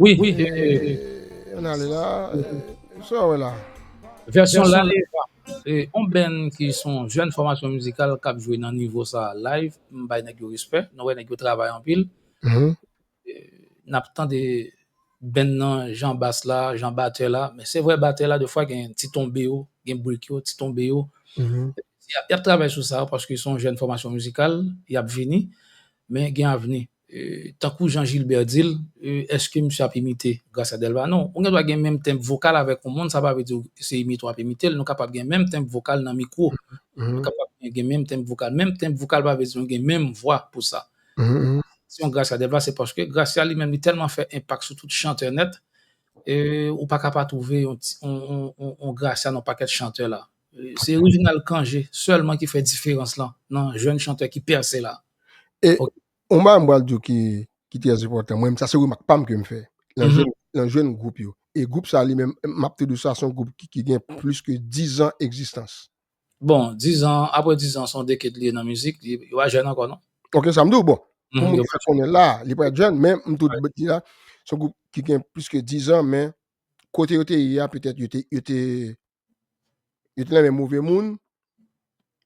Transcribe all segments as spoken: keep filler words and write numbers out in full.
Wi, wi. Ann ale la. Sa w wè la? Vèsyon La Eva. E, on band ki se yon jèn fòmasyon mizikal k ap jwe nan nivo sa live, m bay nèg yo respè. Nou wè nèg yo travay anpil. E, n ap tande band nan, jan bas la, jan batè la. Men se vre, batè la, defwa, gen ti tonbe yo, gen brik yo, ti tonbe yo. Y ap, y ap travay sou sa, paske se yon jèn fòmasyon mizikal, y ap vini, men gen avni. E, tankou jan Gilbert di l, e, èske misye ap imite Gracia Delva? Non, ou gen dwa gen menm tenb vokal avèk yon moun, sa pa vle di se imite w ap imite l. Nou kapab gen menm tenb vokal nan mikwo. Nou kapab gen menm tenb vokal. Menm tenb vokal pa vle di nou gen menm vwa pou sa. Si yon Gracia Delva, se paske Gracia li menm, li tèlman fè enpak sou tout chantè nèt, e ou pa ka pa twouve yon, yon, yon, yon, yon Gracia nan pakèt chantè la. E, se Reginald Cangé sèlman ki fè diferans lan nan jèn chantè ki pèse la. E, okay. Yon bagay m pral di w ki, ki trè enpòtan. Mwen, sa se remak pa m ke m fè. Nan jèn, nan jèn gwoup yo. E gwoup sa li menm, m ap te di sa, se yon gwoup ki, ki gen plis ke diz an egzistans. Bon, diz an, apre diz an, se yon dekèd li ye nan mizik, li, li pa jèn ankò, non. Ok, sa m di w, bon. Pou moun ki fè konnen la, li pa jèn, men m tou di la, se yon gwoup ki gen plis ke diz an, men kote yo te ye a, petèt yo te, yo te, yo te nan men move moun,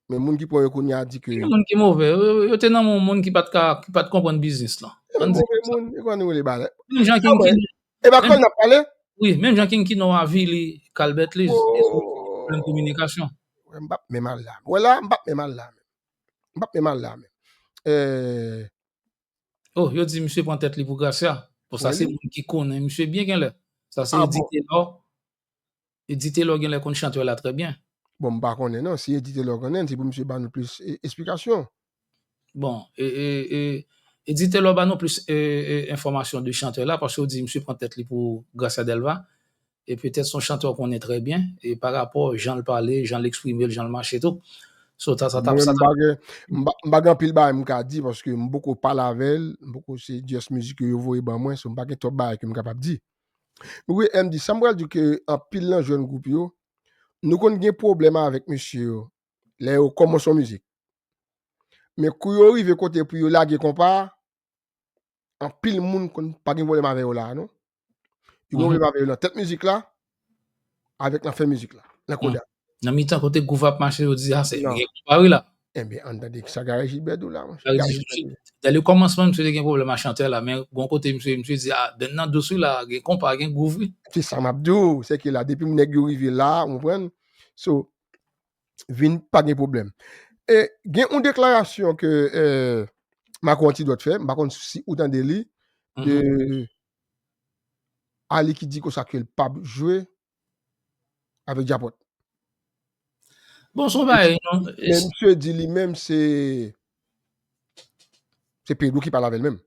men moun ki pran yo kounye a di ke... Ki moun ki move? Yo, yo, yo te nan men yon moun ki pa t ka, ki pa t konprann biznis lan. Move moun, e kòman nou rele bagay la? Menm jan King Kino. E pa kòl n ap pale? Wi, menm jan King Kino avili Calbert Lee, pwoblèm kominikasyon. M p ap menm al la. Wè la, m p ap menm al la menm. M p ap menm al la menm. Eh. Oh, yo di misye pran tèt li pou Gracia. Bon, sa se moun ki konnen misye byen genlè. Sa se Eddy Taylor. Eddy Taylor genlè konn chantè la trè byen. Bon, m pa konnen non. Si Eddy Taylor konnen, se pou misye ba nou plis, e, esplikasyon. Bon, e, e, e, Eddy Taylor ba nou plis, e, e, enfòmasyon de chantè la, paske yo di misye pran tèt li pou Gracia Delva. E petèt se yon chantè w konnen trè byen, e pa rapò jan l pale, jan l eksprime l, jan l mache tou. So, ta, sa, ta, mwen, sa, m pa gen, m pa, m pa gen anpil bagay m ka di, paske m poko pale avè l, m poko, se just mizik yo, yo voye ban mwen, so m pa gen twòp bagay ke m kapab di. Men wi, M D, sa m pral di ke anpil nan jèn gwoup yo, nou konn gen pwoblèm avèk mesye yo, lè yo kòmanse yon mizik. Men kou yo rive kote pou yo lage konpa a, anpil moun konn pa gen pwoblèm avè yo la a, non. Yo gen pwoblèm avè yo nan tèt mizik la, avèk nan fen mizik la, nan koda. Nan mitan kote gwouv ap mache, yo di, a, se gen konpa wi la. Enben, ann tande sa Gary Gilbert di w la, monchè. Gary Gilbert, dè le kòmansman, misye te gen pwoblèm ak chantè la, men gon kote misye, misye di, a, band nan dous wi la, gen konpa, gen gwouv wi. Se sa m ap di w, se ke la, depi nèg yo rive la, ou konprann? So, vin pa gen pwoblèm. E gen yon deklarasyon ke, eh, Marco Antidote fè, m pa konn si ou tande li, de Arly ki di konsa ke l p ap jwe avèk Djapòt. Bon, se yon bagay, non. Men misye di li menm se, se Pedro ki pale avè l menm.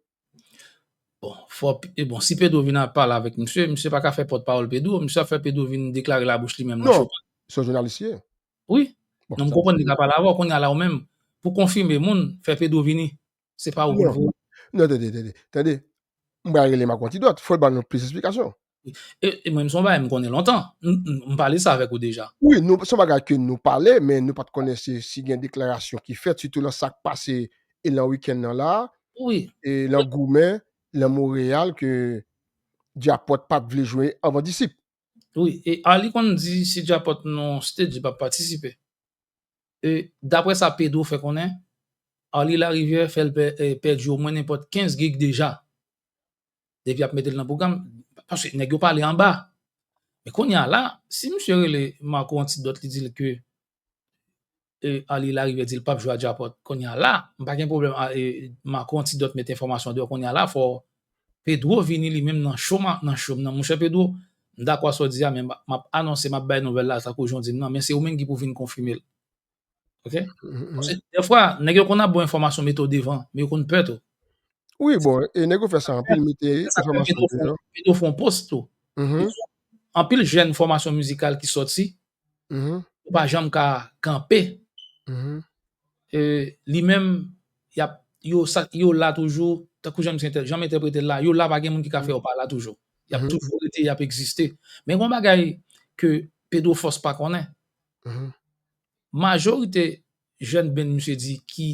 Bon, fò, e bon, si Pedro vin ap pale avèk misye, misye pa ka fè pòtpawòl Pedro, misye ap fè Pedro vin deklare labouch li menm nan cho. Non, se yon jounalis li ye. Wi. Bon, non, m konprann li ka pale avè w, kounye a la ou menm, pou konfime moun, fè Pedro vini. Se pa ou pou l voye. Non, tande, tande, tande. M pral rele Marco Antidote, fò l ban nou plis esplikasyon. E, e mwen, se yon bagay m konnen lontan. M, m, m pale sa avèk ou deja. Wi, nou, se yon bagay ke nou pale, men nou pa t konnen si, si gen deklarasyon ki fèt, sitou lan sa k pase e lan wikenn nan la, wi, e lan goumen, lan Monreyal, ke Djapòt pa t vle jwe anvan Disip. Wi, e Arly konn di si Djapòt nan stage, li p ap patisipe. E daprè sa Pedro fè konnen, Arly Larivière fè l pè-, e, pèdi omwen nenpòt kenz gig deja. Depi ap mete l nan pwogram, paske nèg yo pale anba. Men kounye a la, si misye rele Marco Antidote, li di l ke, e, Arly Larivière di l p ap jwe a Djapòt, kounye a la, m pa gen pwoblèm a, e, Marco Antidote mete enfòmasyon deyò, kounye a la, fò Pedro vini li menm nan cho m, nan cho m nan. Monchè Pedro, m dakò sa w di a, men m, m ap anonse, m ap bay nouvèl la, tankou jan w di m nan, men se ou menm ki pou vin konfime l. Ok? Paske dèfwa, nèg yo konn ap ba w enfòmasyon, mete w devan, men yo konn pè tou. Wi, bon, e nèg yo fè sa anpil, mete enfòmasyon devan. Mete w fè yon post tou. Anpil jèn fòmasyon mizikal ki sòti, yo pa janm ka kanpe. E, li menm, y ap, yo, sa, yo la toujou, tankou jan misye entè-, jan m entèprete l la, yo la, pa gen moun ki ka fè yo pa la toujou. Y ap toujou rete, y ap egziste. Men gon bagay ke Pedro Force pa konnen. Majorite jèn band misye di ki,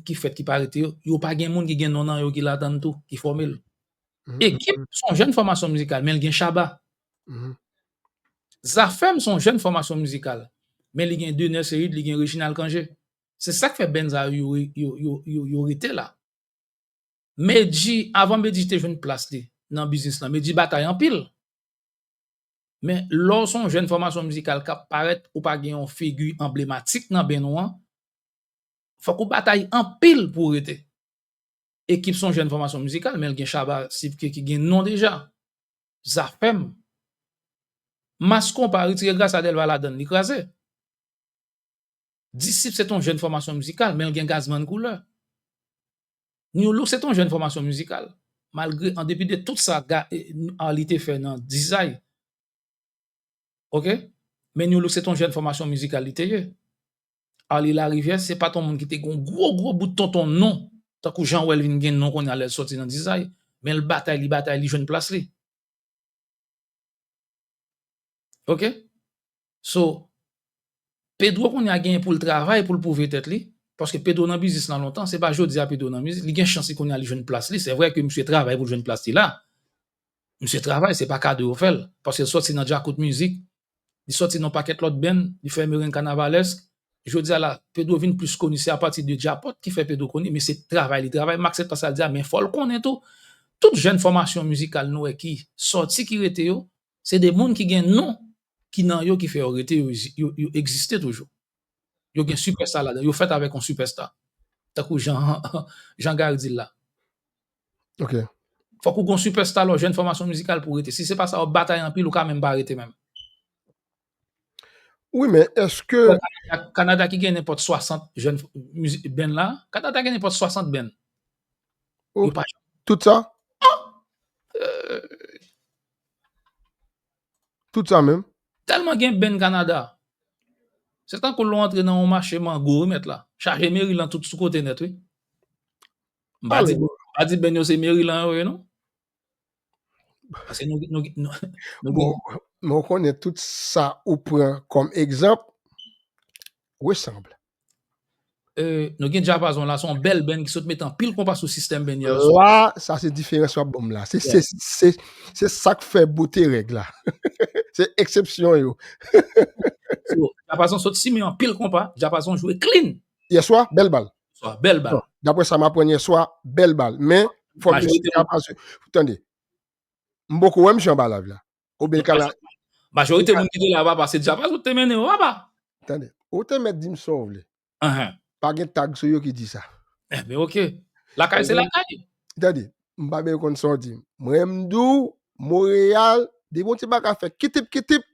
ki fèt, ki pa rete yo, yo pa gen moun ki gen non nan yo ki ladann tou, ki fòme l. Ekip se yon jèn fòmasyon mizikal, men l gen Shabba. Zafèm se yon jèn fòmasyon mizikal, men li gen Dener Ceide, li gen Reginald Cangé. Se sa k fè band sa yo, yo, yo, yo, yo, yo rete la. Medji, avan Medji te jwenn plas li nan biznis lan, Medji batay anpil. Men lè w se yon jèn fòmasyon mizikal k ap parèt, ou pa gen yon figi anblematik nan band ou an, fòk ou batay anpil pou w rete. Ekip se yon jèn fòmasyon mizikal, men l gen Shabba Sipke ki gen non deja. Zafèm. Mass Konpa retire Gracia Delva ladan l, li kraze. Disip se t yon jèn fòmasyon mizikal, men l gen Gazman Koulè. New Look se t yon jèn fòmasyon mizikal, malgre, an depi de tout sa Ga- e, Arly te fè nan Dizay. Oke? Men New Look se t yon jèn fòmasyon mizikal li te ye. Arly Larivière, se pa t yon moun ki te gen yon gwo, gwo bout tonton non, tankou jan w wè l vin gen non kounye a lè l sòti nan Dizay, men l batay, li batay, li jwenn plas li. Oke? So, Pedro kounye a genyen pou l travay, pou l pwouve tèt li, paske Pedro nan biznis lan lontan, se pa jodi a Pedro nan mizik, li gen chans li kounye a li jwenn plas li, se vre ke misye travay pou l jwenn plas li la. Misye travay, se pa kado yo fè l, paske l sòti nan Djakout Mizik, li sòti nan pakèt lòt band, li fè Mereng Kanavalèsk. Jodi a la, Pedro vin plis koni, se apati de Djapòt ki fè Pedro koni, men se travay li travay, m aksepte sa l di a, men fò l konnen tou, tout jèn fòmasyon mizikal nou wè ki sòti, ki rete yo, se de moun ki gen non ki nan yo ki fè yo rete, yo, yo, yo egziste toujou. Yo gen sipèsta ladan, yo fèt avèk yon sipèsta. Tankou jan, jan Gary di l la. Ok. Fòk ou gon sipèsta lè w jèn fòmasyon mizikal pou w rete. Si se pa sa, w ap batay anpil, ou ka menm pa rete menm. Wi, men èske Kanada, Kanada ki gen nenpòt swasant jèn mizi- band la, Kanada gen nenpòt swasant band. Ou- Tout sa? Tout sa menm? Tèlman gen band Kanada. Se tankou lè w antre nan yon mache mango wi mèt la. Chaje meri lan tout sou kote nèt wi. M pa di, m pa di band yo se meri lan yo ye non. Paske nou, nou, nou, nou Bon, men w konnen tout sa ou pran kòm egzanp resanble. Euh, nou gen Djapazon la, se yon bèl band ki sot mete anpil konpa sou sistèm band yo. La, sa se diferans w ap ban m la. Se se se se sa k fè bote règ la. Se eksepsyon yo. So, Djapazon sot simen anpil konpa, Djapazon jwe clean. Yèswa, bèl bal. So, bèl bal. Daprè sa m aprann yèswa, bèl bal. Men, fò misye Djapazon. Tande. M poko wè misye anba live la. Oubyen l ka la. Majorite moun ki te la papa, se Djapazon te mennen yo papa. Tande. Ou te mèt di m sa w vle. Ahan. Pa gen tag sou yo ki di sa. Enben, ok. Lakay se lakay. Tande. M pa bezwen konn sa w di m. Mwen, m di w, Montréal, depi yon ti bagay fè kitip kitip,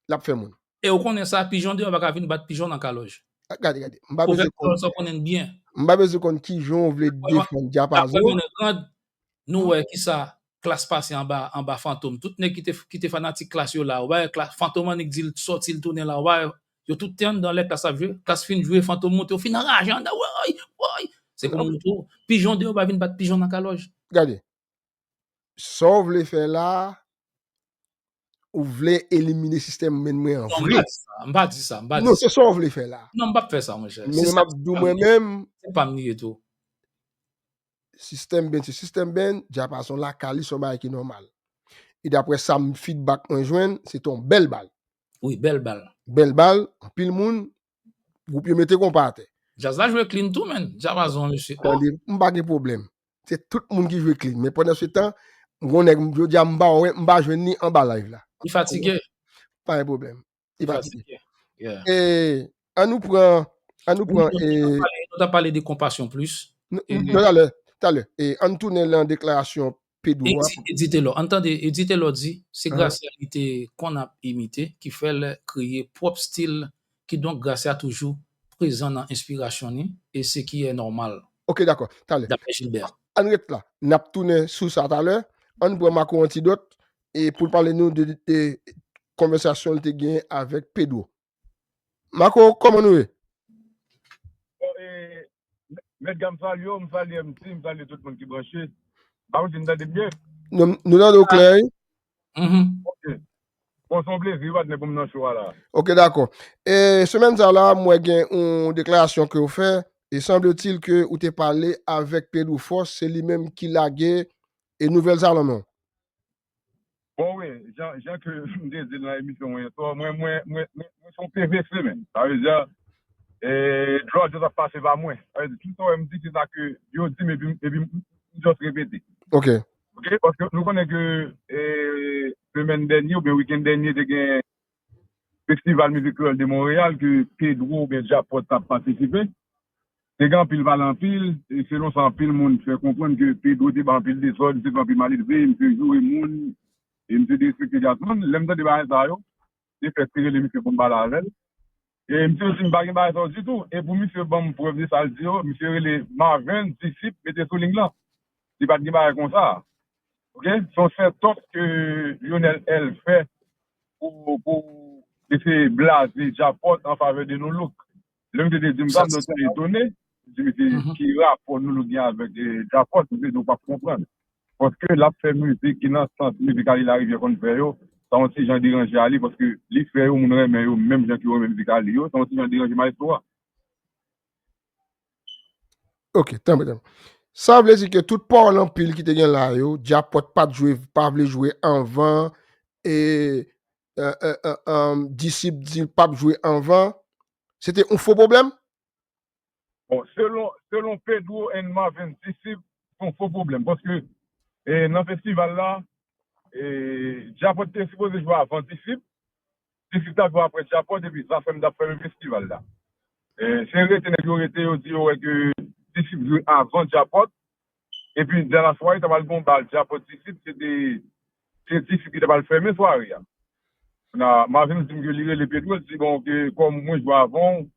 l ap fè moun. E ou konnen sa, pijon deyò pa ka vin bat pijon nan kalòj. Gade, gade. M pa bezwen konn. Sa konnen byen. M pa bezwen konn kijan w vle defann Djapazon. Nou wè kisa Klass pase anba, anba Fantom. Tout nèg ki te, ki te fanatik Klass yo la. Ou pa wè Klass, Fantom annik di l sòti, l tounen la. Ou pa wè yo tout te anndan lè Klass ap jwe. Klass fin jwe, Fantom monte, yo fin anraje anndan. Woy, woy. Se pou nou tou. Pijon deyò pa vin bat pijon nan kalòj. Gade. Sa w vle fè la, ou vle elimine sistèm band mwen an vre. M pa di sa, m pa di sa. Non, se sa w vle fè la. Non, m p ap fè sa, monchè. Men m ap di w mwen menm. Se pa m li ye tou. Sistèm band, se sistèm band, Djapazon lakay li, se yon bagay ki nòmal. E daprè sa m feedback mwen jwenn, se te yon bèl bal. Wi, bèl bal. Bèl bal, anpil moun, gwoup yo mete konpa atè. Djaz la jwe clean tou, menn. Djapazon, mesye. Tande, m pa gen pwoblèm. Se tout moun ki jwe clean. Men pandan se tan, m gon nèg, m jodi a, m pa wè, m pa jwenn ni anba live la. Li fatige. Pa gen pwoblèm. Li fatige. Yeah. E, an nou pran, an nou pran, e, Nou ta pale de Konpasyon Plis. Non, talè, talè. E, an nou tounen lan deklarasyon Pedro a. Eddy Taylor. Ann tande, Eddy Taylor di, se Gracia li te konn ap imite, ki fè l kreye pwòp stil, kidonk Gracia toujou prezan nan enspirasyon ni, e se ki è nòmal. Ok, dakò. Talè. Daprè Gilbert. Ann ret la. N ap tounen sou sa talè. Ann pran Marco Antidot e pou l pale nou de, de konvèsasyon l te gen avèk Pedro. Marco, kòman nou ye? Bon, e, Mèt Gam salye w, m salye M C, m salye tout moun ki branche. M pa konn si n tande m byen. Nou, nou tande w klè, wi. Mhm. Ok. Bon, se yon plezi, patnè, pou m nan show a la. Ok, dakò. E, semèn sa la, m wè gen yon deklarasyon ke w fè, e sanble-t-il ke ou te pale avèk Pedro Force, se li menm ki lage e nouvèl sa lan men w. Bon, wi, jan, jan ke m te di l nan emisyon mwen yè swa, mwen, mwen, mwen, mwen, mwen se yon P V C, men. Sa vle di, e, dlo a just ap pase pa mwen. Sa vle di, tout sa w wè m di, se sa ke yo di m, epi, epi m, m just repete. Ok. Ok, paske nou konnen ke, e, semèn dènye, oubyen wikenn dènye, te gen Festival Mizik Kreyòl de Monreyal ke Pedro oubyen Djapòt t ap patisipe. Te gen anpil pale anpil, e selon sa anpil moun fè konprann ke Pedro te bay anpil dezòd, misye fè anpil maledve, misye joure moun, e misye derespekte Jasmine. Lè m tande bagay sa yo, te fè ti rele misye pou m pale avè l. E misye di m pa gen bagay sa yo ditou, e pou misye ban m prèv de sa l di yo, misye rele Marvens Disip mete sou liy lan. Li pa t gen bagay konsa. Ok? Se yon sèt tòs ke Lionel L fè pou, pou eseye blaze Djapòt an favè de Nou Look. Lè misye te di m sa, m te etone. M di, "Mesye, ki rapò Nou Look gen avèk, e, Djapòt?" Misye di, "Ou p ap konprann." Paske l ap fè mizik ki nan sans mizik Ali Larivière konn fè yo, sa yon ti jan deranje a li, paske li fè yo, moun renmen yo, menm jan ke yo renmen mizik a li yo, sa yon ti jan deranje mayestwo a. Ok, tanpri, tanpri. Sa vle di ke tout pawòl anpil ki te gen la yo, Djapòt pa t jwe, pa vle jwe anvan, e, e, e, e, e, Disip di l p ap jwe anvan, se te yon fo pwoblèm? Bon, selon, selon Pedro and Marvens Disip, se yon fo pwoblèm. Paske, e, nan festival la, e, Djapòt te sipoze jwe avan Disip. Disip t ap jwe apre Djapòt, epi Zafèm t ap fèmen festival la. E, se rete nèg yo rete, yo di yo wè ke Disip jwe avan Djapòt. Epi, dans la soirée, ta pral gen yon bal Djapòt Disip, se te, se Disip ki ta pral fèmen sware a. Na, Marvens di m ke li rele Pedro, li di, "Bon, ke kòm mwen jwe avan w,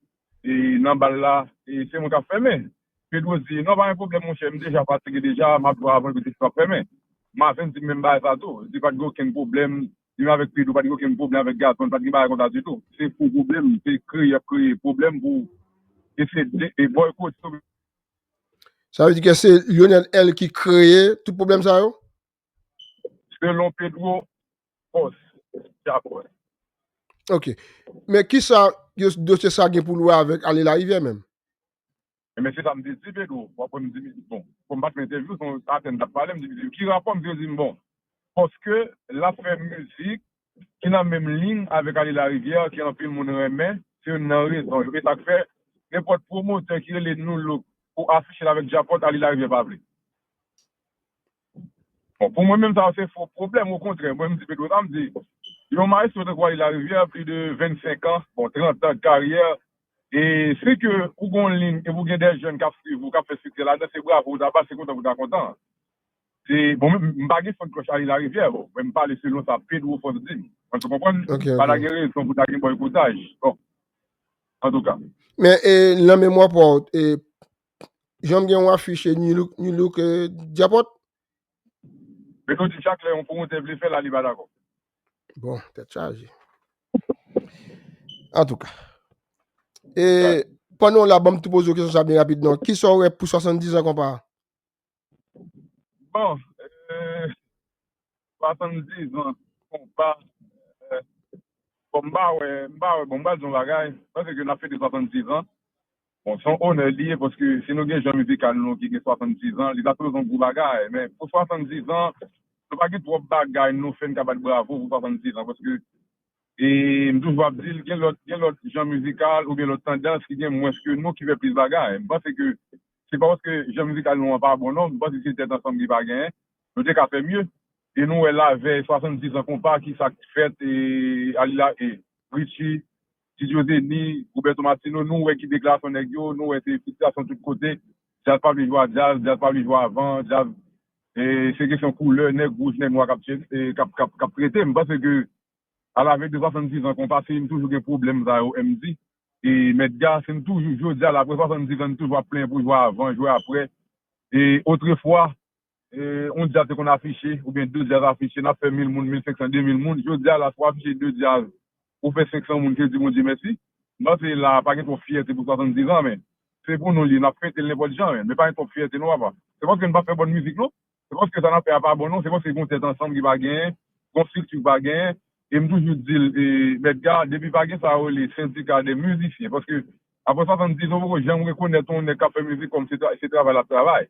e nan bal la, e se mwen k ap fèmen." Pedro di, "Non, pa gen pwoblèm, monchè, m deja fatige deja, m ap jwe avan, epi Disip ap fèmen." Marvens di m menm bagay sa tou, li di pa t gen okenn pwoblèm, li menm avèk Pedro, pa t gen okenn pwoblèm avèk Gaston, pa t gen bagay konsa ditou. Se fo pwoblèm, se kreye, y ap kreye pwoblèm pou eseye de, e bòykote Sa vle di ke se Lionel L ki kreye tout pwoblèm sa yo? Selon Pedro, fòs, Djapòt. Ok. Men kisa yo- dosye sa gen pou l wè avèk Ali Larivière menm? Ebyen, se sa m te di Pedro. W ap wè m di, bon, kòm m pa t fè entèvyou, se yon atè m t ap pale, m di, "Ki rapò?" M di, yo di m, bon, paske l ap fè mizik ki nan menm liy avèk Ali Larivière, ke anpil moun renmen, se youn nan rezon yo. E sa k fè, nenpòt pwomotè ki rele Nou Look pou afiche l avèk Djapòt, Ali Larivière pa vle. Bon, pou mwen menm, sa se fo pwoblèm, okontrè, mwen m di Pedro sa, m di, yon mayestwo tankou Ali Larivière, plis de vennsenk an, bon, trant an de karyè, e si ke ou gon liy, epi ou gen de jèn k ap swiv ou, k ap fè siksè ladan, se bravo ou ta ba, se kontan pou ta kontan. Se, bon, m, m pa gen fan klòch Ali Larivière, bon, mwen m pale selon sa Pedro Fòs di m. Mwen, ou konprann? Ok, ok. Pa ta gen rezon pou ta gen bòykotaj. Bon, antouka. Men, e, nan memwa pa w, e, janm gen yon afich, e, New Look, New Look, e, Djapòt? Pedro di chak lè yon pwomotè vle fè l, Ali pa dakò. Bon, tèt chaje. Antouka. E, pandan w la, ban m tou poze w kesyon sa byen rapid, non. Kisa w wè pou swasanndiz an konpa a? Bon, e, swasanndiz an konpa, e, bon, m pa wè, m pa wè, bon, m pral di yon bagay, m panse ke n ap fete swasanndiz an. Bon, se yon onè li ye, paske si nou gen jan mizikal nou ki gen swasanndiz an, li ta twouve yon gwo bagay. Men pou swasanndiz an, nou pa gen twòp bagay nou fè n ka bat bravo pou swasanndiz an, paske E m toujou ap di l, gen lòt, gen lòt jan mizikal oubyen lòt tandans ki gen mwens ke nou ki fè plis bagay. M panse ke se pa paske jan mizikal nou an pa bon non, m panse se tèt ansanm ki pa genyen. Nou te ka fè mye. E nou wè lavèy swasanndiz an konpa ki sa k fèt, e, Alila, e, Richie, Studio Zeni, Roberto Martino, nou wè ki deklarasyon nèg yo, nou wè se fristrasyon tout kote. Djaz pa vle jwe a djaz, djaz pa vle jwe avan, djaz, e, se kesyon koulè, nèg wouj, nèg nwa k ap tche-, e, k ap, k ap, k ap trete. M panse ke alavèy de swasanndiz an konpa, si m toujou gen pwoblèm sa yo, M D, e Mèt Ga, si m toujou, jodi a la, apre swasanndiz an, m toujou ap plenyen pou jwe avan, jwe apre. E otrefwa, e, yon djaz te konn afiche, oubyen de djaz afiche, n ap fè mil moun, mil senk san, de mil moun. Jodi a la, si w afiche de djaz, ou fè senk san moun, se di Bondye mèsi. M panse la, pa gen twòp fyète pou swasanndiz an, men se pou nou li, n ap fete l nenpòt jan, men, men pa gen twòp fyète non, papa. Se paske n pa fè bòn mizik non. Se paske sa n ap fè a pa bon non, se paske gon tèt ansanm ki pa genyen, gon estrikti ki pa genyen. E m toujou di l, e, Mèt Ga, depi pa gen sa yo rele sendika de mizisyen, paske apre swasanndiz an, ou poko janm rekonèt yon nèg k ap fè mizik kòm se tra-, se travay l ap travay.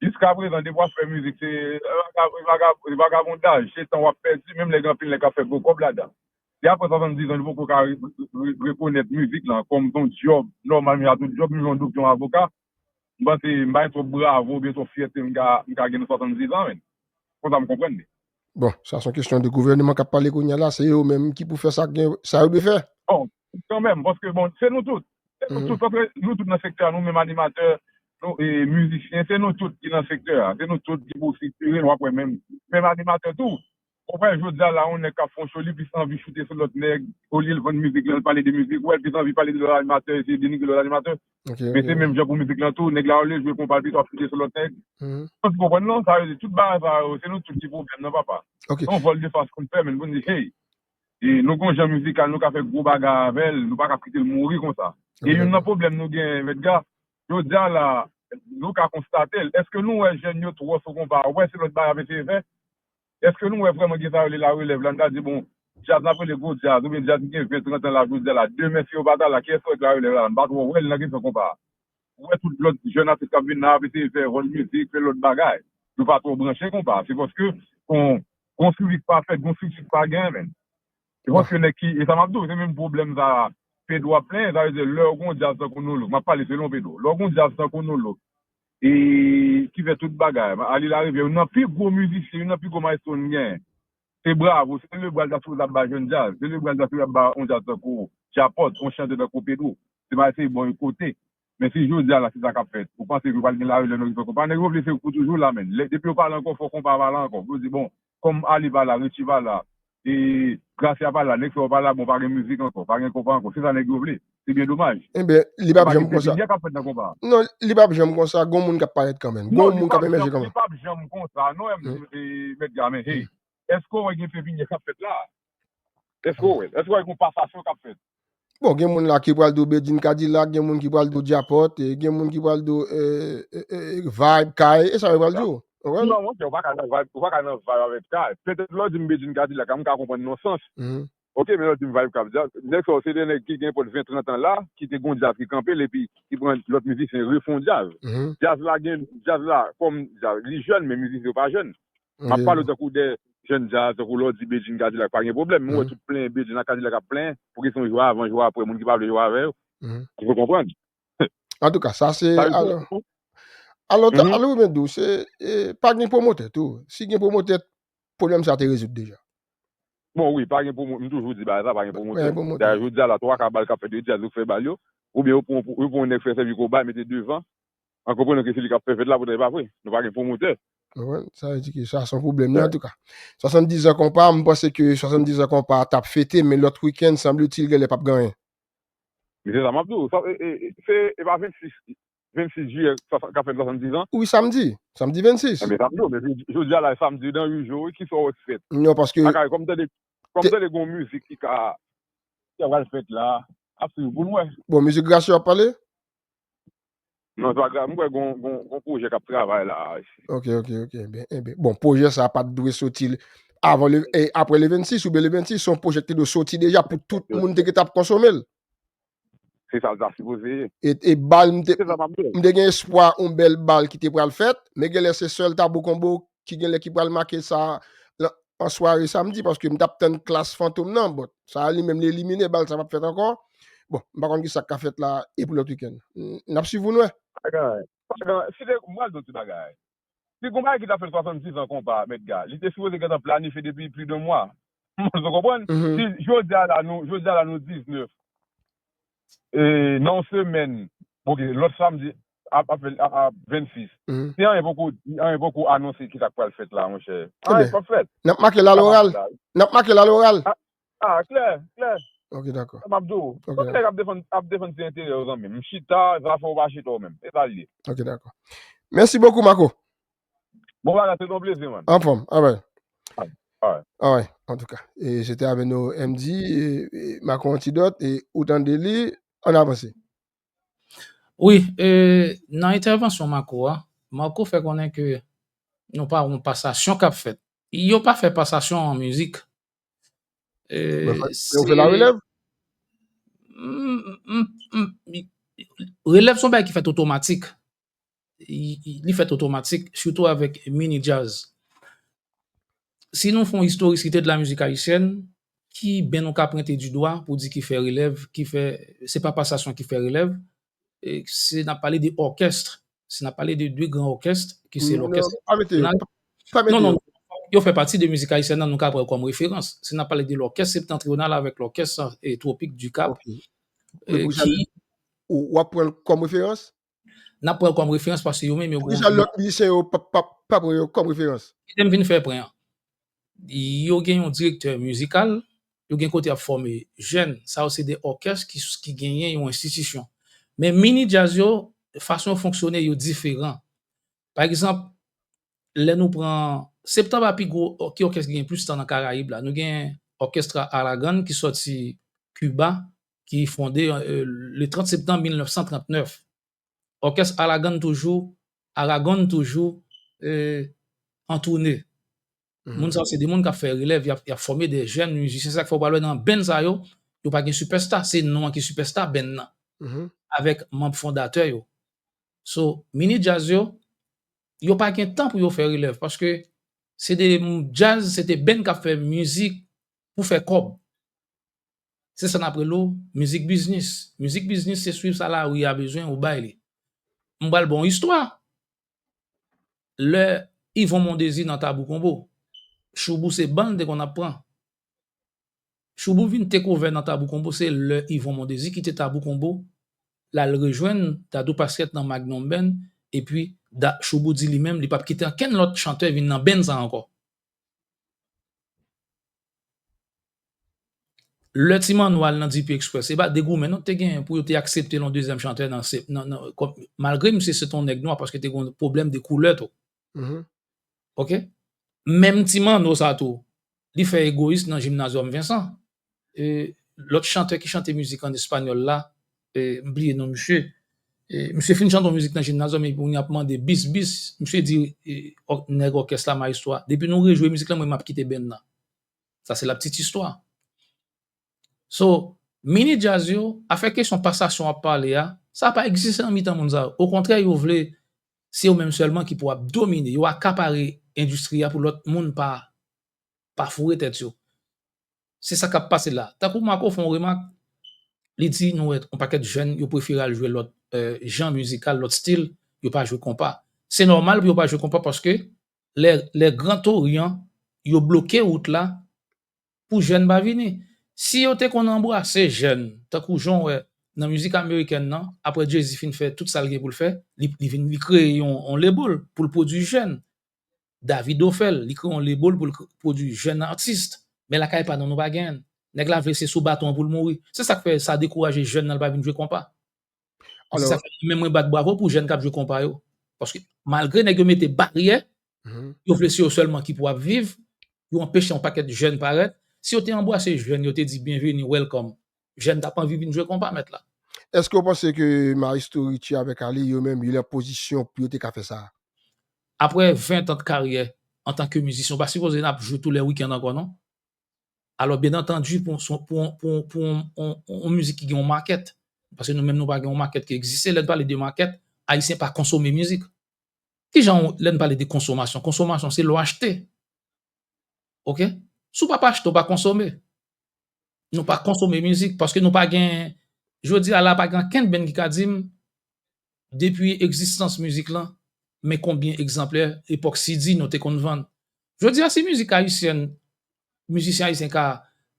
Jiska prezan, depi w ap fè mizik, se vaga- vaga- vagabondaj, se tan w ap pèdi, menm lè gen anpil nèg k ap fè gwo kòb ladan. Se apre swasanndiz an, nou poko ka re- re- rekonèt mizik lan kòm yon djòb nòmal, men a tout djòb, menm yon doktè, yon avoka. M panse m pa gen twòp bravo oubyen twòp fyète m ka m ka gen nan swasanndiz an, menn. Konsa m konprann li. Bon, sa se yon kesyon de gouvènman k ap pale kounye a la, se yo menm ki pou fè sa gen sa yo dwe fè. Bon, kanmenm, paske bon, se nou tout. Se nou tout, paske nou tout nan sektè a, nou menm animatè, nou e mizisyen, se nou tout ki nan sektè a, se nou tout ki pou siktire, w ap wè menm menm animatè tou. Ou wè jodi a la, yon nèg k ap fè yon show, li plis anvi choute sou lòt nèg, olye l vann mizik li, l pale de mizik, ou wè l plis anvi pale de lòt animatè, eseye denigre lòt animatè. Men se menm jan pou mizik lan tou, nèg la olye jwe konpa l pito ap choute sou lòt nèg. Ou konprann non, sa vle di tout bagay sa yo, se nou tout ki pwoblèm nan papa. Se yon vòl de fas konn fè, men pou n di hey, e nou gon jan mizikal, nou ka fè gwo bagay avè l, nou pa ka kite l mouri konsa. E youn nan pwoblèm nou gen, Mèt Ga, jodi a la, nou ka konstate l. Èske nou wè jèn yo twò sou konpa a? Ou wè se lòt bagay y ap eseye fè? Èske nou wè vrèman gen sa yo rele larelèv la? Nou ta di, bon, djaz n ap rele gwo djaz, oubyen djaz ki gen ven, trant an la, jodi a la, demen si yo pa ta la, kiyès ki wè larelèv la? M pa twò wè l nan kesyon konpa a. Ou wè tout lòt jèn atis k ap vin la, ap eseye fè ròl mizik, fè lòt bagay. Yo pa twò branche konpa. Se paske gon, gon swivi k pa fèt, gon strikti k pa genyen, menn. Se paske nèg ki, e sa m ap di w, se menm pwoblèm sa Pedro ap plenyen, sa vle di lè w gon djaz tankou Nolo, m ap pale selon Pedro, lè w gon djaz tankou Nolo, e ki fè tout bagay, Ali Larivière, youn nan pi gwo mizisyen, youn nan pi gwo maestro n genyen. Se bravo, se lebra l ta sipoze ap ba jèn djaz, se lebra l ta sipoze ap ba yon djaz tankou Djapòt, yon chantè tankou Pedro. Se pa eseye ba yo kote. Men si jodi a la, se sa k ap fèt, ou panse ke pral gen larelèv nan Rive Konpa? Nèg yo vle se pou toujou la, menn. Lè, depi yo pale ankò, fò konpa pale ankò. Pou yo di, bon, kòm Ali pa la, Richie pa la, e Gracia pa la, nèg sa yo pa la, bon, pa gen mizik ankò, pa gen konpa ankò. Se sa nèg yo vle. Se byen domaj. Ebyen, li p ap janm konsa. Ki ap fèt nan konpa? Non, li p ap janm konsa. Gon moun k ap parèt kanmenm. Gon moun k ap emèje kanmenm. Li p ap janm konsa. Non, Mèt Ga, men, hey. Èske w wè gen pepinye k ap fèt la? Èske w wè? Èske w wè gen yon pasasyon k ap fèt? Bon, gen moun la ki pral di w Bedjine Kadilak, gen moun ki pral di w Djapòt, e gen moun ki pral di w, e, e, e, Vibe, Kay, e sa yo pral di w. Ou konprann? Non, monchè, ou pa ka nan vibe, ou pa ka nan vibe avèk Kay. Petèt lè w di m Bedjine Kadilak, m ka konprann nan yon sans. Ok, men lè w di m Vibe Kay, djaz, nèg sa yo, se de nèg ki gen pòt ven, trant an la, ki te gon djaz ki kanpe l, epi ki pran lòt mizisyen, refè yon djaz. Djaz la gen, djaz la, kòm djaz, li jèn, men mizisyen yo pa jèn. M ap pale w tankou de jèn djaz, tankou lè w di Bedjine Kadilak pa gen pwoblèm. Men w wè tout plenyen Bedjine ak Kadilak ap plenyen pou kesyon jwe avan, jwe apre, moun ki pa vle jwe avè yo. Ou konprann? Antouka, sa se alò. Alò, alò, mwen di w, se, e, pa gen pwomotè tou. Si gen pwomotè, pwoblèm sa te rezoud deja. Bon, wi, pa gen pwomotè. M toujou di bagay sa, pa gen pwomotè. Dayè, jodi a la, twa ka bal k ap fèt, yo djaz yo k fè bal yo. Oubyen yo pran, yo pran yon nèg fè sèvi kobay, mete devan. An konprenan ke se li k ap fè fèt la, poutan e pa vre. Nou pa gen pwomotè. Ou konprann? Sa vle di ke sa se yon pwoblèm li, antouka. Swasanndiz an konpa, m panse ke swasanndiz an konpa t ap fete, men lòt wikenn, sanble ti l genlè p ap gen anyen. Men se sa m ap di w. Sa, e, e, e, se, e pa vennsis, vennsis jiyè k ap fèt swasanndiz an? Wi, samdi. Samdi vennsis. Ebyen, sa m di w, men jodi a la, e samdi, dan uit jou, wi, kisa w wè k fèt? Non, paske. Kòm tande, kòm tande gon mizik ki ka, ki pral fèt la, ap swiv pou n wè. Bon, mizik Gracia w ap pale? Non, se pa grav. M kwè gon, gon, gon pwojè k ap travay la. Ok, ok, ok. Enben, enben. Bon, pwojè sa a pa t dwe soti avan le, e, apre le vennsis oubyen le vennsis, se yon pwojè ki te dwe soti deja pou tout moun te gentan ap konsome l. Se sa l ta sipoze ye. E, e bal, m te, m te gen espwa yon bèl bal ki te pral fèt, men genlè se sèl Tabou Konbo ki genlè ki pral make sa an sware samdi, paske m t ap tann Klass Fantom nan, but sa a li menm li elimine, bal sa p ap fèt ankò. Bon, m pa konn kisa k ka fèt la e pou lòt wikenn. N ap swiv pou n wè. Pagan, pagan, si te, m pral di w ti bagay. Si gon bagay ki t ap fèt swasanndiz an konpa, Mèt Ga, li te sipoze gentan planifye depi plis de mwa. Ou konprann? Si jodi a la, nou, jodi a la, nou diznèf. E, nan yon semèn, ok, lòt samdi, ap, ap, ap, ap vennsis. Si anyen poko, anyen poko anonse kisa k pral fèt la, monchè. Anyen p ap fèt. N ap make l aloral. N ap make l aloral. Ah, klè, klè. Ok, dakò. Sa m ap di w. Tout nèg ap defann, ap defann ti enterè yo, zanmi m. M chita, zafè w pa chita w menm. E sa l ye. Ok, dakò. Mèsi bokou, Marco. Bon bagay, se yon plezi, man. Anfòm, alright. Alright. Alright, antouka. E se te avè nou M D, e, e Marco Antidote, e ou tande li, ann avanse. Wi, e, nan entèvansyon Marco a, Marco fè konnen ke nou pa wè yon pasasyon k ap fèt. Yo pa fè pasasyon an mizik. E, yo fè larelèv? Relèv se yon bagay ki fèt otomatik. li, li fèt otomatik, sitou avèk mini jazz. Si nou fè yon istorikite de la mizik ayisyèn, ki ben nou ka pwente di dwa pou di ki fè relèv, ki fè, se pa pasasyon ki fè relèv, e se n ap pale de òkès, si n ap pale de de gran òkès, ki se lòkès nasyonal. Non, non, yo fè pati de mizik ayisyèn nan, nou ka pran kòm referans. Si n ap pale de lòkès septantriyonal avèk lòkès e twopik di Kap, e ki w ap pran kòm referans? N ap pran l kòm referans paske yo menm yo gen yon... Poukisa lòt mizisyen yo pa, pa, pa pran yo kòm referans? Kite m fin fè pwen an. Yo gen yon direktè mizikal, yo gen kote y ap fòme jèn. Sa yo se de òkès ki, ki genyen yon enstitisyon. Men mini jazz yo, fason yo fonksyone yo diferan. Pa egzanp, lè nou pran Septan pa pi gwo ki òkès ki gen plis tan nan Karayib la. Nou gen òkès Aragon ki sòti Kiba, ki fonde le trant septanm mil nèf san trant nèf. Òkès Aragon toujou, Aragon toujou an toune. Moun sa yo se de moun k ap fè relèv, y ap, y ap fòme de jèn mizisyen. Se sa k fè w pral wè nan band sa yo, yo pa gen sipèsta, se non an ki sipèsta band nan, avèk manm fondatè yo. So, mini jazz yo, yo pa gen tan pou yo fè relèv, paske se de jazz, se de band k ap fè mizik pou fè kòb. Se sa n ap rele w mizik biznis. Mizik biznis se swiv sa lari a bezwen ou bay li. M pral ba w yon istwa. Lè Yvon Mondésir nan Tabou Konbo, Choubou se ban l te konn ap pran. Choubou vin take over nan Tabou Konbo, se lè Yvon Mondésir kite Tabou Konbo, l al rejwenn Dadou Pasquet nan Magnum Band, epi Choubou di li menm li p ap kite ankenn lòt chantè vin nan band sa ankò. Lè Ti Manno al nan D P Express, se pa de goumen non te genyen pou yo te aksepte yon dezyèm chantè nan, nan, nan, malgre misye se te yon nèg nwa paske te gen yon pwoblèm de koulè tou. Oke? Menm Ti Manno sa tou, li fè egoyis nan Gymnasium Vincent. E, lòt chantè ki chante mizik an espanyòl la, e, m bliye non misye. E, misye fin chante yon mizik nan Gymnasium epi moun ap mande bis bis, misye di, e, nèg òkès la, mayestwo a, depi nou rejwe mizik lan, mwen m ap kite band nan. Sa se la petite histoire. So, mini jazz yo, afè kesyon pasasyon w ap pale a, sa pa egziste nan mitan moun sa yo. Okontrè, yo vle, se yo menm sèlman ki pou ap domine, yo akapare endistri a pou lòt moun pa, pa foure tèt yo. Se sa k ap pase la. Tankou Marco fè yon remak, li di nou wè yon pakèt jèn, yo prefere al jwe lòt jan mizikal, lòt stil, yo pa jwe konpa. Se nòmal pou yo pa jwe konpa paske lè, lè Gran Toryan, yo bloke wout la pou jèn pa vini. Si yo te konn anbrase jèn, tankou jan w wè nan mizik amerikèn nan, apre Jay-Z fin fè tout sa l gen pou l fè, li, li vin, li kreye yon, yon label pou l pwodui jèn. Davido fè l, li kreye yon label pou l pwodui jèn atis. Men lakay pa nou, nou pa genyen l. Nèg la vle se sou baton an pou l mouri. Se sa k fè sa dekouraje jèn nan, l pa vin jwe konpa. Se sa k fè menm mwen bat bravo pou jèn k ap jwe konpa yo. Paske malgre nèg yo mete baryè, yo vle se yo sèlman ki pou ap viv, yo anpeche yon pakèt jèn parèt. Si yo te anbrase jèn, yo te di byenveni, welcome, jèn t ap anvi vin jwe konpa mèt la. Èske w panse ke Maestro Richie avèk Ali yo menm, yo nan pozisyon pou yo te ka fè sa? Apre ven tan de karyè antanke mizisyen, w pa sipoze n ap jwe tou lè wikenn ankò non. Alò, byen antandi, pou, pou, pou, pou yon, yon, yon mizik ki gen yon makèt, paske nou menm nou pa gen yon makèt ki egziste, lè n pale de makèt, Ayisyen pa konsome mizik. Kijan, lè n pale de konsomasyon, konsomasyon se lè w achte. Oke? Si w pa, pa achte, w pa konsome. Nou pa konsome mizik, paske nou pa gen, jodi a la, pa gen ankenn band ki ka di m, depi egzistans mizik lan, men konbyen egzanplè epòk C D nou te konn vann. Jodi a, si mizik ayisyèn, mizisyen ayisyen ka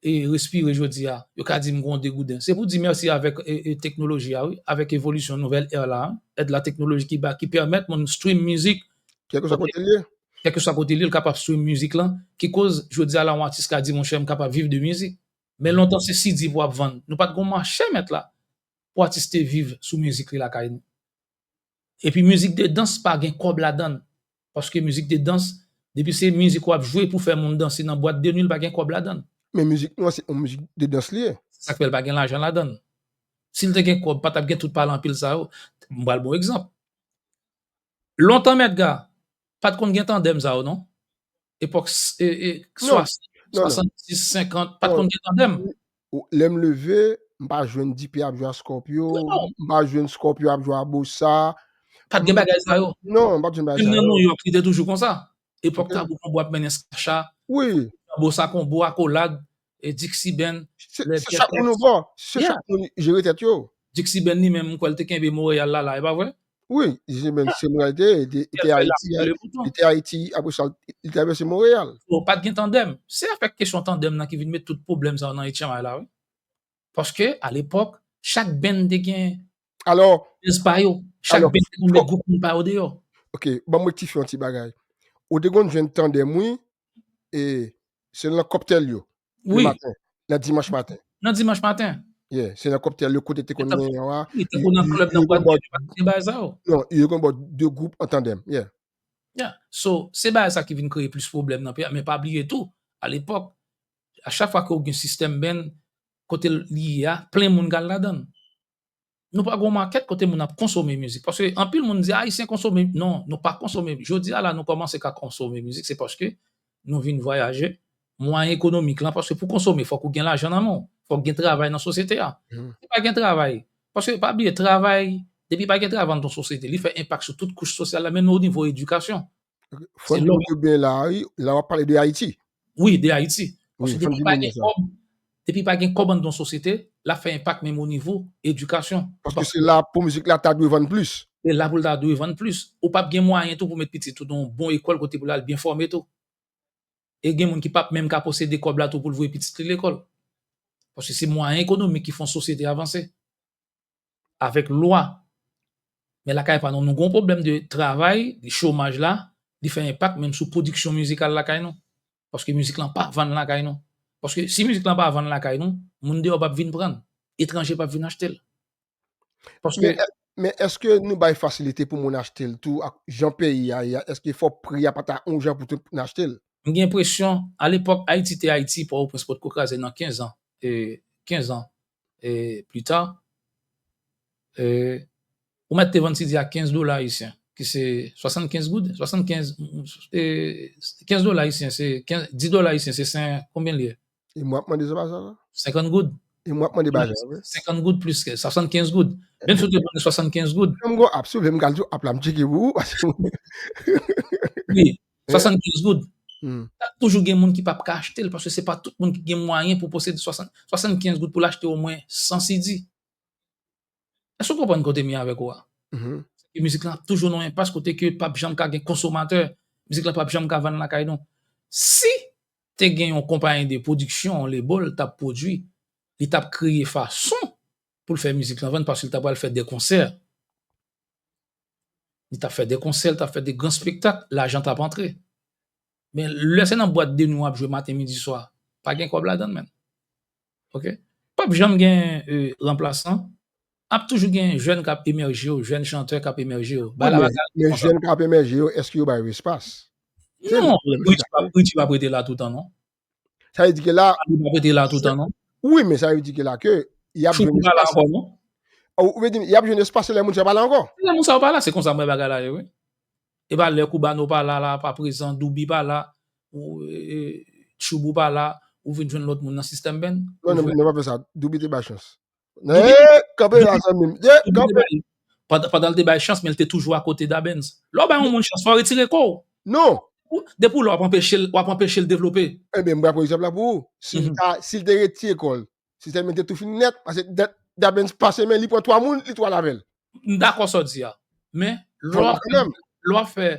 e, respire jodi a, yo ka di m gon degouden. Se pou di mèsi avèk e, e, teknoloji a, wi, avèk evolisyon nouvèl è la, èd la teknoloji ki ba, ki pèmèt moun stream mizik. Kèlkeswa kote l ye. Kèlkeswa kote l ye, l kapab stream mizik lan, ki koz jodi a la yon atis ka di monchè m kapab viv de mizik. Men lontan se C D pou w ap vann. Nou pa t gon mache mèt la pou atis te viv sou mizik li lakay nou. Epi mizik de dans pa gen kòb ladan l. Paske mizik de dans, depi se mizik w ap jwe pou fè moun danse nan bwat de nwi, l pa gen kòb ladan l. Men mizik nou an, se yon mizik de dans li ye. Se sa k fè l pa gen lajan ladan l. Si l te gen kòb, pa t ap gen tout pale anpil sa yo. M pral ba w egzanp. Lontan Mèt Ga, pa t konn gen tandèm sa yo, non? Epòk swasannsis, senkant, pa t konn gen tandèm. Lè m leve, m pa jwenn D P ap jwe a Scorpio, m pa jwenn Scorpio ap jwe a Bossa, Pa t gen bagay sa yo. Non, pa t gen bagay Menm sa nan yo. New York, li te toujou konsa. Epòk Ok. Tabou Konbo ap mennen Skacha, Wi. Bossa Konbo, Akolad, e Dixie Band, Se lè se Pierre chak moun Tex, ouvè. Se yeah, chak moun jere tèt yo. Dixie Band li menm, m kwè l te kenbe Montréal la, la, e pa vre? Wi, Dixie Band se Montréal te, li te, li Pierre te Fèy Ayiti, Lapli li Lebouton. te Ayiti, apre sa, li travèse Montréal. So, pa t gen tandèm. Se avèk kesyon tandèm nan ki vin met tout pwoblèm sa yo nan Etchanmay la, wi. Paske, alepòk, chak band te gen Alò, buzz pa yo. Chak alò, band te konn met fòk, gwoup moun pa yo deyò. ok, ban m rektifye yon ti bagay. Ou te konn jwenn tandèm, wi, e se nan kòptèl yo, le Wi, maten, nan dimanch maten. nan dimanch maten. Yeah, se nan kòptèl yo kote te E konn tan genyen an, li te yo, konn nan yo, klèb yo nan konn bwat bò, de yo pa te gen bagay sa yo. Non, yo konn bò de gwoup an tandèm, yeah. Yeah. So, se bagay sa ki vin kreye plis pwoblèm nan peyi a. Men pa bliye tou, alepòk, a chak fwa ke w gen sistèm band, kote l ye a, plen moun k al ladan l. Nou pa gen yon makèt kote moun ap konsome mizik. Paske anpil moun di, Ayisyen konsome. Non, nou pa konsome. Jodi a la, nou kòmanse ka konsome mizik, se paske nou vin vwayaje. Mwayen ekonomik lan, paske pou konsome, fòk ou gen lajan nan men w. Fòk gen travay nan sosyete a. Mhm. Si pa gen travay, paske pa bliye, travay, depi pa gen travay nan yon sosyete, li fè enpak sou tout kouch sosyal la, menm o nivo edikasyon. Se Fò n lò. Di w byen la, wi, la w ap pale de Ayiti. Wi, de Ayiti. Wi, Paske fò n depi di pa moun yo gen sa. kòb, depi pa gen kòb anndan yon sosyete, l ap fè enpak menm o nivo edikasyon. Paske se la pou mizik la ta dwe vann plis. E la pou l ta dwe vann plis. Ou p ap gen mwayen tou pou met pitit ou nan yon bon ekòl kote pou l al byen fòme tou. E gen moun ki p ap menm ka posede kòb la tou pou l voye pitit li lekòl. Paske se mwayen ekonomik ki fè yon sosyete avanse. Avèk lwa. Men lakay pa nou, nou gen yon pwoblèm de travay, de chomaj la, li fè enpak menm sou pwodiksyon mizikal lakay nou. Paske mizik lan pa vann lakay nou. Paske si mizik lan pa vann lakay nou, moun deyò p ap vin pran l. Etranje p ap vin achte l. Paske Men, men èske nou bay fasilite pou moun achte l tou ak jan peyi a ye a, èske fò pri a pa ta yon jan pou tout moun achte l? M gen enpresyon, alepòk, Ayiti te Ayiti, Pòtoprens potko kraze nan kenz an, e, kenz an, e, pli ta. E, ou mèt te vann si di a kenz dola ayisyen, ki se swasannkenz goud, swasannkenz, e, kenz dola ayisyen, se kenz, dis dola ayisyen, se sen, konbyen l ye? E mwen ap mande sa pa sa la? Senkant goud. E mwen ap mande bagay la, wi. Senkant goud plis ke swasannkenz goud. Menm si w te vann swasannkenz goud. Menm gwo ap sou, menm gal tou, ap la m tcheke pou ou, paske Wi, swasannkenz goud. Hmm. T ap toujou gen moun ki p ap ka achte l, paske se pa tout moun ki gen mwayen pou posede swasant, swasannkenz goud pou l achte omwen san si di. Èske w konprann kote m ye avèk ou a? Mhm. E mizik lan ap toujou nan yon enpas kote ke p ap janm ka gen konsomatè, mizik lan p ap janm ka vann lakay nou. Si te gen yon konpayi de pwodiksyon, yon label, t ap pwodui, li t ap kreye fason pou l fè mizik lan vann, paske l ta pral fè de konsè. Li t ap fè de konsè, li t ap fè de gran spektak, lajan t ap antre. Men lè se nan bwat de nwi w ap jwe maten, midi, swa, pa gen kòb ladan l, menm. Ok? P ap janm gen, e, ranplasan. Ap toujou gen jèn k ap emèje yo, jèn chantè k ap emèje yo. Bagay la Men, pa ka rete men konsa. Jèn k ap emèje yo, èske yo bay yo espas? Se Non, pwoblèm Richie sa. p ap, Richie p ap rete la toutan, non. Sa vle di ke la, Li p ap rete la toutan, non. Wi, men sa vle di ke la ke y ap Chouchou jwenn pa la espas. ankò, non. Ou, ou vle di, y ap jwenn espas, se lè moun sa pa la ankò. Lè moun sa yo pa la, se konsa m wè bagay la ye, wi. E pa lè Koubano pa la, la, pa prezan, Douby pa la, ou, e, Tchoubou pa la, ou vin jwenn lòt moun nan sistèm band, Non, ou non, jwenn non, pa fè sa. Douby te bay chans. Douby Eh, kanpe la, zanmi m. Eh, Douby te kanpe. bay, pandan, pandan l te bay chans, men l te toujou akote Dabens. Lè w bay yon moun chans, fò w retire kò w. Non. Ou, depi w la, w ap anpeche l, w ap anpeche l devlope. Ebyen, m pral pran egzanp la pou ou. Si l Mhm. ta, si l te retire kò l, sistèm te tou fini nèt, paske Da-, Dabens pase men li pran twa moun, li tou al avè l. M dakò sa w di a. Men, lè w Fò ap kanmenm. Lè w ap fè,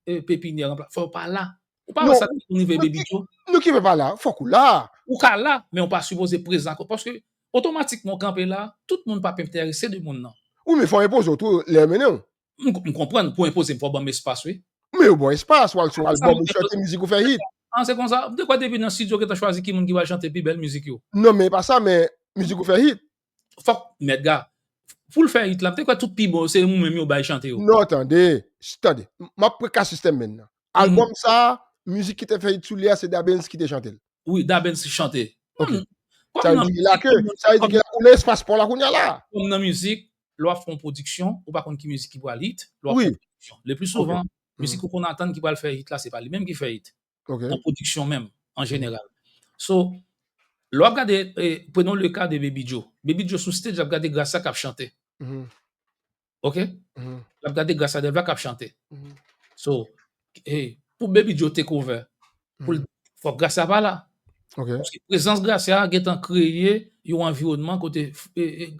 e, pepinyè ranpla-, fò w pa la. Ou pa Non, wè sa ki rive nou Baby ki, Joe? Nou ki fè pa la, fòk ou la. Ou ka la, men w pa sipoze prezan ankò. Paske otomatikman w kanpe la, tout moun p ap enterese de moun nan. Wi, men fò w enpoze w tou, lè yo mennen w. M, m konprann, pou enpoze m, fò w ban m espas, wi. Men yo ba w espas, w al sou Sa albòm, m ou chante mizik, ou fè hit. Ah, se konsa, m te kwè depi nan estidyo, yo gentan chwazi ki moun ki pral chante pi bèl mizik yo. Non, men e pa sa, men mizik ou fè hit. Fòk, mèt ga, pou l fè hit la, m te kwè tout pi bon yo, se ou menm yo bay chante yo. Non, tande, tande. M ap pran ka sistèm menn nan. Albòm sa, mizik ki te fè hit sou li a, se Dabens ki te chante l. Wi, Dabens chante. Ok. Hmm. Sa vle di ke la ke, sa vle di ke la, ou nan espas pa w la kounye a la. Kòm nan mizik, lè w ap fè yon pwodiksyon, ou pa konn ki mizik ki pral hit, lè w ap Wi. fè yon pwodiksyon. Le pli souvan, Mhm. mizik ou konn atann ki pral fè hit la, se pa li menm ki fè hit. Ok. Nan pwodiksyon menm, an jeneral. So, lè w ap gade, e, prenons le cas de Baby Joe. Baby Joe sou stage, l ap gade Gracia k ap chante. Mhm. Ok? L ap gade Gracia Delva k ap chante. So, hey, pou Baby Joe take over, pou l, fòk Gracia pa la. Paske prezans Gracia gentan kreye yon anviwònman kote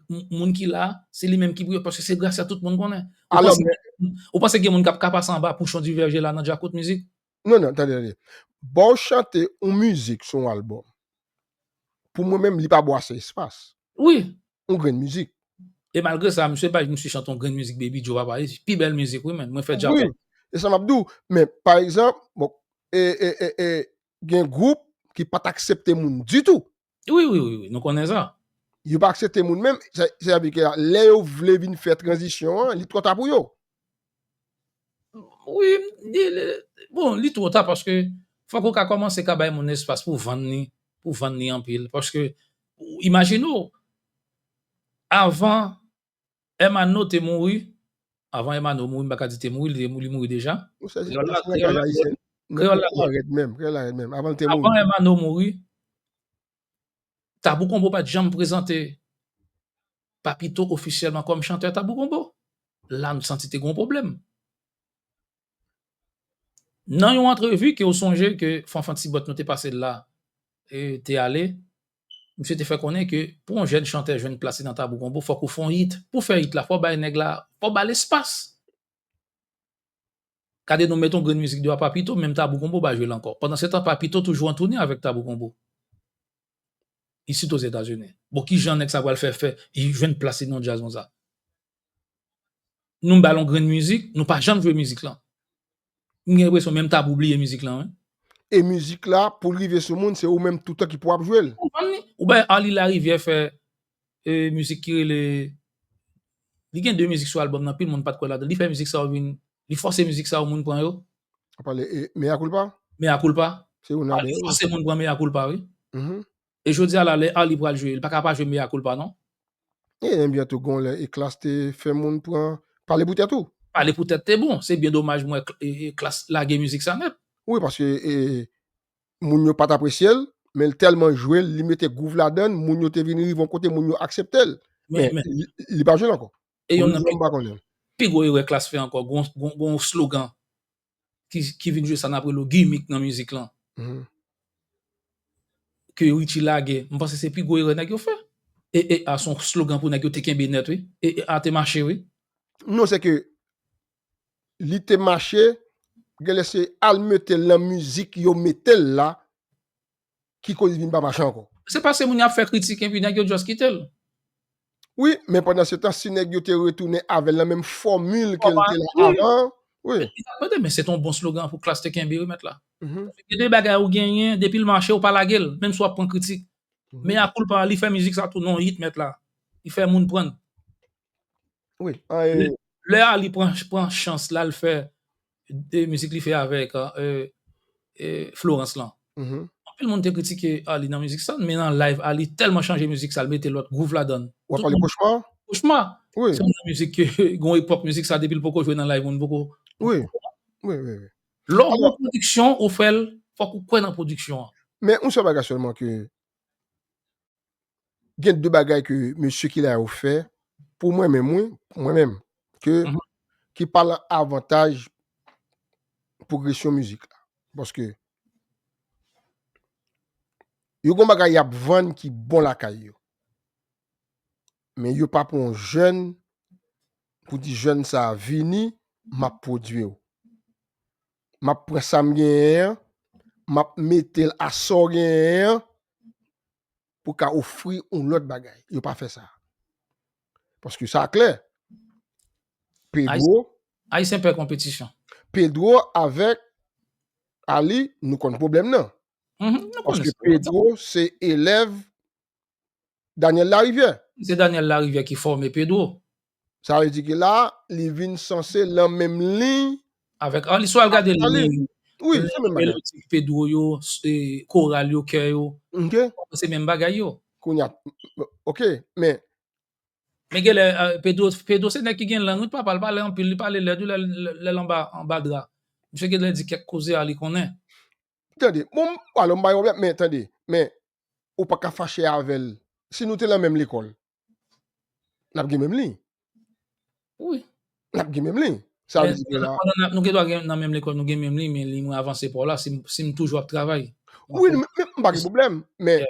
moun ki la, se li menm ki pou yo, paske se Gracia tout moun konnen. Ou panse gen moun k ap ka pase anba Pouchon Diverge la nan Djakout Mizik? Non, non, tande, tande. Bon, chante yon mizik sou yon albòm. Pou mwen menm, li pa ba w ase espas. Wi. Yon grenn mizik. E malgre sa, misye bay misye chante yon grenn mizik Baby Joe, papa, e pi bèl mizik, wi, men mwen fè djab. Wi, e sa m ap di w. Men, pa egzanp, bon, e, e, e, e, gen gwoup ki pa t aksepte moun ditou. Wi, wi, wi, wi, nou konnen sa. Yo pa aksepte moun menm, sa, sa vle di ke lè yo vle vin fè tranzisyon an, li twò ta pou yo. Wi, li, li, bon, li twò ta paske fòk ou ka kòmanse ka bay moun espas pou vann li, pou vann li anpil. Paske, imajine w, avan Hermano te mouri, avan Hermano mouri, m pa ka di te mouri, li, li mouri deja. Kreyòl la, kreyòl la, kreyòl la rèd menm, kreyòl la rèd menm. Avan l te mouri. Avan Hermano mouri, Tabou Combo pa t janm prezante Papito ofisyèlman kòm chantè Tabou Combo. La, m santi te gen yon pwoblèm. Nan yon antrevi ke w sonje ke Fanfan Tibòt nou te pase la, e, te ale, misye te fè konnen ke pou yon jèn chantè jwenn plas li nan Tabou Combo, fòk ou fè yon hit. Pou fè hit la, fò w bay nèg la, fò w ba l espas. Gade nou met yon grenn mizik deyò a Papito, menm Tabou Combo pa jwe l ankò. Pandan se tan, Papito toujou an toune avèk Tabou Combo. Isit Ozetazini. Bon, kijan nèg sa pral fè, fè, li jwenn plas li nan djaz konsa? Nou ba l yon grenn mizik, nou pa janm jwe mizik lan. M gen enpresyon menm Tabou bliye mizik lan, wi. E mizik la, pou l rive sou moun, se ou menm toutan ki pou ap jwe l. Ou konprann li? Ou bay Arly Larivière fè, e, mizik ki rele, li gen de mizik sou albòm nan, pil moun pa t kwè ladan. Li fè mizik sa yo vin, li fòse mizik sa yo moun pran yo. Ou pale, e, Mea Culpa? Mea Culpa. Se youn ladan yo. Li fòse moun pran Mea Culpa, wi. E jodi a la, lè Arly pral jwe, li pa ka pa jwe Mea Culpa, non. E, ebyen tou, gon lè, e Klass te fè moun pran, Pale pou tèt ou. Pale pou tèt te bon. Se byen domaj mwen, e, e, Klass lage mizik sa nèt. Wi, paske, e, moun yo pa t apresye l, men l tèlman jwe l, li mete gwouv ladan l, moun yo te vin rive yon kote, moun yo aksepte l. Men, men li, li pa jwe l ankò. E youn nan pi, pi gwo erè Klass fè ankò, gon, gon, gon slogan ki, ki vin jwe sa n ap rele gimmick nan mizik lan. Ke Richie lage, m panse se pi gwo erè nèg yo fè. E, e a se yon slogan pou nèg yo te kenbe nèt, wi. E, e a te mache, wi. Non, se ke li te mache, genlè se al mete l nan mizik yo mete l la, ki koz li vin pa mache ankò. Se paske moun yo ap fè kritik, epi nèg yo just kite l. Wi, men pandan se tan, si nèg yo te retounen avè l nan menm fòmil ke l te la avan, wi. Men se t yon bon slogan pou Klass te kenbe, wi, mèt la. Gen de bagay ou genyen, depi l mache, ou pa lage l, menm si w ap pran kritik. Mea Culpa, li fè mizik sa tou nan yon hit, mèt la. Li fè moun pran. Wi. Lè a li pran, pran chans la, l fè de mizik li fè avèk, e, e, Florence lan. Anpil moun te kritike Arly nan mizik sa, men nan live, Arly tèlman chanje mizik sa, l mete lòt gwouv ladan l. W ap pale Kochma? Kochma. Wi. Se yon mizik ke, gon epòk mizik sa, depi l poko jwe nan live, moun poko. Wi. Wi, wi, wi. Lè w gon pwodiksyon, ou fè l, fòk ou kwè nan pwodiksyon an. Men yon sèl bagay sèlman ke gen de bagay ke mesye ki la yo fè, pou mwen menm, wi, pou mwen menm, ke, ki pa lan avantaj pwogresyon mizik la. Paske yo gon bagay y ap vann ki bon lakay yo. Men yo pa pran yon jèn pou di jèn sa a vini, m ap pwodui w. M ap pran sa m genyen an, m ap mete l a sa w genyen an, pou ka ofri yon lòt bagay. Yo pa fè sa. Paske sa klè. Pedro. Ayisyen pè konpetisyon. Pedro avèk Arly, nou konn pwoblèm nan. Paske Pedro se elèv Daniel Larivière. Se Daniel Larivière ki fòme Pedro. Sa vle di ke la, li vin sanse lan menm liy avèk Arly. Si w al gade liy, wi, se menm bagay. Melodik Pedro yo, e, koral yo, kè yo, se menm bagay yo. Kounye a, ok, men. Men genlè, e, Pedro, Pedro se nèg ki gen lang, wi, papa l pale anpil, li pale lèd, wi, lè, lè, lè l anba, anba dra. Misye genlè di kèk koze Arly konnen. Tande, bon, alò, m pa gen pwoblèm, men tande, men, ou pa ka fache avè l. Si nou te lan menm lekòl, n ap gen menm liy. Wi. n ap gen menm liy. Sa vle di ke la. Nou gen dwa gen nan menm lekòl, nou gen menm liy, men liy mwen avanse pa w la, si m toujou ap travay. Wi, men m pa gen pwoblèm, men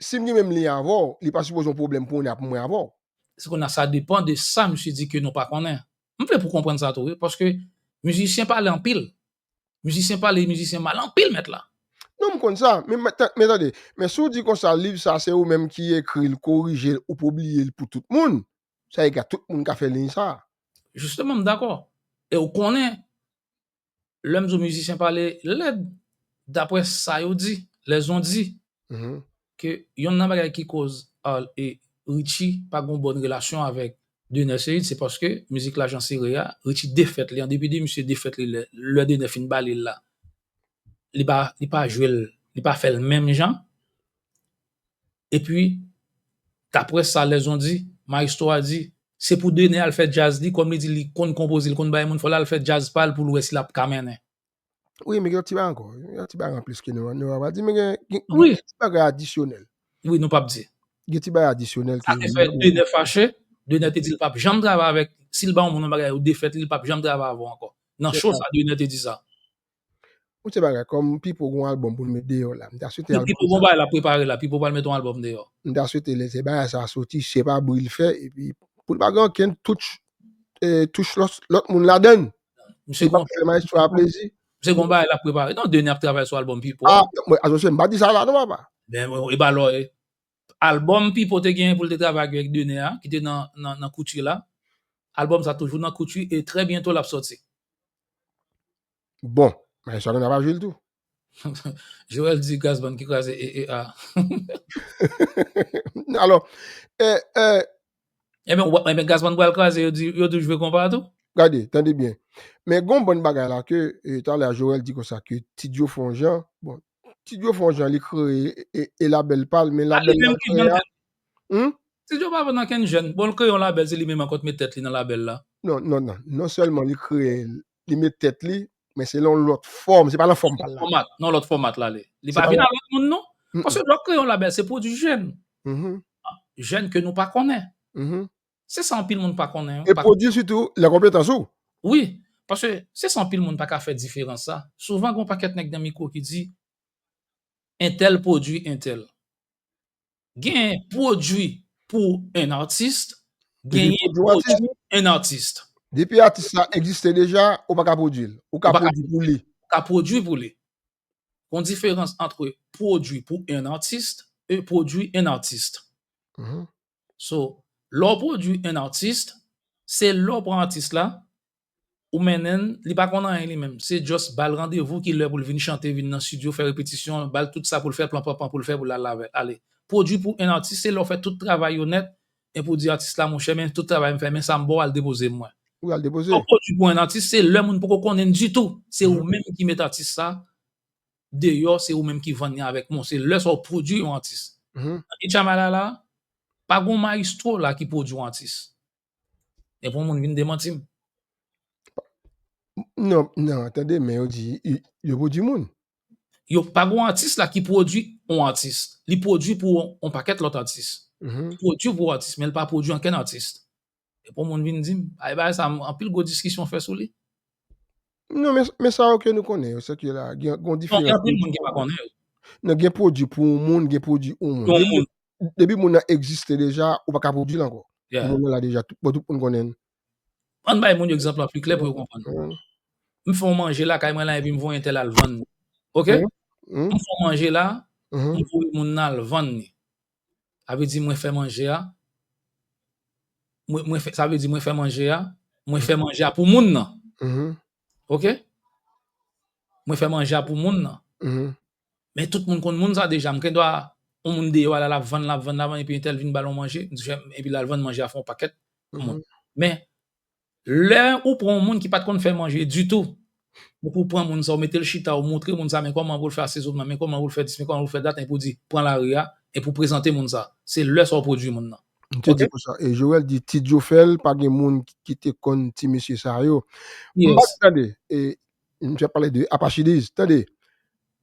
si m gen menm liy avè w, li pa sipoze yon pwoblèm pou w ni pou mwen avè w. Se konn sa depan de sa misye di ke nou pa konnen. M vle pou konprann sa tou, wi, paske mizisyen pale anpil. Mizisyen pale, mizisyen mal anpil, mèt la. Non, m konn sa, men tande, men si w di konsa, liv sa se ou menm ki ekri l, korije l, ou pibliye l pou tout moun, sa ega tout moun ka fè liy sa. Jisteman, m dakò. E w konnen, lè m di w mizisyen pale lèd, daprè sa yo di, lèzon di, ke yonn nan bagay ki koz Richie pa gon bòn relasyon avèk Dener Ceide, se paske mizik Lajan Sere a, Richie defèt li, an depi de misye defèt li, lè Dener fin ba li l la, li pa li pa jwe l, li pa fè l menm jan. Epi, daprè sa lèzon di, mayestwo a di, se pou Dener al fè djaz li, kòm li di li konn konpoze, li konn bay moun, fò l al fè djaz pa l pou l wè si l ap ka mennen. Wi, men gen yon ti bagay ankò. Yon ti bagay anplis ke nou nou pa di, men gen gen gen ti bagay adisyonèl. Wi, nou p ap di. Gen ti bagay adisyonèl ke. Sa te fè Dener fache, Dener te di l p ap janm travay avèk, si l ba yon moun yon bagay ou defèt li, li p ap janm travay avè w ankò. Nan cho sa, Dener te di sa. Ou se bagay, kòm Pipo gon albòm pou l met deyò la. M ta swete albòm. Pipo gon bagay l ap prepare la, Pipo pral met yon albòm deyò. M ta swete lè se bagay sa soti, se pa bri l fè, epi pou l pa gen okenn touch touch lòt moun ladann. Misye gon fè maestro a plezi. Misye gon bagay l ap prepare. Non, Dener ap travay sou albòm Pipo. Ah, mwen asosye m pa di sa la non papa. Men e ba lò e. Albòm Pipo te genyen pou l te travay avèk Dener a, ki te nan nan nan kouti la. Albòm sa toujou nan kouti e trè byento l ap sòti. Bon, maestro a konn ap jwe l tou. Joel di Gazman ki kraze E E A. Alò, e, e, Ebyen, ebyen Gazman pral kraze, yo di, yo di w jwe konpa tou? Gade, tande byen. Men gon bann bagay la ke, e, talè a Joel di konsa ke Ti Djo fè yon jan, bon, Ti Djo fè yon jan, li kreye e, e labèl pa l, men labèl la l kreye a. Hum? Ti Djo pa vann ankenn jèn. Bon, l kreye yon labèl, se li menm ankò t met tèt li nan labèl la. Non, non, non. Non sèlman li kreye l, li met tèt li, men se nan yon lòt fòm, se pa nan fòm pa l la. Fòmat, nan lòt fòmat l ale. Li pa vin a lòt moun non. Paske lè w kreye yon labèl, se pwodui jèn. Jèn ke nou pa konnen. Se sa anpil moun pa konnen. E pwodui sitou lè konpetans ou. Wi, paske se sa anpil moun pa ka fè diferans sa. Souvan gen yon pakèt nèg nan mikwo ki di entèl pwodui entèl. Genyen pwodui pou en artist, genyen pwodui en artist. Depi atis la egziste deja, ou pa ka pwodui l. Ou ka pwodui pou li. Ou ka pwodui pou li. Gon diferans antre pwodui pou en artist e pwodui en artist. So, lè w pwodui en artist, se lè w pran atis la, ou mennen l, li pa konn anyen li menm. Se just ba l randevou ki lè pou l vin chante, vin nan estidyo, fè repetisyon, ba l tout sa pou l fè, plan panpan pou l fè, pou l al avè l. Ale. Pwodui pou en atis, se lè w fè tout travay yo nèt, epi w di atis la, monchè, men tout travay m fè, men sa m ba w, al depoze m mwen. Wi, al depoze. Lè w pwodui pou en atis, se lè moun poko konnen l ditou. Se ou menm ki met atis sa deyò, se ou menm ki vann li avèk men w. Se lè sa w pwodui yon atis. Nan Itchamala la, pa gon mayestwo la ki pwodui yon atis. Epi yon moun vin demanti m. Non, non, tande, men yo di, yo pwodui moun. Yo pa gon atis la ki pwodui yon atis. Li pwodui pou yon pakèt lòt atis. Li pwodui pou yon atis, men li pa pwodui ankenn atis. Epi yon moun vin di m, ay bagay sa, anpil gwo diskisyon fè sou li. Non, men, men sa yo ke nou konnen yo, se ke la, gen, gen diferans. Non, gen anpil moun ki pa konnen yo. Non, gen pwodui pou yon moun, gen pwodui yon moun. Pou yon moun. Depi moun nan egziste deja, ou pa ka pwodui l ankò. Moun nan la deja, tout, bon, tout moun konnen l. Ann bay moun yo egzanp lan pi klè pou yo konprann. M fè yon manje lakay mwen la epi m voye entèl al vann li. Oke? M fè yon manje la, m voye moun nan al vann li. Sa vle di mwen fè manje a, mwen, mwen fè, sa vle di mwen fè manje a, mwen fè manje a pou moun nan. Oke? Mwen fè manje a pou moun nan. Men tout moun konn moun sa deja. M gen dwa, yon moun deyò a la, l ap vann, l ap vann, l ap vann, epi entèl vin ba l yon manje, epi l al vann manje a fè yon pakèt moun. Men, lè ou pran yon moun ki pa t konn fè manje ditou, epi ou pran moun sa, ou mete l chita, ou montre moun sa, men kòman pou l fè asezonman, men kòman pou l fè dis, men kòman pou l fè dat, epi ou di, pran lari a, epi ou prezante moun sa. Se lè sa w pwodui moun nan. M te di konsa, e Joel di Ti Djo fè l, pa gen moun ki te konn ti mesye sa yo. M pa tande, e, m te pale de Apachidiz, tande.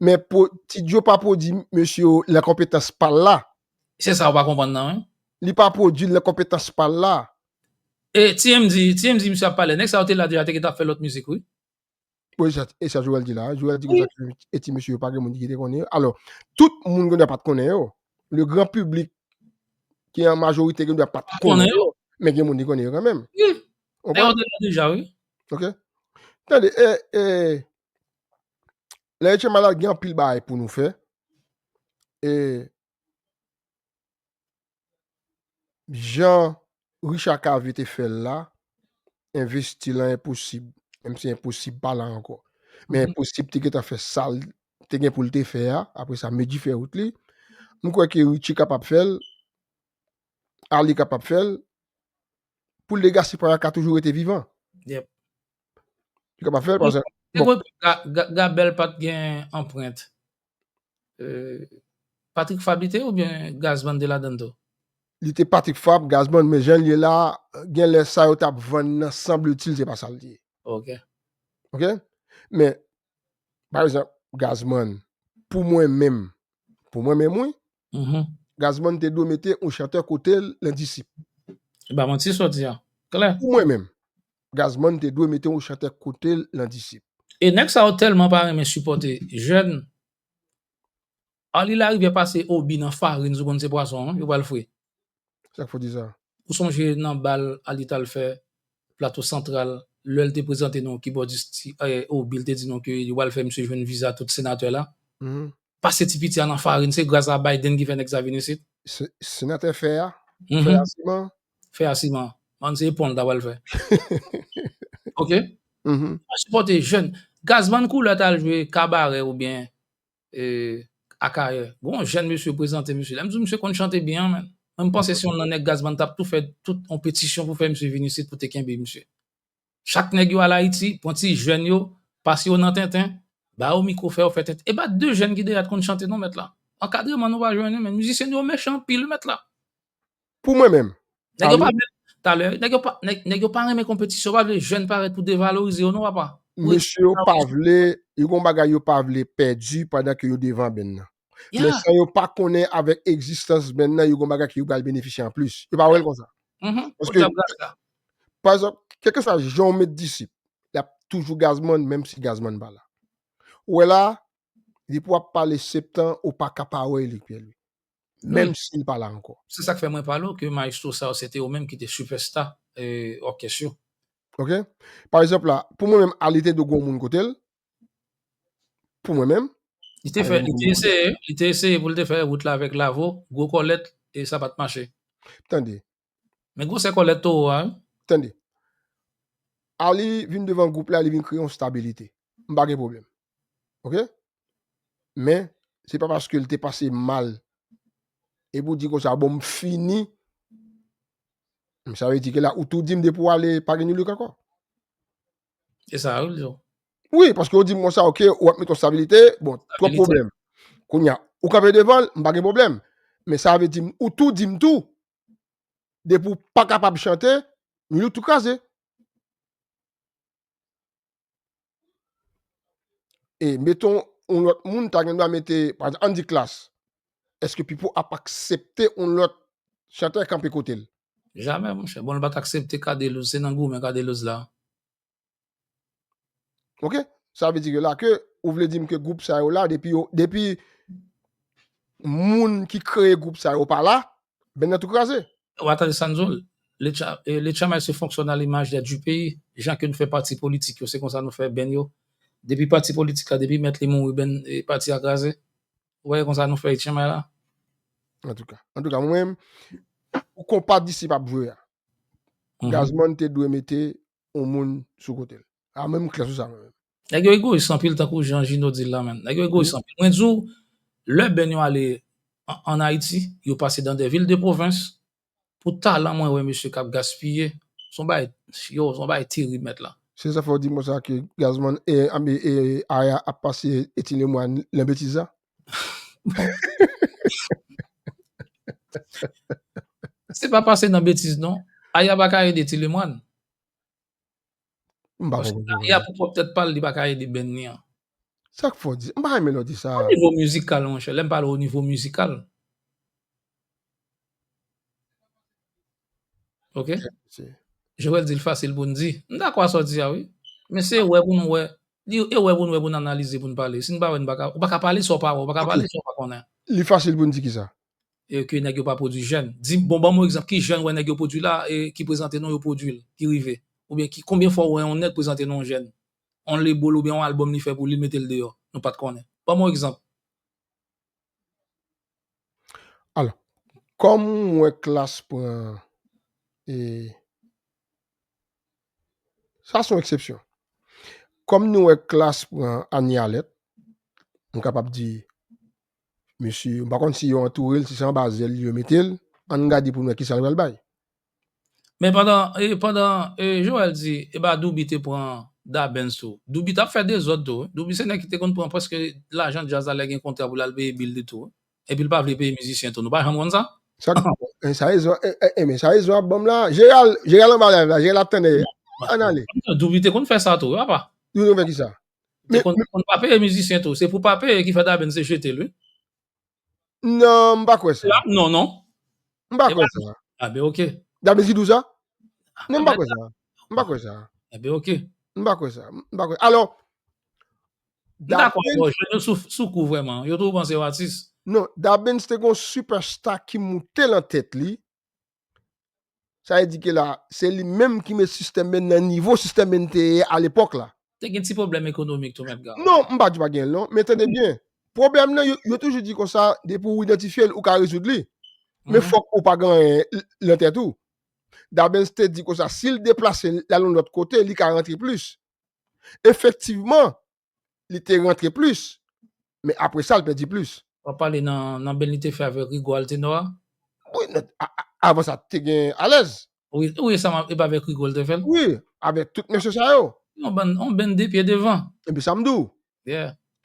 Men Ti Djo pa pwodui mesye yo nan konpetans pa l la. Se sa ou pa konprann nan, wi. Li pa pwodui l nan konpetans pa l la. E T M D, T M D, misye ap pale. Nèg sa yo te la deja, te gentan ap fè lòt mizik, wi. Wi, sa, e sa Joel di la. Joel di konsa ke e ti mesye yo pa gen moun ki te konnen yo. Alò, tout moun kounye a pa t konnen yo. Le grand public ki an majorite kounye a pa t konnen yo. Men gen moun ki konnen yo kanmenm. Wi. Nèg yo te la deja, wi. Ok. Tande, e, e, lè Etchenmay la gen anpil bagay pou nou fè. E jan Richard Cavé te fè l la, envesti lan enposib. Menm si enposib pa la ankò. Men enposib te gentan fè sa l te gen pou l te fè a. Apre sa, Medjy fè wout li. M kwè ke Richie kapab fè l. Ali kapab fè l. Pou legacy pa a ka toujou rete vivan. Yep. Li kapab fè l, paske Bon, Gabèl pa t gen anprent. Patrick Fabre li te oubyen Gazman te ladan tou? Li te Patrick Fabre, Gazman, men jan l ye la, gen lè sa yo t ap vann nan, sanble t il se pa sa l te ye. Ok. Ok? Men, pa egzanp, Gazman, pou mwen menm, pou mwen menm, wi, Gazman te dwe mete yon chantè kote l nan Disip. E pa manti sa w di a. Klè. Pou mwen menm, Gazman te dwe mete yon chantè kote l nan Disip. E nèg sa yo tèlman pa renmen sipòte jèn. Ali Larivière pase Obi nan farin, si w konn se pwason, yo pral fri. Sa k fè w di sa? Ou sonje nan bal Ali t al fè Plato Santral, lè l te prezante nou kibòdis Obi, l te di nou ke li pral fè misye jwenn viza tout senatè la. Pase ti piti a nan farin, se gras a Biden ki fè nèg sa vin isit. Senatè fè a? Fè a siman? Fè a siman. Bann se epon l ta pral fè. Ok? Pa sipòte jèn. Gazman koulè t al jwe Kabarè oubyen Akayè. Gon jèn mesye prezante misye. Lè m di w misye konn chante byen an, men. Mwen m panse se yon nan nèg Gazman t ap tou fè tout yon petisyon pou fè misye vin isit pou te kenbe misye. Chak nèg yo al Ayiti, pran ti jèn yo, pase yo nan tenten, ba yo mikwo, fè yo fè tenten. E pa de jèn ki dèyè t konn chante non, mèt la. Ankadreman nou pa jwenn, men mizisyen nou yo mechan anpil, mèt la. Pou mwen menm. Nèg yo pa vle, talè, nèg yo pa, nèg, nèg yo pa renmen konpetisyon, yo pa vle jèn parèt pou devalorize yo non, papa. Mesye yo pa vle, yo gon bagay yo pa vle pèdi pandan ke yo devan band nan. Men san yo pa konnen avèk egzistans band nan, yo gon bagay ke yo pral benefisye anplis. Yo pa wè l konsa. Paske, pa egzanp, kèlkeswa jan w met Disip, l ap toujou Gazman, menm si Gazman pa la. Ou wè la, depi w ap pale Septan, ou pa ka pa wè Elik Pyè Lwi. Menm si l pa la ankò. Se sa k fè mwen pale w ke maestro sa yo, se te yo menm ki te sipèsta òkès yo. Ok? Pa egzanp la, pou mwen menm, Ali te dwe gon moun kote l. Pou mwen menm. Li te fè, li te eseye, li te eseye pou l te fè wout la avèk Lavo, gwo kòlèt, e sa pa t mache. Tande. Men gwosè kòlèt towo a, wi. Tande. Ali vin devan gwoup la, li vin kreye yon stabilite. M pa gen pwoblèm. Ok? Men, se pa paske l te pase mal. Epi w di konsa, bon, m fini. Sa vle di ke la, ou tou di m depi w ale, pa gen Nulook ankò. E sa, wi, l di w. Wi, paske w di m konsa, ok, w ap met yon stabilite, bon, twòp pwoblèm. Kounye a, ou kanpe devan l, m pa gen pwoblèm. Men sa vle di m, ou tou di m tou, depi w pa kapab chante, Nulook tou kraze. E meton yon lòt moun ta gen dwa mete, pa egzanp, Andy Class. Èske Pipo ap aksepte yon lòt chantè kanpe kote l? Jamè, monchè. Bon, l pa t aksepte Cadelouse, se nan goumen Cadelouse la. Ok? Sa vle di ke la ke ou vle di m ke gwoup sa yo la, depi yo, depi moun ki kreye gwoup sa yo pa la, band nan tou kraze. W a tande sa n di w, Etchenmay se fonctionne à l'image du pays. Jan ke nou fè pati politik yo, se konsa nou fè band yo. Depi pati politik la, depi mèt li mouri, band, pati a kraze. Ou wè konsa nou fè Etchenmay la? Antouka, antouka, mwen menm, pou konpa Disip ap jwe a, Gazman te dwe mete yon moun sou kote l. A, mwen m klè sou sa mwen menm. Nèg yo egoyis anpil tankou jan Jino di l la menm. Nèg yo egoyis anpil. Mwen di w, lè band yo ale an, an Ayiti, yo pase dans des villes de province, pou talan mwen wè mesye k ap gaspiye, se yon bagay, yo, se yon bagay terib mèt la. Se sa fè w di mwen sa ke Gazman e, e, e Aya ap pase Eti Lemwàn nan betiz la? Se pa pase nan betiz non. Aya pa ka ede Ti Lemwàn. Paske Aya pou pwòp tèt pa l, li pa ka ede band li an. Sa k fè w di? M pa renmen lè w di sa. O nivo mizikal, monchè, lè m pale o nivo mizikal. Ok? Se, Joel di l fasil pou n di. M dakò a sa w di a, wi. Men se wè pou nou wè. Li e wè pou nou wè pou n analize, pou n pale. Si n pa wè, n pa ka, ou pa ka pale sa w pa wè, ou pa ka pale sa w pa konnen. Li fasil pou n di kisa? E ke nèg yo pa pwodui jèn. Di, bon, ban m yon egzanp, ki jèn wè nèg yo pwodui la, e ki prezante non yo pwodui l, ki rive. Oubyen ki, konbyen fwa w wè yon nèg prezante non yon jèn? On label oubyen yon album li fè pou li mete l deyò. Nou pa t konnen. Ban m yon egzanp. Alò, kòm m wè Klass pran, e, sa se yon eksepsyon. Kòm nou wè Klass pran Annie Alerte, m kapab di, mesye, m pa konn si yo antoure l, si se anba zèl li yo mete l, ann gade pou n wè kisa l pral bay. Men pandan, e, pandan e, Joel di, e ba Douby te pran Dabens tou. Douby t ap fè dezòd tou. Douby se nèg ki te konn pran prèske lajan djaz la lè gen kontra pou l al peye bil li tou. Epi l pa vle peye mizisyen tou. Nou pa janm konn sa? Sa, e, sa rezon, e, e, e, men sa rezon ap ban m la. Jeral, Jeral anba live la, Jeral ap tande. Ann ale. Douby te konn fè sa tou, wi, papa. Douby te konn fè kisa? Te konn, konn pa peye mizisyen tou. Se pou pa peye ki fè Dabens te jete l, wi. Non, m pa kwè sa. Non, non. M pa kwè sa. Ah, ben, ok. Dabens ki di w sa? Non, m pa kwè sa. M pa kwè sa. Eh ben, ok. M pa kwè sa. M pa kwè. Alò, M dakò avè w, jèn yo sou, sou kou vrèman. Yo twò panse yo atis. Non, Dabens te gon sipèsta ki moute lan tèt li. Sa vle di ke la, se li menm ki met sistèm ben nan nivo sistèm ben te ye a lepòk la. Te gen ti pwoblèm ekonomik tou, mèt Gab. Non, m pa di pa gen l non, men tande byen. Pwoblèm nan, yo, yo toujou di konsa, depi w idantifye l, ou ka rezoud li. Men fòk ou pa gen anyen l- lan tèt ou. Dabens te di konsa, si l deplase l al yon lòt kote, li ka rantre plis. Efektivman, li te rantre plis, men apre sa, l pèdi plis. W ap pale nan, nan ben li te fè avèk Rigo Altenor a? Wi, nan, a, a, avan sa, te gen Alèz. Wi, wi, sa epa avèk Rigo l te fè l? Wi, avèk tout mesye sa yo. Yon bann, yon bann de pye devan. Epi sa m di w,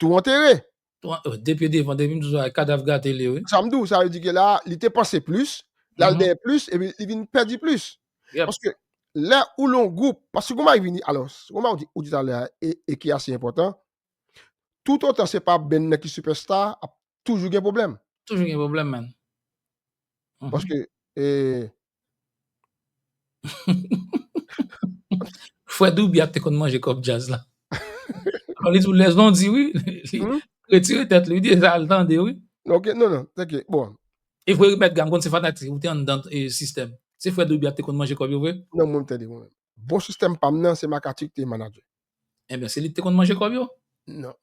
tou antere. De pye devan, depi m di w sa, kadav gate li, wi. Sa m di w, sa vle di ke la, li te panse plis, l al dèyè plis, epi li vin pèdi plis. Paske lè ou l yon gwoup, paske kòman li vini, alò, kòman ou di, ou di talè a, e, e ki ase enpòtan, toutotan se pa ben nan ki sipèsta, ap toujou gen pwoblèm. Toujou gen pwoblèm, man. Paske, e, Frè Douby a te konn manje kòb djaz la. Alò, li di w lè Zondi, wi, li retire tèt li, li di sa l tande, wi. Ok, non, non, teke, bon. E vre, mèt Gab, m konn se fanatik, ou te anndan e, sistèm. Se frè Douby a te konn manje kòb yo, vre? Non, mwen m tande, mwen menm. Bon sistèm pa m nan, se Makati ki te manadjè. Ebyen, se li ki te konn manje kòb yo? Non.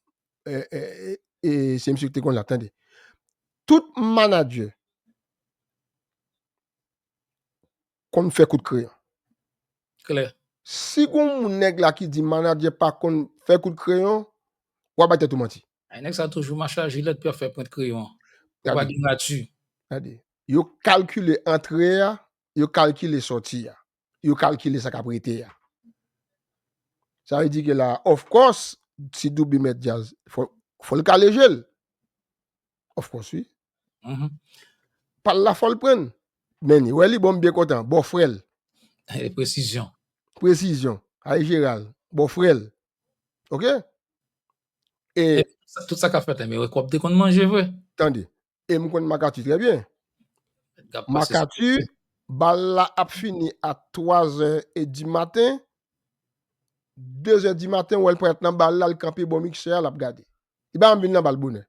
E, e, e, e, se misye ki te konn la, tande. Tout manadjè konn fè kout kreyon. Klè. Si gon moun nèg la ki di manadjè pa konn fè kout kreyon, w ap bay tèt ou manti. Ay, nèg sa toujou mache a jilèt pou y ap fè pwent kreyon. Yo pa gen rati. Gade. Yo kalkile antre a, yo kalkile sòti a. Yo kalkile sa k ap rete a. Sa vle di ke la, of course, si Douby mèt djaz, fò, fò l kale je l. Of course, wi. Pal la fò l pran l. Men li wè li bon, m byen kontan. Bò frè l. Presizyon. Presizyon. Ay Jeral. Bò frè l. Ok? E tout sa k ap fèt la, men wè kòb te konn manje vre. Tande. E m konn Makati trè byen. Makati, bal la ap fini a twazè edi maten. Dezè di maten, w wè l parèt nan bal la, l kanpe bò miksè a, l ap gade. Li pa janm vin nan bal bonè.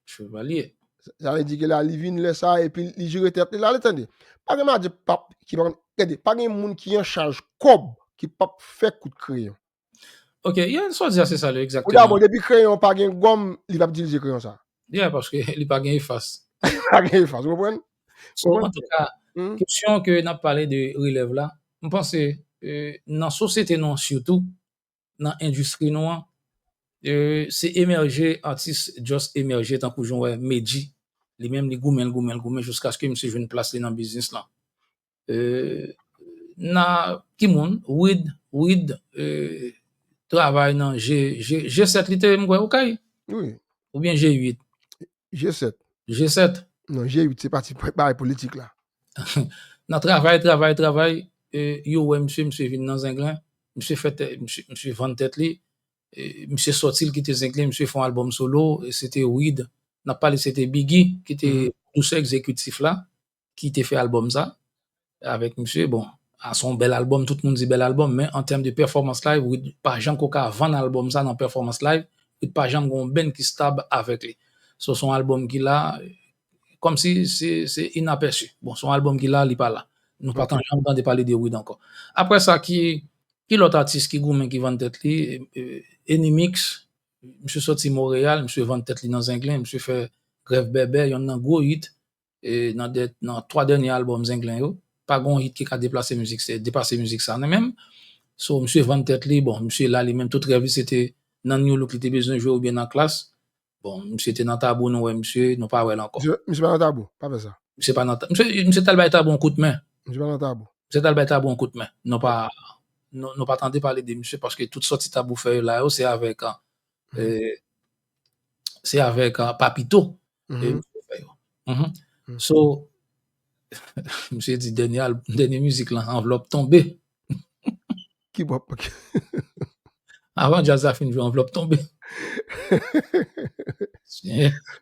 Chevalye. Sa vle di ke la, li vin lè sa, epi li jere tèt li la, li tande. Pa gen manadjè pap, ki pa konn, gade, pa gen moun ki an chaj kòb ki pap fè kout kreyon. Ok, yeah, sa w di a se sa l ye, egzakteman. Ou dakò, depi kreyon pa gen gòm, li p ap itilize kreyon sa. Yeah, paske li pa gen efas. Li pa gen efas, ou konprann? So, antouka, kesyon ke n ap pale de relèv la, m panse, e, nan sosyete nou an sitou, nan endistri nou an, e, se emèje, atis just emèje, tankou jan w wè Medjy, li menm li goumen, l goumen, l goumen, jiskaske misye jwenn plas li nan biznis lan. E, na, ki moun? Wid, Wid, e, travay nan G, G, G sèt li te ye, m kwè, okay? Wi. Oubyen G uit? G sèt. G sèt. Non, G uit, se pati pa-, bagay politik la. Nan travay, travay, travay, e, yo wè misye, misye vin nan Zenglen, misye fè tè-, misye, misye vann tèt li, e, misye sòti, l kite Zenglen, misye fè yon albòm solo, e se te Wid. N ap pale, se te Biggy ki te pwodisè egzekitif la, ki te fè albòm sa avèk misye. Bon, a, se yon bèl albòm, tout moun di bèl albòm, men an tèm de pèfòmans live, Wid pa janm ko ka vann albòm sa nan pèfòmans live, Wid pa janm gen yon band ki stab avèk li. So, se yon albòm ki la, kòmsi se, se inapèsi. Bon, se yon albòm ki la, li pa la. Nou pa janm tande pale de Wid ankò. Apre sa, ki, ki lòt atis ki goumen, ki vann tèt li? E, e, Enimix, misye soti Monreyal, misye vann tèt li nan Zenglen, misye fè Rèv Bèbè, yonn nan gwo hit, e, nan dè-, nan twa dènye albòm Zenglen yo. Pa gon hit ki ka deplase mizik, se depase mizik sa nan menm. So, misye vann tèt li, bon, misye la li menm, tout rèv li se te nan New Look li te bezwen jwe oubyen nan Klass. Bon, misye te nan Tabou, nou wè misye, nou pa wè l ankò. Misye, misye pa nan Tabou, pa fè sa. Misye pa nan Ta-, misye, misye t al bay Tabou yon kout men. Misye pa nan Tabou. Misye t al bay Tabou yon kout men. Nou pa, nou, nou pa tande pale de misye paske tout sòti Tabou fè yo la yo, se avèk, e, se avèk, e, Papito, e, misye fè yo. So, misye di dènye al-, dènye mizik lan, anvlòp tonbe. Ki bò? Avan djaz la fin jwe, anvlòp tonbe.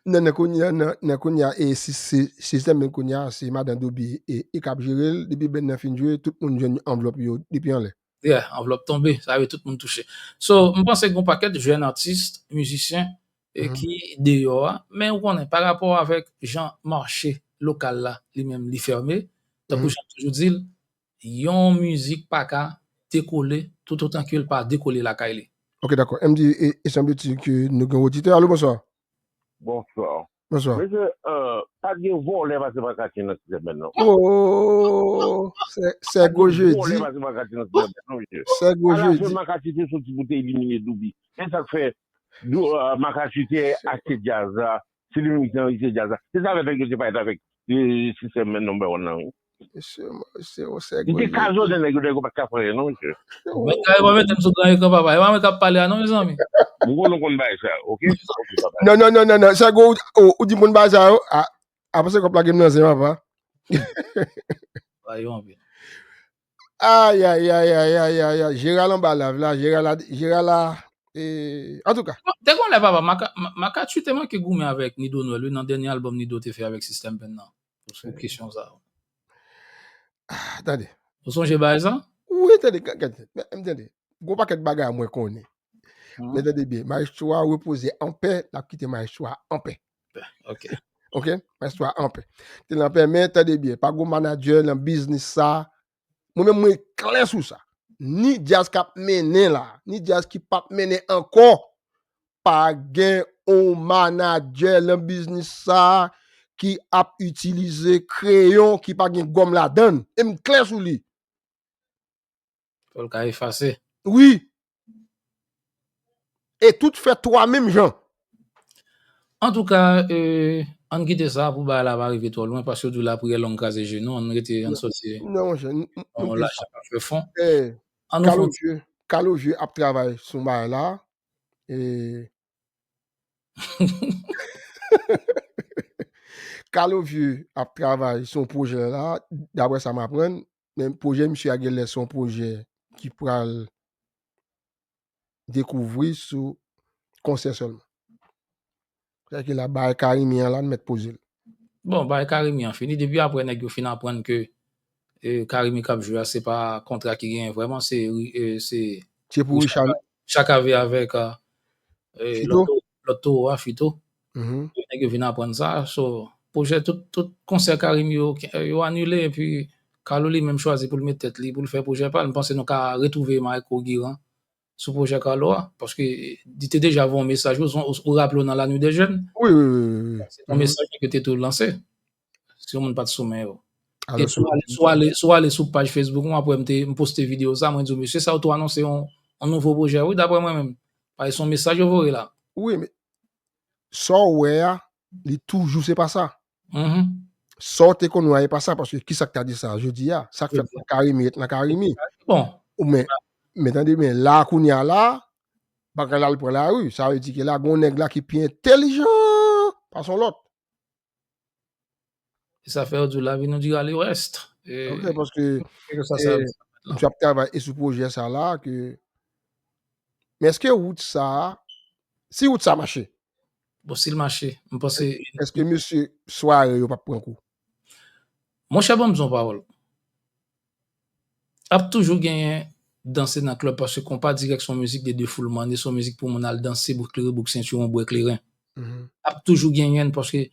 Nan, nan kounye a, nan, nan kounye a, e si, si, sistèm men kounye a, se madan Dobi e, e k ap jere l. Depi band nan fin jwe, tout moun jwenn anvlòp yo depi anlè. Yeah, anvlòp tonbe, sa vle tout moun touche. So, m panse gen yon pakèt jèn atis, mizisyen, e ki deyò a, men ou konnen, pa rapò avèk jan mache lokal la, li menm, li fèmen, tankou jan m toujou di l, yon mizik pa ka dekole toutotan ke l pa dekole lakay li. Ok, dakò. M D, e, e sanble-t-il ke nou gen oditè. Alo, bonswa. Bonswa. Bonswa. Mesye, e, pa t gen vòlè pase Makati nan sistèm, non. Oh, se, se gwo jedi. Vòlè pase Makati nan sistèm, non, mesye. Se gwo jedi. Alafen Makati te soti pou te elimine Doubi. Se sa k fè Dou-, e, Makati te achte djaz la. Se li menm ki te anrejistre djaz la. Se sa k fè nèg yo te parèt avèk, e, sistèm number one nan, wi. Se, se, se gwo jedi. Li te ka zonnen nèg yo, nèg yo pa t ka fè anyen, non, mesye. Mwen kay pa mete m sou gran ekran, papa. E pa mwen k ap pale a, non, mezanmi. M konnen w konn bagay sa yo, ok? Ok, papa. Non, non, non, non, non. Sa gwo, ou, ou di moun bagay sa yo. A, apre se kòb la gen nan zen, papa. Ay, anpil. Ay, ay, ay, ay, ay, ay, ay. Jeral anba live la, Jeral la, Jeral la, e, antouka. Te gon lè, papa, Maka-, Ma-, Makati te manke goumen avèk Nido Nwèl, wi, nan dènye albòm Nido te fè avèk Sistèm Band nan. Sou kesyon sa. Ah, tande. Ou sonje bagay sa? Wi, tande, gade, gade, men, men tande. Gon pakèt bagay mwen konnen. Men tande byen, Maestro a repoze an pè, n ap kite Maestro a an pè. Ok. Ok? Maestro a an pè. Te nan pè, men tande byen, pa gon manadjè nan biznis sa. Mwen menm, mwen klè sou sa. Ni djaz k ap mennen la, ni djaz ki p ap mennen ankò, pa gen yon manadjè nan biznis sa ki ap itilize kreyon ki pa gen gòm ladan l. E m klè sou li. Fò l ka efase. Wi. E tout fè twa menm jan. Antouka, e, ann kite sa pou bagay la pa rive twò lwen, paske yo di w lapriyè long kraze jenou, ann rete, ann sòti. Non, monchè, m, m, m, m, lachan pa fè fon. Ann nou fè. Kalo Vye, Kalo Vye ap travay sou bagay la. E, Kalo Vye ap travay sou pwojè la, daprè sa m aprann, men pwojè misye a genlè se yon pwojè ki pral dekouvri sou konsè sèlman. Sa ki la, bagay Carimi an la, n mèt poze l. Bon, bagay Carimi an fini. Depi apre nèg yo fin aprann ke, e, Carimi k ap jwe a, se pa kontra ki genyen vrèman, se, e, se pou Richard. Chaka, Chaka V avèk, e, e, Fito? Lòt to-, lòt towo a, Fito. Nèg yo vin aprann sa. So, pwojè tout, tout konsè Carimi yo, yo anile, epi Kalo li menm chwazi pou l met tèt li, pou l fè pwojè pa l. M panse nou ka retwouve Marco Guirand sou pwojè Kalo a, paske li te deja voye yon mesaj, ou, ou, ou raple w nan La Nuit des Jeunes? Wi, wi, wi, wi. Se yon mesaj ke te tou lanse. Si yon moun pa t sou men yo. E si w ale, si w ale, si w ale sou paj Facebook mwen, apre m te, m poste videyo sa, mwen di w, mesye, sa yo tou anonse yon, yon nouvo pwojè, wi, daprè mwen menm. Paske se yon mesaj yo voye la. Wi, men sa w wè a, li toujou se pa sa. Sa w te konn wè a, e pa sa, paske kisa k ta di sa jodi a? Sa k fèt nan Carimi ret nan Carimi. Bon. Ou men, men tande byen, la kounye a la, bagay la al pran lari. Sa vle di ke la, gon nèg la ki pi entèlijan pase yon lòt. E sa fè yo di w, la vie nous dira le reste. E, ok, paske, e, misye ap travay e sou pwojè sa la, ke, men èske wout sa, si wout sa mache? Bon, si l mache, m panse. Èske mesye sware yo p ap pran kou? Monchè, ban m di w yon pawòl. Ap toujou genyen danse nan klèb paske konpa dirèk se yon mizik de defouleman, li se yon mizik pou moun al danse, bouk kleren, bouk sentiwon, bwè kleren. Mhm. Ap toujou genyen l paske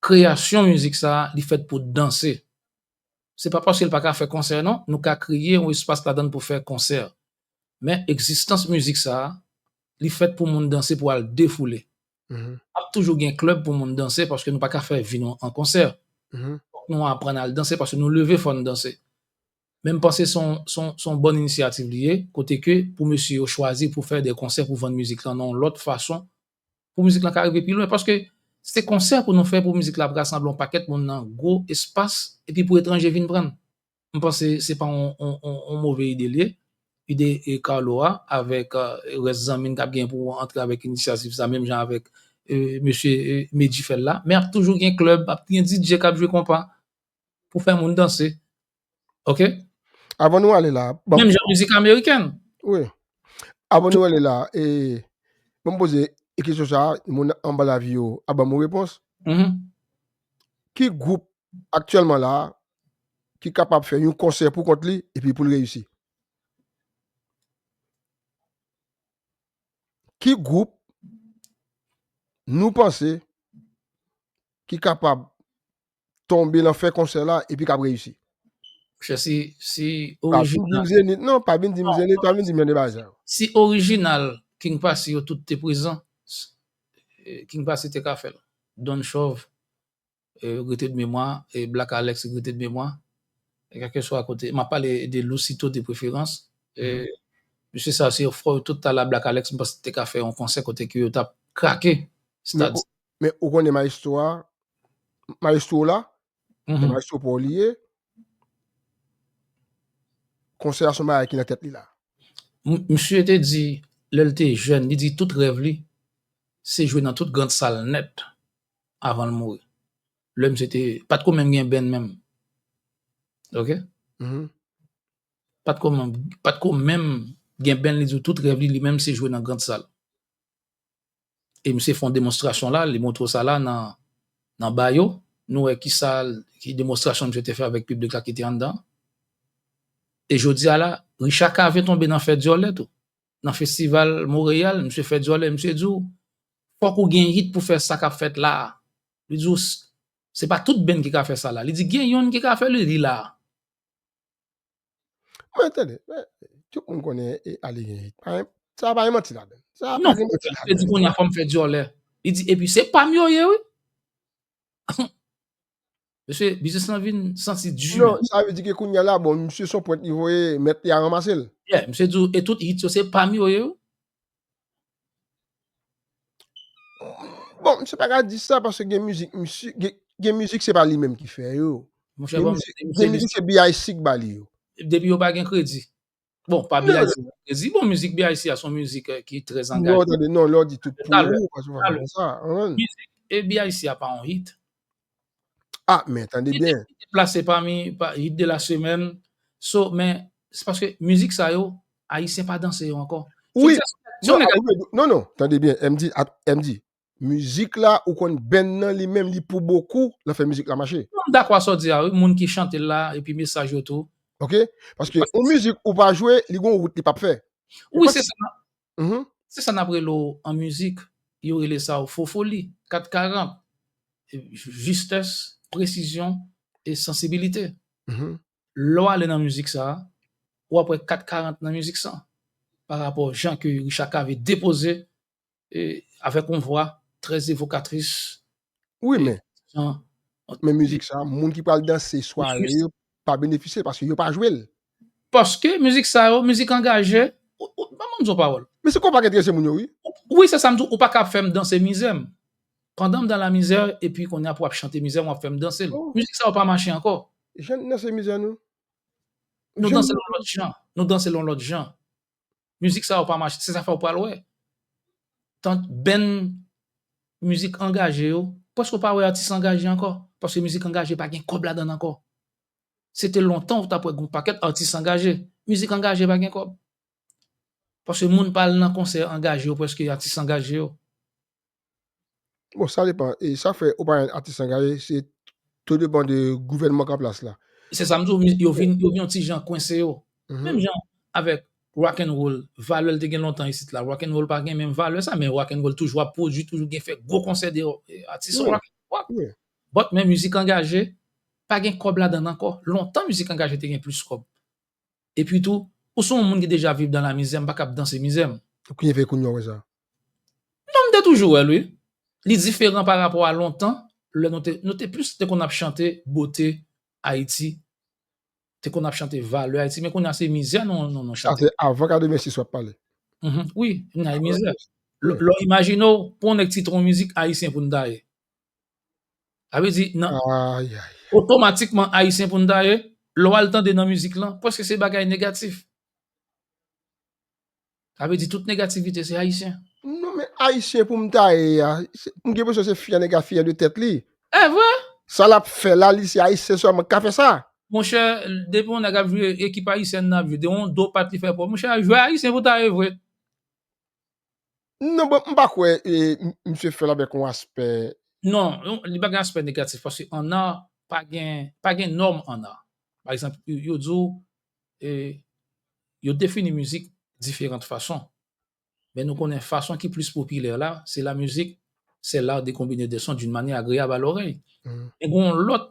kreyasyon mizik sa a, li fèt pou danse. Se pa paske l pa ka fè konsè non, nou ka kreye yon espas ladan l pou fè konsè. Men egzistans mizik sa a, li fèt pou moun danse, pou al defoule. Mhm. Ap toujou gen klèb pou moun danse paske nou pa ka fè vi nou an konsè. Mhm. Fòk nou aprann al danse paske nou leve fò n danse. Men m panse se yon, se yon, se yon bòn inisyativ li ye, kote ke pou mesye yo chwazi pou fè de konsè pou vann mizik lan nan yon lòt fason, pou mizik lan ka rive pi lwen. Paske se konsè pou nou fè pou mizik la ap rasanble yon pakèt moun nan gwo espas, epi pou etranje vin pran l. M panse se pa yon, yon, yon, yon move ide li ye. Ide e Carlo a, avèk, euh, rès zanmi n k ap gen pou antre avèk inisyativ sa, menm jan avèk, euh, mesye, euh, Medjy fè l la. Men ap toujou gen klèb, ap gen D J k ap jwe konpa pou fè moun danse. Oke? Avan nou ale la, bon, menm jan mizik amerikèn. Wi. Avan nou ale la, e, bon, m poze e kesyon sa a, moun anba lavi yo ap ban m yon repons. Mhm. Ki gwoup aktyèlman la a ki kapab fè yon konsè pou kont li epi pou l reyisi? Ki gwoup nou panse ki kapab tonbe nan fè konsè la epi k ap reyisi? Monchè, si, si Pa vin di m orijinal, Zenith, non, pa vin di m non, Zenith, pa vin di m yon de bagay sa yo. Si orijinal King Passy yo tout te prezan, s-, eh, King Passy te ka fè l. Don Chòv, eh, rete de memwa, e Black Alex rete de memwa. E kèlkeswa kote, m ap pale de Lucito de preferans. E, mhm, mesye sa, si yo fò yo tout ta la, Black Alex, m panse te ka fè yon konsè kote ke yo t ap krake Men stad. Ou, men ou konnen maestro a, maestro la, mhm, maestro pa w li ye, konsè a se yon bagay ki nan tèt li la. M-, misye te di, lè l te jèn, li di tout rèv li, se jwe nan tout grand sal nèt avan l mouri. Lè misye te, pa t ko menm gen band menm. Oke? Mhm. Pa t ko menm, pa t ko menm gen band, li di tout rèv li, li menm se jwe nan grand sal. E misye fè yon demonstrasyon la, li montre w sa la nan, nan ba yo. Nou wè ki sa, ki demonstrasyon misye te fè avèk piblik la ki te anndan. E jodi a la, Richard Cavé tonbe nan fè dyòlè tou. Nan festival Montréal, misye fè dyòlè, misye di w, fòk ou gen hit pou fè sa k ap fèt la a. Li di w, s-, se pa tout band ki ka fè sa la. Li di gen youn ki ka fè l, li la a. Men tande, men, tout moun konnen e Ale gen hit. Pa gen, sa pa gen manti ladan. Sa pa gen manti ladan. Non, li di kounye a fò m fè dyòlè. Li di, epi se pa m yo ye, wi. Mesye, biznis lan vin santi di menm. Non, sa vle di ke kounye a la, bon, misye se yon pwent li voye, mèt li a ranmase l. Yeah, misye di w, e tout hit yo, se pa m yo ye, wi. Bon, misye pa ka di sa paske gen mizik, misye, gen, gen mizik se pa li menm ki fè yo. Monchè, gen mizik, gen mizik se B I C ki ba li yo. Depi yo pa gen kredi. Bon, pa B I C ki ba kredi. Bon, mizik B I C a se yon mizik, eh, ki trè angajman. Non, tande, non, lè w di tout pou ou, paske w pa konn sa. Mizik e B I C a pa yon hit. Ah, men tande byen. Li te, li te plase pami, pa, hit de la semaine. So, men, se paske mizik sa yo, Ayisyen pa danse yo ankò. Wi. Non, non, tande byen, M D, at-, M D. Mizik la, ou konn band nan li menm, li pou bokou, l ap fè mizik la mache. M dakò a sa w di a, wi, moun ki chante l la, epi mesaj yo tou. Oke? Paske yon mizik ou pa jwe, li gon wout li p ap fè. Wi, se sa. Mhm. Se sa n ap rele w an mizik, yo rele sa w fofoli, kat karant, e, jistès, presizyon e sansibilite. Mhm. Lè w ale nan mizik sa a, w ap wè kat karant nan mizik sa a, pa rapò jan ke Richard Cavé depoze, e, avèk yon vwa trè evokatris. Wi, e, men, jan, men mizik sa, moun ki pral danse sware yo pa benefisye paske yo pa jwe l. Paske mizik sa yo, mizik angaje, ou, ou, ban m di w pawòl. Men se konpa ki enterese moun yo, wi. Wi, se sa m di w, ou pa ka fè m danse mizè m. Pandan m dans la misère, epi kounye a pou w ap chante mizè m, w ap fè m danse l. Oh. Mizik sa yo pa mache ankò. Jan n danse mizè nou. Nou danse l yon lòt jan. Nou danse l yon lòt jan. Mizik sa yo pa mache, se sa fè w pral wè. Tan band mizik angaje yo, prèske w pa wè atis angaje ankò, paske mizik angaje pa gen kòb ladan l ankò. Se te lontan ou t ap wè gon pakèt atis angaje. Mizik angaje pa gen kòb. Paske moun pa al nan konsè angaje yo, prèske atis angaje yo. Bon, sa depan. E sa fè ou pa jwenn atis angaje, se tou depan de gouvènman k an plas la. Se sa m di w, yo vin, yo vin yon ti jan kwense yo. Menm jan avèk rock and roll, valè l te gen lontan isit la, rock and roll pa gen menm valè sa, men rock and roll toujou ap pwodui, toujou gen fè gwo konsè de atis rock and roll. But men mizik angaje, pa gen kòb ladan l ankò. Lontan mizik angaje te gen plis kòb. Epi tou, ou se yon moun ki deja viv dan lamizè, m pa kab danse mizè m. Kounye fè kounye w wè sa. Non, m te toujou wè l, wi. Li diferan pa rapò a lontan, lè nou te, nou te plis te konn ap chante bote Ayiti, te konn ap chante valè Ayiti, men kounye a se mizè nou, nou, nou chante. Sa se avan katrevensis w ap pale. Mhm, wi, m nan mizè. Lè w imajine w, pou yon nèg titre yon mizik ayisyen pou n ta ye. Sa vle di, nan, otomatikman ayisyen pou n ta ye, lè w al tande nan mizik lan, prèske se bagay negatif. Sa vle di tout negativite se ayisyen. Non, men ayisyen pou m ta ye a, m gen enpresyon se fyè nèg a fyè de tèt li. E vre? Sa l ap fè la, li se ayisyen sèlman k ka fè sa. Monchè, depi yon nèg ap jwe ekip ayisyèn nan ap jwe, de yon do pat li fè pwòp. Monchè, jwè ayisyen pou ta ye vre. Non, bon, m pa kwè misye fè l avèk yon aspè. Non, li pa gen aspè negatif, paske an a, pa gen, pa gen nòm an a. Pa egzanp, yo di w, yo defini mizik diferan fason. Men nou konnen fason ki plis popilè la, se la musique, c'est l'art de combiner des sons d'une manière agréable à l'oreille. Men gen yon lòt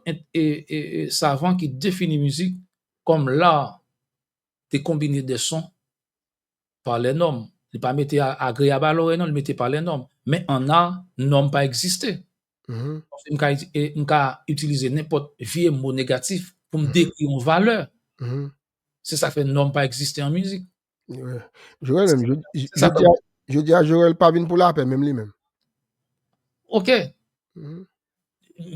savan ki defini mizik kòm l'art de combiner des sons par les normes. Li pa mete agréable à l'oreille non, li mete par les normes. Men an a, nòm pa egziste. Paske m ka, m ka itilize nenpòt vye mo negatif pou m dekri yon valè. Se sa k fè nòm pa egziste an mizik. Joel menm, jodi a Joel pa vin pou lapè menm li menm. Ok.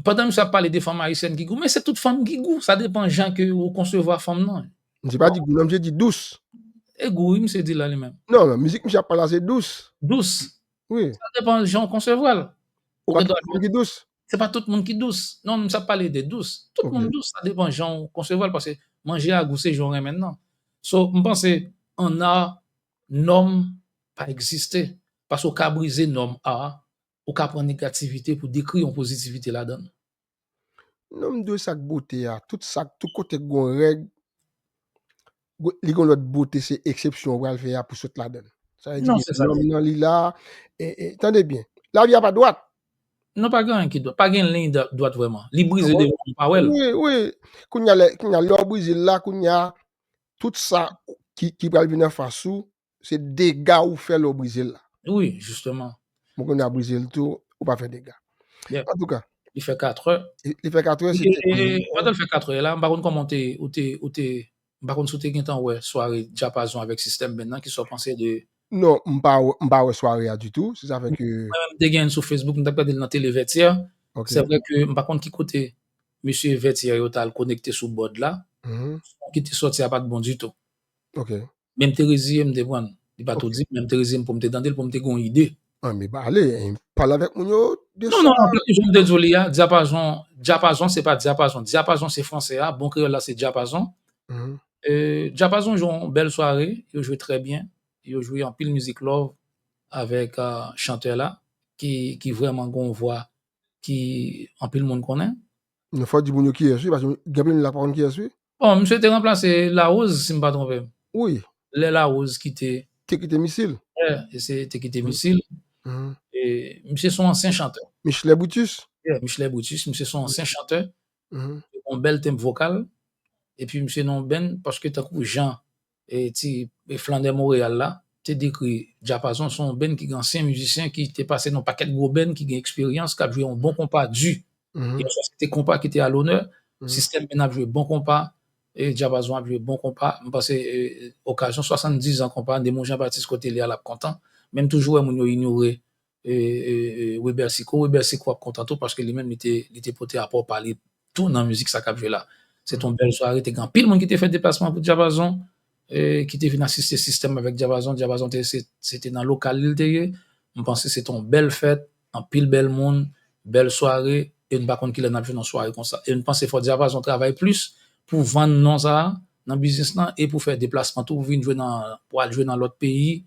Pandan misye ap pale de fanm ayisyèn ki gou, men se tout fanm ki gou, sa depan jan ke ou konsevwa fanm nan. Misye pa di gou non, misye di dous. E gou wi misye di la li menm. Non, non, mizik misye ap pale la se dous. Dous. Wi. Sa depan jan ou konsevwa l. Ou gen dwa jwenn. Ou pa tout moun ki dous. Se pa tout moun ki dous. Non, misye ap pale de dous. Tout moun dous, sa depan jan ou konsevwa l, paske manje a gou se jan ou renmen l nan. So, m panse an a, nòm pa egziste. Paske ou ka brize nòm a, ou ka pran negativite pou dekri yon pozitivite ladan l. Non, m di w sa k bote a, tout sa, tout kote k gon règ, li gon lòt bote, se eksepsyon ou pral fè a pou sot ladan l. Sa vle di nòm nan li la, tande byen, lavi a pa dwat. Non, pa gen anyen ki dwat, pa gen liy dwat vrèman. Li brize devan ou pa wè l. Wi, wi. Kounye a lè, kounye a lè w brize l la, kounye a tout sa ki, ki pral vin anfas ou, se dega ou fè lè w brize l la. Wi, jisteman. Mwen konnen w ap brize l tou, ou pa fè dega. Antouka. Li fè katrè. Li fè katrè, se te koze. Pandan l fè katrè la, m pa konn kòman w te, ou te, ou te, m pa konn si w te gentan wè sware Djapazon avèk System Band nan, kisa w panse de. Non, m pa, m pa wè sware a ditou, se sa fè ke. Mwen menm, m te gen sou Facebook, m t ap gade l nan tele Vètyè. Se vre ke m pa konn ki kote mesye Vètyè yo t al konekte sou bòd la. Son ki te sòti a pa t bon ditou. Men m te reziye m, m te pran l. Li pa tou di, men m te reziye m pou m te tande l, pou m te gen yon ide. Anben pale, pale avèk moun yo de sa. Non, non, non, jan m te di w li a, dyapazon, dyapazon se pa dyapazon. Dyapazon se fransè a, bon kreyòl la se dyapazon. Dyapazon jwe yon bèl sware, yo jwe trè byen, yo jwe anpil mizik love avèk chantè la ki, ki vrèman gen yon vwa ki anpil moun konnen. Non, fò w di moun yo kiyès wi, paske gen anpil moun la k pa konn kiyès wi. Bon, misye te ranplase Larose, si m pa twonpe m. Wi. Lè Larose kite. Te kite Misil. Wi, e se te kite Misil. E misye se yon ansyen chantè. Michelet Brutus? Wi, Michelet Brutus, misye se yon ansyen chantè. Yon bèl tenb vokal. Epi misye nan yon band, paske tankou jan e ti e Flannè Monreyal la te dekri Dyapazon, se yon band ki gen ansyen mizisyen ki te pase nan pakèt gwo band ki gen eksperyans, k ap jwe yon bon konpa di. Yon sosyete konpa ki te alonè, System Band ap jwe bon konpa, e Dyapazon ap jwe bon konpa. M panse e, okazyon swasanndiz an konpa, Nemon Jean Baptiste kote li a l ap kontan. Men m toujou wè moun yo inyore e, e, e, Weber Sicot. Weber Sicot ap kontan tou paske li menm li te, li te pote apò pa li tou nan mizik sa k ap jwe la. Se te yon bèl sware, te gen anpil moun ki te fè deplasman pou Dyapazon, e, ki te vin asiste System avèk Dyapazon. Dyapazon te, se, se te nan lokal li l te ye. M panse se te yon bèl fèt, anpil bèl moun, bèl sware, e n pa konn kilè n ap jwenn yon sware konsa. E n panse fò Dyapazon travay plis pou vann non sa a nan biznis lan e pou fè deplasman tou, pou vin jwe nan, pou al jwe nan lòt peyi,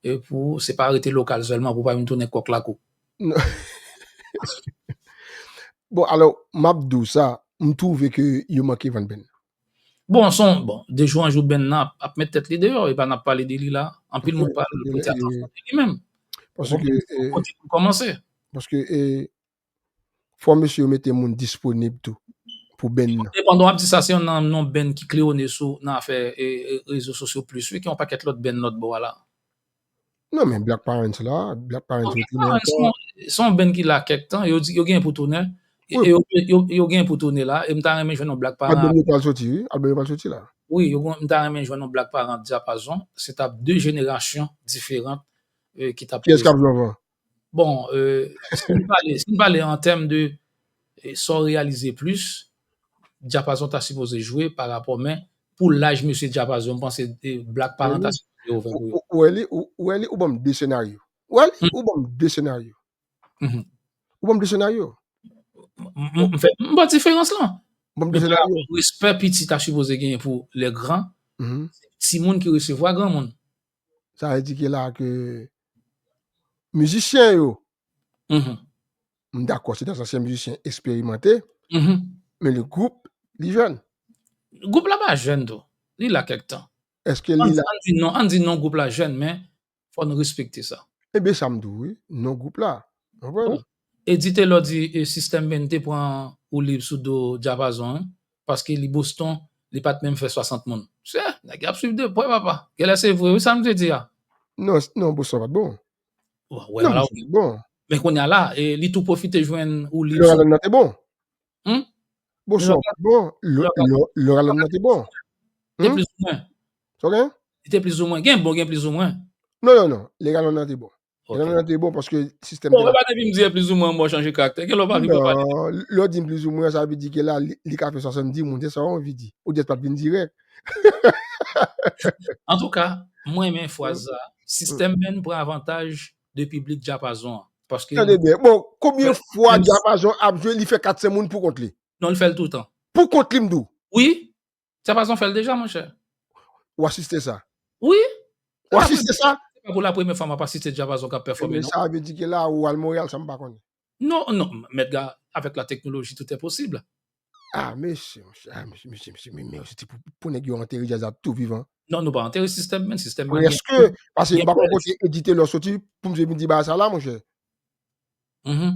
e pou se pa rete lokal sèlman, pou pa vin tounen kòk lakou. Bon, alò, m ap di w sa, m twouve ke yo manke vann band. Bon, son, bon, de jou an jou, band nan ap, ap met tèt li deyò, e pa n ap pale de li la. Anpil moun pral prete atansyon de li menm. Paske, kote pou kòmanse. Paske, e, fò mesye yo mete moun disponib tou pou band nan. E pandan w ap di sa, se yon nan, nan band ki klewone sou, nan afè, e, e, rezo sosyo plis, wi, ki yon pakèt lòt band lòt bò a la. Non, men Black Parents la, Black Parents yo tounen ankò. Se yon, se yon band ki la kèk tan, yo di, yo gen pou tounen. E, e yo, yo, yo gen pou tounen la, e m ta renmen jwenn yon Black Parent. Album yo pral soti, wi. Album yo pral soti la. Wi, yo gon, m ta renmen jwenn yon Black Parent Dyapazon. Se t ap de jenerasyon diferan, e, ki t ap... Kiyès k ap jwe anvan? Bon, e, si n pale, si n pale an tèm de, e, sa w reyalize plis, Dyapazon ta sipoze jwe pa rapò, men pou laj mesye Dyapazon, m panse, e, Black Parent ta sipoze ouvè pou yo. Ou, ou wè li, ou, ou wè li, ou ban m de senaryo. Ou wè li, ou ban m de senaryo. Ou ban m de senaryo. M, m, m fè, m ba w diferans lan. Ban m de senaryo. Respè piti ta sipoze genyen pou lè gran. Timoun ki resevwa granmoun. Sa vle di ke la ke mizisyen yo, m dakò, se de ansyen mizisyen eksperimante, men le gwoup, li jèn. Gwoup la pa jèn tou. Li la kèk tan. Èske li la? Ann di non, ann di non gwoup la jèn, men fò n respekte sa. Ebyen, sa m di w, wi, non gwoup la. Konprann? Eddy Taylor di, e, System Band te pran woulib sou do Dyapazon, wi, paske li Boston, li pa t menm fè swasant moun. Se, nèg y ap swiv de prè, papa. Genlè se vre, wi, sa m te di a. Non, non, Boston pa t bon. Wè, wè, non, la, Boston pa t bon. Men kounye a la, e, li tou pwofite jwenn woulib sou... Loralon nan te bon. Hmm? Boston pa t bon. Loralon nan te bon. Te plis ou mwen. Sa w gen? Li te plis ou mwen. Gen bon, gen plis ou mwen. Non, non, non. Loralon nan te bon. Loralon nan te bon paske sistèm te la. Bon, pa depi m di plis ou mwen, m ba w chanje karaktè. Gen lè w pa vin pale. Non, lè w di m plis ou mwen, sa vle di ke la, li, li ka fè swasanndis moun, se sa w anvi di. Ou jis pa t vin dirèk. Antouka, mwen renmen fraz sa. System Band pran avantaj de piblik Dyapazon an. Paske... Tande byen. Bon, konbyen fwa Dyapazon ap jwe, li fè kat san moun pou kont li? Non, li fè l toutan. Pou kont li, m di w. Wi. Dyapazon fè l deja, monchè. Ou asiste sa? Wi. Ou asiste sa? Se pa pou la premyè fwa m ap asiste Dyapazon k ap pèfòme, non. Sa vle di ke la, ou al Monreyal, sa m pa konnen. Non, non, Mèt Ga, avec la technologie, tout est possible. Ah, mesye, mesye, ah, mesye, mesye, mesye, men, men, se pou, pou nèg yo antere djaz la tou vivan. Non, nou pa antere sistèm, men sistèm, men gen... Prèske, paske m pa konn kote Eddy Taylor soti pou m vin di bagay sa la, monchè. Hein?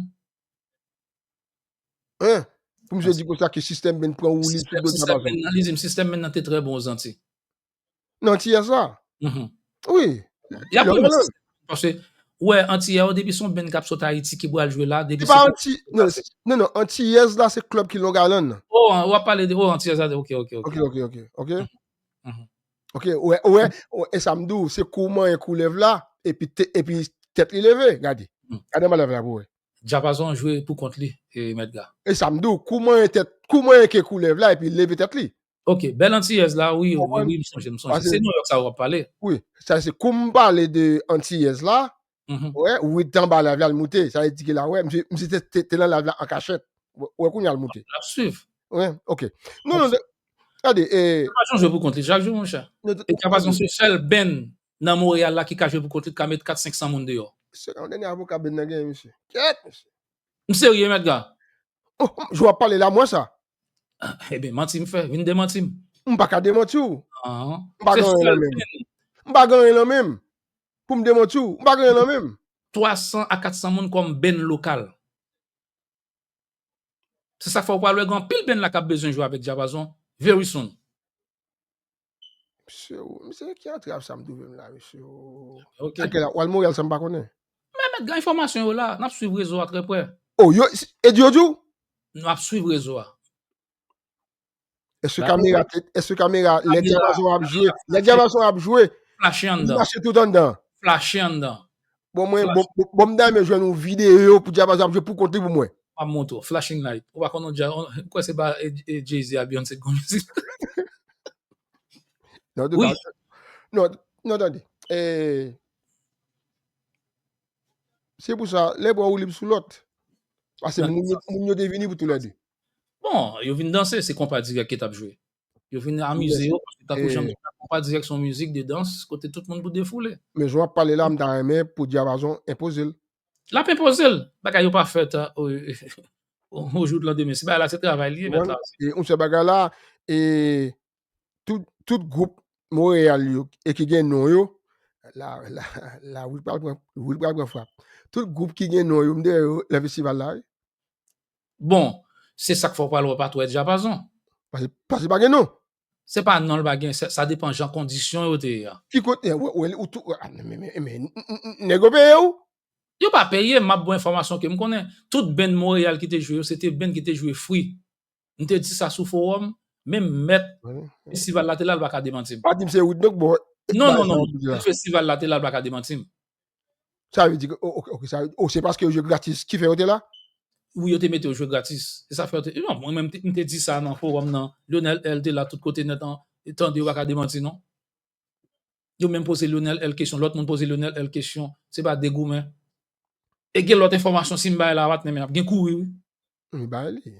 Pou misye di konsa ke System Band pran woulib sou do Dyapazon. Li di m System Band nan te trè bon Zanti. Nan Antiyès la? Wi. Y ap remèt. Paske, ou wè, Antiyè yo, depi se yon band k ap sot Ayiti ki pral jwe la, depi se pa Anti-, non, non, non, Antiyès la, se klèb ki Long Island nan. Oh, w ap pale de, oh, Antiyès la, ok, ok, ok. Ok, ok, ok, ok. Ok, ou wè, ou wè, e sa m di w, se kou manyen koulèv la, epi te-, epi tèt li leve, gade. Gade manyen lèv la pou wè. Dyapazon jwe pou kont li, e, Mèt Ga. E sa m di w, kou manyen tèt, kou manyen ke koulèv la, epi leve tèt li. Ok, bèl Antiyèz la, wi, wi, wi, m sonje, m sonje. Se Nouyòk sa w ap pale. Wi, sa se kou m pale de Antiyèz la, wè, wi, t anba live la, l moute. Sa vle di ke la, wè, misye, misye te, te, te nan live la an kachèt. Wè, wè, kounye a l moute. L ap swiv. Wè, ok. Non, non, gade, e Dyapazon jwe pou kont li chak jou, monchè. E Dyapazon se sèl band nan Monreyal la ki ka jwe pou kont li, ki ka met kat, senk san moun deyò. Se yon dènye avoka band nan genyen, mesye. Kèt, mesye. M serye, Mèt Ga. Oh, jan w ap pale la, m wè sa. Ebyen, manti m fè, vin demanti m. M pa ka demanti w. M pa gen anyen nan men m. M pa gen anyen nan men m pou m demanti w. M pa gen anyen nan men m. Twa san a kat san moun kòm band lokal. Se sa k fè w pral wè gen anpil band la k ap bezwen jwe avèk Dyapazon very soon. Mesye, o, mesye, ki antrav sa m twouve m la, mesye, o. Ok. Sa ke la, w al Monreyal san m pa konnen. Men Mèt Ga, enfòmasyon yo la, n ap swiv rezo a trè prè. Oh, yo, e di yo di w? N ap swiv rezo a. Èske kamera, èske kamera, lè Dyapazon ap jwe, lè Dyapazon ap jwe, flash anndan. Li mache tout anndan. Flash anndan. Bon, mwen, bon, bon, bon, m ta renmen jwenn yon videyo pou Dyapazon ap jwe pou kont li pou mwen. M ap montre w. Flashing light. Ou pa konn yon dja-, ou kwè se pa, e, e, Jay-Z a Beyoncé k gon mizik? Non, non, tande. E, se pou sa, lè bò ou lib sou lòt. Paske moun yo, moun yo te vini pou toulède. Bon, yo vin danse, se konpa dirèk ki t ap jwe. Yo vin amize yo, paske tankou jan m di la, konpa dirèk se yon mizik de dans, kote tout moun pou defoule. Men jan w ap pale la, m ta renmen pou Dyapazon enpoze l. L ap enpoze l. Bagay yo pa fèt, o, o jou de landemen. Se bagay la, se travay li ye, mèt la. E yon sèl bagay la, e tout, tout gwoup Montréal yo e ki gen non yo, la, la, la, Will pral pran, Will pral pran frap. Tout gwoup ki gen non yo, m dèyè yo, nan festival la, wi. Bon, se sa k fè w pral wè pa t wè Djapazon. Paske, paske pa gen non. Se pa non l pa gen, sa, sa depan jan kondisyon yo te ye a. Ki kote, wè, wè, ou tou, ah, men, men, men, men, n- n- n- nèg yo peye ou? Yo pa peye, m ap ba w enfòmasyon ke m konnen. Tout band Montréal ki te jwe yo, se te band ki te jwe free. M te di sa sou fowòm, menm mèt Wi. festival la te la, l pa ka demanti m. Pa di m se Wood non, bon. Non, bagay non, sa non, ou di la. Tout festival la te la, l pa ka demanti m. Sa vle di ke, oh, ok, ok, sa, oh, se paske yo jwe gratis ki fè yo te la? Wi, yo te mete yo jwe gratis. E sa fè yo te, non, mwen menm, m te di sa nan fowòm nan. Lionel L te la tout kote nèt an, e tande yo pa ka demanti, non. Yo menm poze Lionel L kesyon, lòt moun poze Lionel L kesyon. Se pa degoumen. E gen lòt enfòmasyon, si m bay la, a pa t menm, ap gen kouri, wi. M bay li.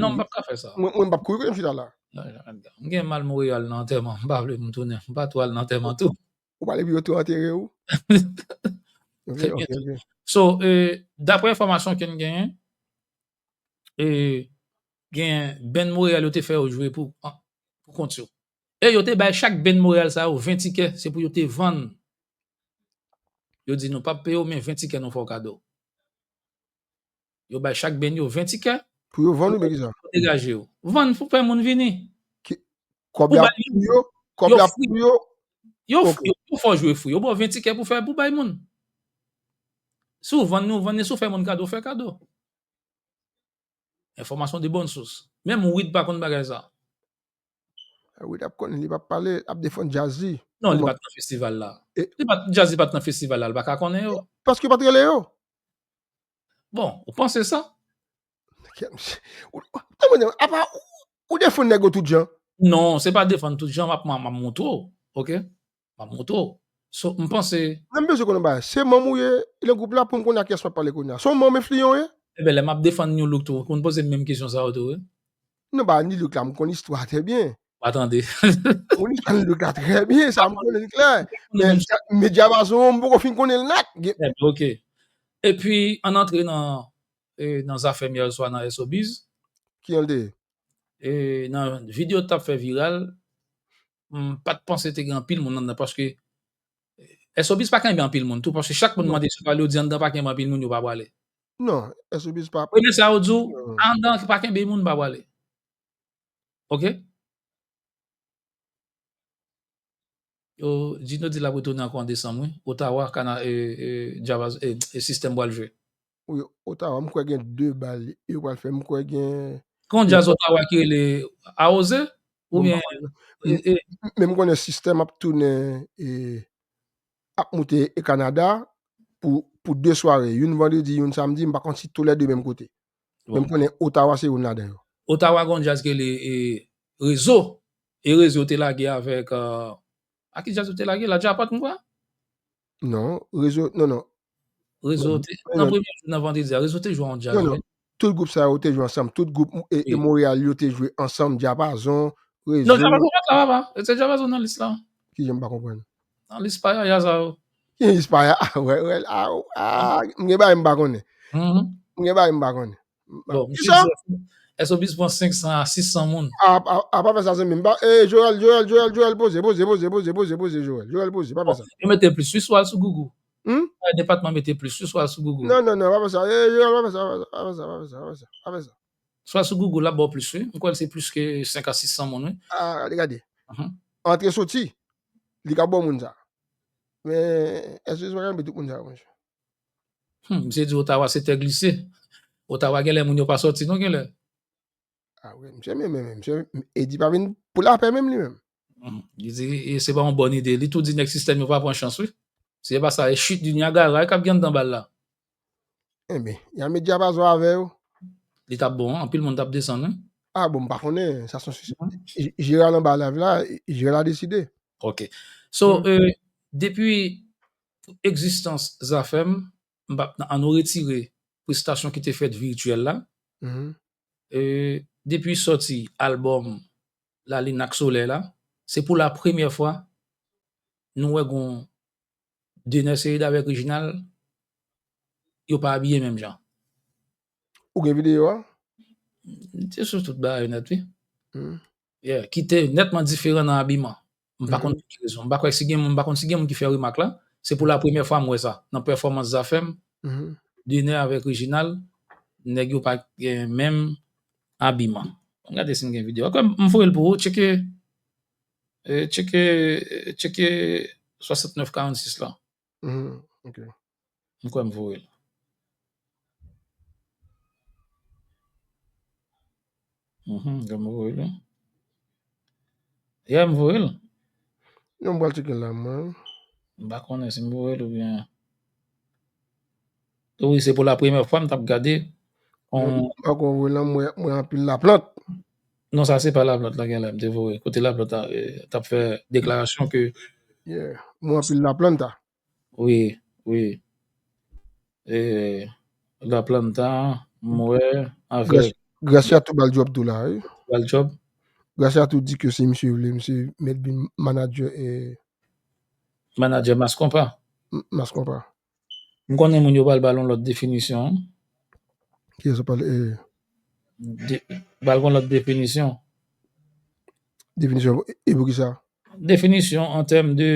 Non, m p ap ka fè sa. Mwen, mwen m p ap kouri kote m chita la. M gen mal Montréal nan antèman. M pa vle m tounen. M pa tou al nan antèman tou. Ou pale pou yo tou antere ou? Ok, ok, ok. So, eh, daprè enfòmasyon ke n genyen, eh, gen band Montréal yo te fè yo jwe pou, an- pou kont yo. E yo te bay chak band Montréal sa yo ven tikè, se pou yo te vann. Yo di nou p ap peye w, men ven tikè nou fè w kado. Yo bay chak band yo ven tikè. Pou yo vann oubyen kisa? Pou degaje yo. Vann pou fè moun vini. Kòb y ap pou yo? Kòb y ap pou yo? Yo, yo, yo fè w jwe free. Yo ba w ven tikè pou fè, pou bay moun. Si w vann nou, vann, si w fè moun kado, fè kado. Enfòmasyon de bonne source. Menm Wid pa konn bagay sa. Wid ap konn, li p ap pale, ap defann Jazzy. Non, li pa t nan festival la. Li pa, Jazzy pa t nan festival la, li pa ka konnen yo. Paske yo pa t rele yo. Bon, ou panse sa? Apa ou, ou defann nèg yo tout jan? Non, se pa defann tout jan, m ap, m ap montre w, ok? M ap montre w. So, m panse. Mwen m bezwen konnen bagay. Se manm ou ye nan gwoup la pou m konnen ak kiyès m ap pale kounye a. Se yon manm enfliyan w ye? Ebyen, lè m ap defann New Look tou, ou konn poze m menm kesyon sa yo tou, wi. Non, ba, New Look la, m konn istwa a trè byen. Pa tande. M konn istwa New Look la trè byen, sa m konnen l klè. Men, men Djapazon, m poko fin konnen l nèt. Ok. Epi, ann antre nan, eh, nan zafè m yè swa nan Showbiz. Kijan l te ye? Eh, nan videyo t ap fè viral, m pa t panse te gen anpil moun anndan, paske Showbiz pa kenbe anpil moun tou, paske chak moun mande si yo prale, yo di anndan pa kenbe anpil moun, yo pa prale. Non, Showbiz pa. Premye sa yo di w, anndan pa kenbe moun, pa prale. Ok? Yo, Gino di l ap retounen ankò an desanm, wi. Ottawa, Kana, e, e, Djavaz, e, e, Sistèm pral jwe. Wi, Ottawa, m kwè gen de bal yo pral fè. M kwè gen. Kon djaz Ottawa ki rele Awoze? Oubyen. Men m konnen Sistèm ap tounen, e, ap moute e Kanada pou, pou de sware. Youn vandredi, youn samdi, m pa konn si toulède menm kote. Men m konnen Ottawa se youn ladan yo. Ottawa gen yon djaz ki rele, e, Rezo. E Rezo te lage avèk, e, a ki djaz yo te lage? La Djapòt, m kwè? Non, Rezo, non, non. Rezo te, nan premye jou nan vandredi a, Rezo te jwe yon djaz, wi. Tout gwoup sa yo te jwe ansanm. Tout gwoup, e, e Monreyal yo te jwe ansanm. Djapazon, Rezo. Non, Djapazon pa t la, papa. E se Djapazon nan lis la. Kijan m pa konprann? Nan lis paya sa yo. Ki lis paya? A, wè, wè, a, a, m gen bagay m pa konnen. M gen bagay m pa konnen. Bon, kisa? Showbiz pran senk san a sis san moun. A, a, a, pa fè sa, zanmi m. E, Joel, Joel, Joel, Joel, poze, poze, poze, Joel. Joel, poze, pa fè sa. Yo mete plis, wi, si w al sou Google. Hmm? Depatman mete plis, wi, si w al sou Google. Non, non, non, pa fè sa. E, Joel, pa fè sa, pa fè sa, pa fè sa, pa fè sa, pa fè sa. Si w al sou Google, l ap ba w plis, wi. M kwè l se plis ke senk a sis san moun, wi. A, gade, gade. Antre soti, li ka ba w moun sa. Men, èske se pa kanpe tout moun sa yo, monchè? Hmm, misye di Ottawa se tè glise. Ottawa genlè moun yo pa sòti non genlè. A wi, misye, men, men, men, misye, Edi pa vin pou lapè menm li menm. Hmm, li di, e se pa yon bòn ide. Li tou di nèg Sistèm yo pa pran chans, wi. Si se pa sa, e chit di Niagara k ap gen anndan bal la. Enben, y a met Djapazon avè yo. Li t ap bon, anpil moun t ap desann, wi. A bon, m pa konnen, sa se yon sijè. Jeral anba live la, Jeral a deside. Ok. So, e, depi egzistans Zafèm, m p ap, ann nou retire prestasyon ki te fèt vityèl la. E, depi sòti albòm Lalin ak Solèy la, se pou la premyè fwa nou wè gon Dener Ceide avèk Reginald, yo pa abiye menm jan. Ou gen videyo a? Li te sou tout bagay nèt, wi. Hmm. Yeah, ki te nètman diferan nan abiman. M pa konn pou ki rezon. M pa kwè si gen moun, m pa konn si gen moun ki fè remak la. Se pou la premyè fwa m wè sa. Nan pèfòmans Zafèm, Dener avèk Reginald, nèg yo pa gen menm abiman. Ann gade si n gen videyo. Ankò, m voye l pou ou, tcheke, eh, tcheke, tcheke swasantnèf karannsis la. Mhm, ok. M kwè m voye l. Mhm, m voye l, wi. Yeah, m voye l. Non, m pral tcheke l la, mwen. M pa konnen si m voye l oubyen. Wi, se pou la premyè fwa m t ap gade. Mwen, m pa konn voye l la, mwen, mwen anpil laplant. Non, sa se pa laplant la genlè m te voye. Kote laplant la, eh, t ap fè deklarasyon ke Yeah. Mwen anpil laplant la. Wi, wi. E, Laplanta, m wè, avèk Gracia tou ba l djòb tou la, wi. Ba l djòb. Gracia tou di ke si misye vle, misye mèt vin manadjè, e, manadjè Mass Konpa. M-, Mass Konpa. M konnen moun yo pral ba l yon lòt definisyon. Kiyès w pale, e? De, ba l yon lòt definisyon. Definisyon, e, e poukisa? Definisyon an tèm de,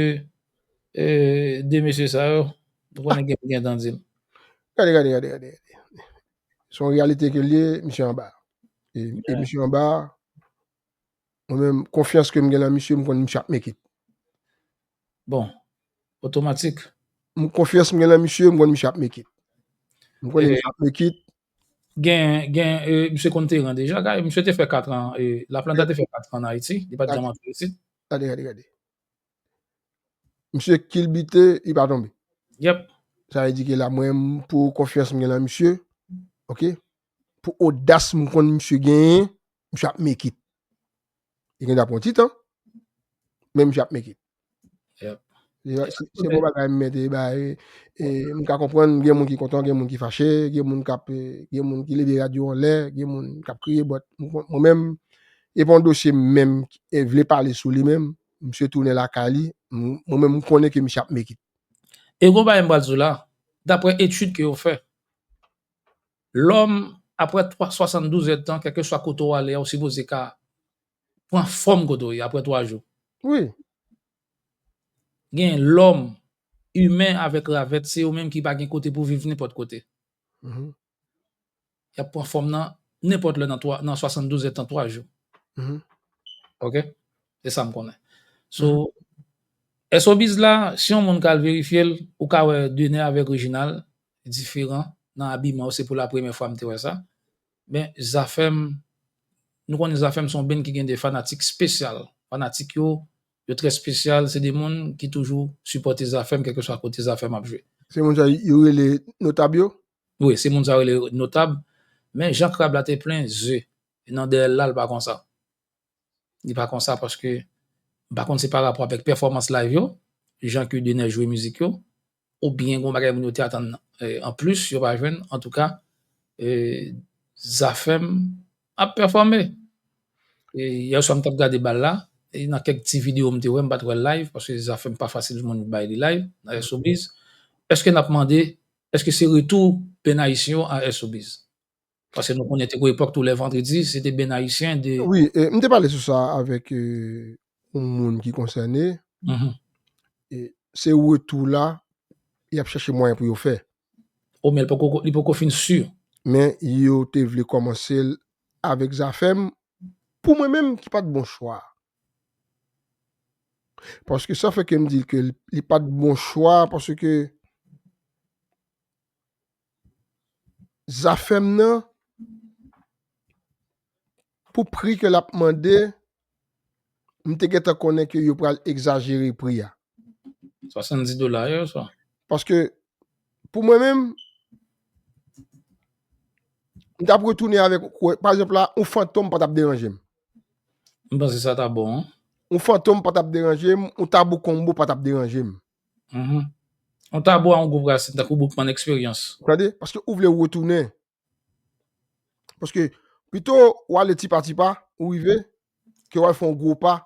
e, de mesye sa yo, ou konnen gen, gen tan di l. Gade, gade, gade, gade, gade. Se yon reyalite ke l ye, misye anba. E, e misye anba, mwen menm, konfyans ke m gen nan misye, m konn misye ap make it. Bon, otomatik. M konfyans m gen nan misye, m konn misye ap make it. M konnen misye ap make it. Gen, gen, e, misye konn teren deja, kay, misye te fè kat an, e, Laplanta te fè kat an an Ayiti, li pa t janm antre isit. Gade, gade, gade. Misye kilbite, li pa tonbe. Yep. Sa vle di ke la, mwen, pou konfyans m gen nan misye, ok? Pou odas m konn misye genyen, misye ap make it. Li gen dwa pran ti tan, men misye ap make it. Yep. Se, se, se bon bagay m mete bay, e, e, m ka konprann, gen moun ki kontan, gen moun ki fache, gen moun k ap, e, gen moun ki leve radyo anlè, gen moun k ap kriye, but mwen, mwen menm, e pa yon dosye m menm, e, vle pale sou li menm, misye tounen lakay li, m-, mwen menm, m konnen ke misye ap make it. E gon bagay m pral di w la, daprè etid ke yo fè, lòm, aprè twa, swasanndouz èdtan, kèlkeswa kote w ale a, ou sipoze ka pran fòm kote w ye aprè twa jou. Wi. Gen lòm, imen avèk ravèt, se yo menm ki pa gen kote pou viv nenpòt kote. Mhm. Y ap pran fòm nan nenpòt lè nan twa, nan swasanndouz èdtan twa jou. Mhm. Ok? Se sa m konnen. So, mhm, S O Biz la, si yon moun ka al verifye l, ou ka wè Dener avèk Reginald diferan nan abiman yo, se pou la premyè fwa m te wè sa. Men Zafèm, nou konnen Zafèm se yon band ki gen de fanatik espesyal. Fanatik yo, yo trè espesyal, se de moun ki toujou sipòte Zafèm, kèlkeswa kote Zafèm ap jwe. Se moun sa yo rele notab yo? Wi, se moun sa yo rele notab. Men jan krab la te plen ze, nan dèyè l la, l pa konsa. Li pa konsa paske, m pa konn se pa rapò avèk pèfòmans live yo, jan ke Dener jwe mizik yo, oubyen gon bagay moun yo te atann, e, anplis, yo pa jwenn. Antouka, e, Zafèm ap pèfòme. E, yè swa m t ap gade bal la, e, nan kèk ti videyo m te wè, m pa t wè l live, paske Zafèm pa fasil moun bay li live, nan S O Biz. Èske n ap mande, èske se retou band ayisyen yo a S O Biz? Paske nou konnen te gon epòk tou lè vandredi, se te band ayisyen de Wi, e, m te pale sou sa avèk, e, yon moun ki konsène. Mhm. E, se retou la, y ap chèche mwayen pou yo fè. O, men li poko, li poko fin si. Men yo te vle kòmanse l avèk Zafèm. Pou mwen menm, ki pa t bon chwa. Paske sa fè ke m di ke li, li pa t bon chwa, paske Zafèm nan, pou pri ke l ap mande, m te gentan konnen ke yo pral egzajere pri a. Swasanndis dola, yo, sa. Paske, pou mwen menm, m t ap retounen avèk, pa egzanp la, yon Fantom pa t ap deranje m. M panse sa ta bon, wi. Yon Fantom pa t ap deranje m, yon Tabou Combo pa t ap deranje m. Mhm. Yon Tabou a yon gwoup rasin, tankou Boukman Experience. Tande? Paske ou vle retounen. Paske pito w ale tipa tipa, ou rive, ke w al fè yon gwo pa.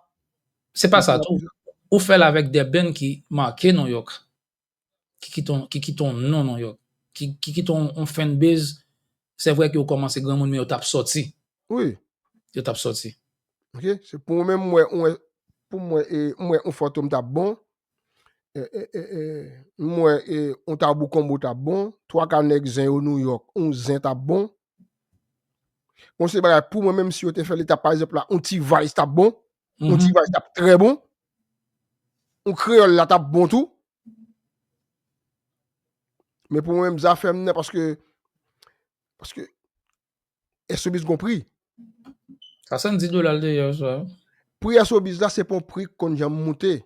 Se pa sa tou. Ou fè l avèk de band ki make Nouyòk. Ki kite yon, ki kite yon non Nouyòk. Ki, ki kite yon, yon fanbase. Se vre ke yo kòmanse granmoun, men yo t ap sòti. Wi. Yo t ap sòti. Ok, se pou mwen menm, mwen, mwen, pou mwen, e, mwen, yon Fantom t ap bon. E, e, e, e, mwen, e, yon Tabou Konbo t ap bon. Twa ka nèg zen yo Nouyòk, yon zen t ap bon. Bon, se bagay pou mwen menm, si yo te fè li t ap, pa egzanp la, yon T-Vice t ap bon. Yon T-Vice t ap trè bon. Yon Kreyòl la t ap bon tou. Men pou mwen menm, Zafèm nan, paske, paske Showbiz gon pri. Sa sann di dola l deyò sa. Pri Showbiz la, se pa yon pri k konn janm moute.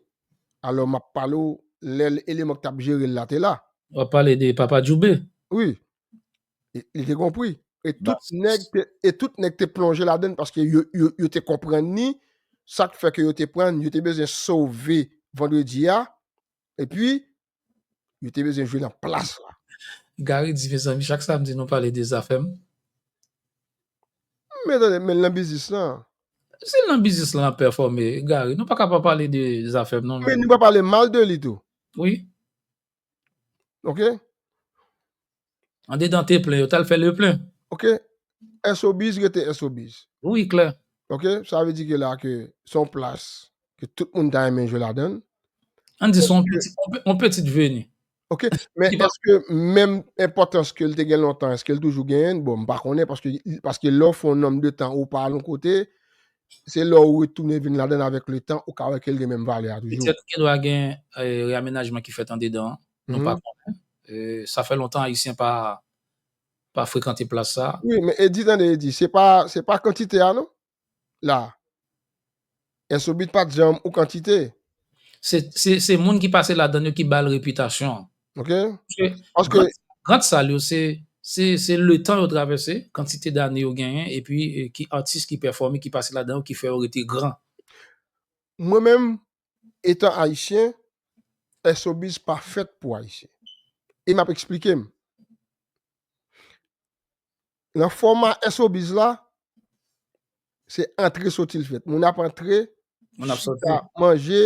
Alò, m ap pale w lè eleman k t ap jere l la te la. W ap pale de Papa Djoube. Wi. E, li te gon pri. E tout nèg te, e tout nèg te plonje ladan l paske yo, yo, yo te konprann li. Sa k fè ke yo te pran, yo te bezwen sove Vandredi a. Epi, yo te bezwen jwe nan plas la. Gary di, mezanmi, chak samdi nou pale de Zafèm. Men tande, men l nan biznis lan. Si l nan biznis lan, l ap pèfòme, Gary, nou pa ka pa pale de Zafèm, non, men. Men nou pa pale mal de li tou. Wi. Ok? Andedan te plen, yo t al fè le plen. Ok? Showbiz rete Showbiz. Wi, klè. Ok? Sa vle di ke la ke se yon plas ke tout moun ta renmen jwe ladan l. Ann di se yon pitit, yon pe-, yon pitit veni. Ok? Men èske menm enpòtans ke l te gen lontan, èske l toujou genyen? Bon, m pa konnen, paske, paske lè w fè yon nonm de tan ou pa al yon kote, se lè w retounen vin ladan l avèk letan, ou ka wè ke l gen menm valè a toujou. Petèt gen dwa gen, eh, reamenajman ki fèt andedan an. Nou pa konnen. Eh, sa fè lontan Ayisyen pa, pa frekante plas sa. Wi, men Eddy, tande, Eddy, se pa, se pa kantite a, non? La. Showbiz pa t janm ou kantite. Se, se, se moun ki pase ladan yo ki ba l repitasyon an. Ok. Paske, paske grant, grant sal yo, se, se, se letan yo travèse, kantite dane yo genyen, epi, eh, ki atis ki pèfòme, ki pase ladan yo, ki fè yo rete gran. Mwen menm, etan Ayisyen, Showbiz pa fèt pou Ayisyen. E m ap eksplike m. Nan fòma Showbiz la, se antre soti l fèt. Moun ap antre, moun ap soti, chita, manje,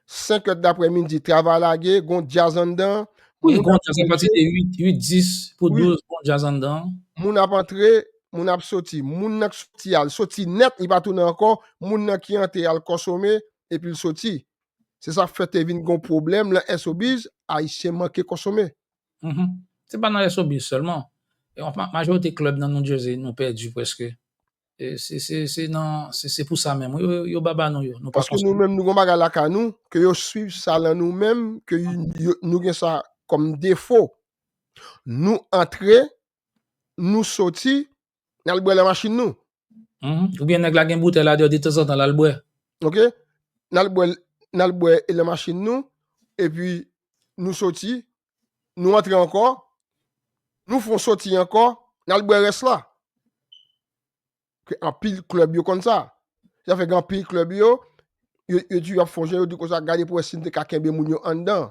senk è daprèmidi, travay lage, gon djaz anndan. Wi, gon djaz apati de uit, uit, dis pou douz, gon djaz anndan. Moun ap antre, moun ap soti. Moun nan k soti a, l soti nèt, li pa tounen ankò. Moun nan ki antre a, l konsome, epi l soti. Se sa k fè te vin gon pwoblèm nan Showbiz, Ayisyen manke konsome. Se pa nan Showbiz sèlman. E, ma-, majorite klèb nan New Jersey, nou pèdi prèske. E se, se, se nan, se, se pou sa menm. Yo, yo, yo baba nou yo. Nou pa konsome. Paske nou menm, nou gon bagay lakay nou, ke yo swiv sa lan nou menm, ke yo, nou gen sa kòm defo. Nou antre, nou soti, n al bwè lan machin nou. Oubyen nèg la gen boutèy la deyò, detanzantan, l al bwè. Ok? N al bwè, n al bwè lan machin nou, epi nou soti, nou antre ankò, nou fè yon soti ankò, n al bwè rès la. Ke anpil klèb yo konn sa. Sa fè gen anpil klèb yo, yo, yo di y ap fè yon jan, yo di konsa, gade pou wè si n te ka kenbe moun yo anndan.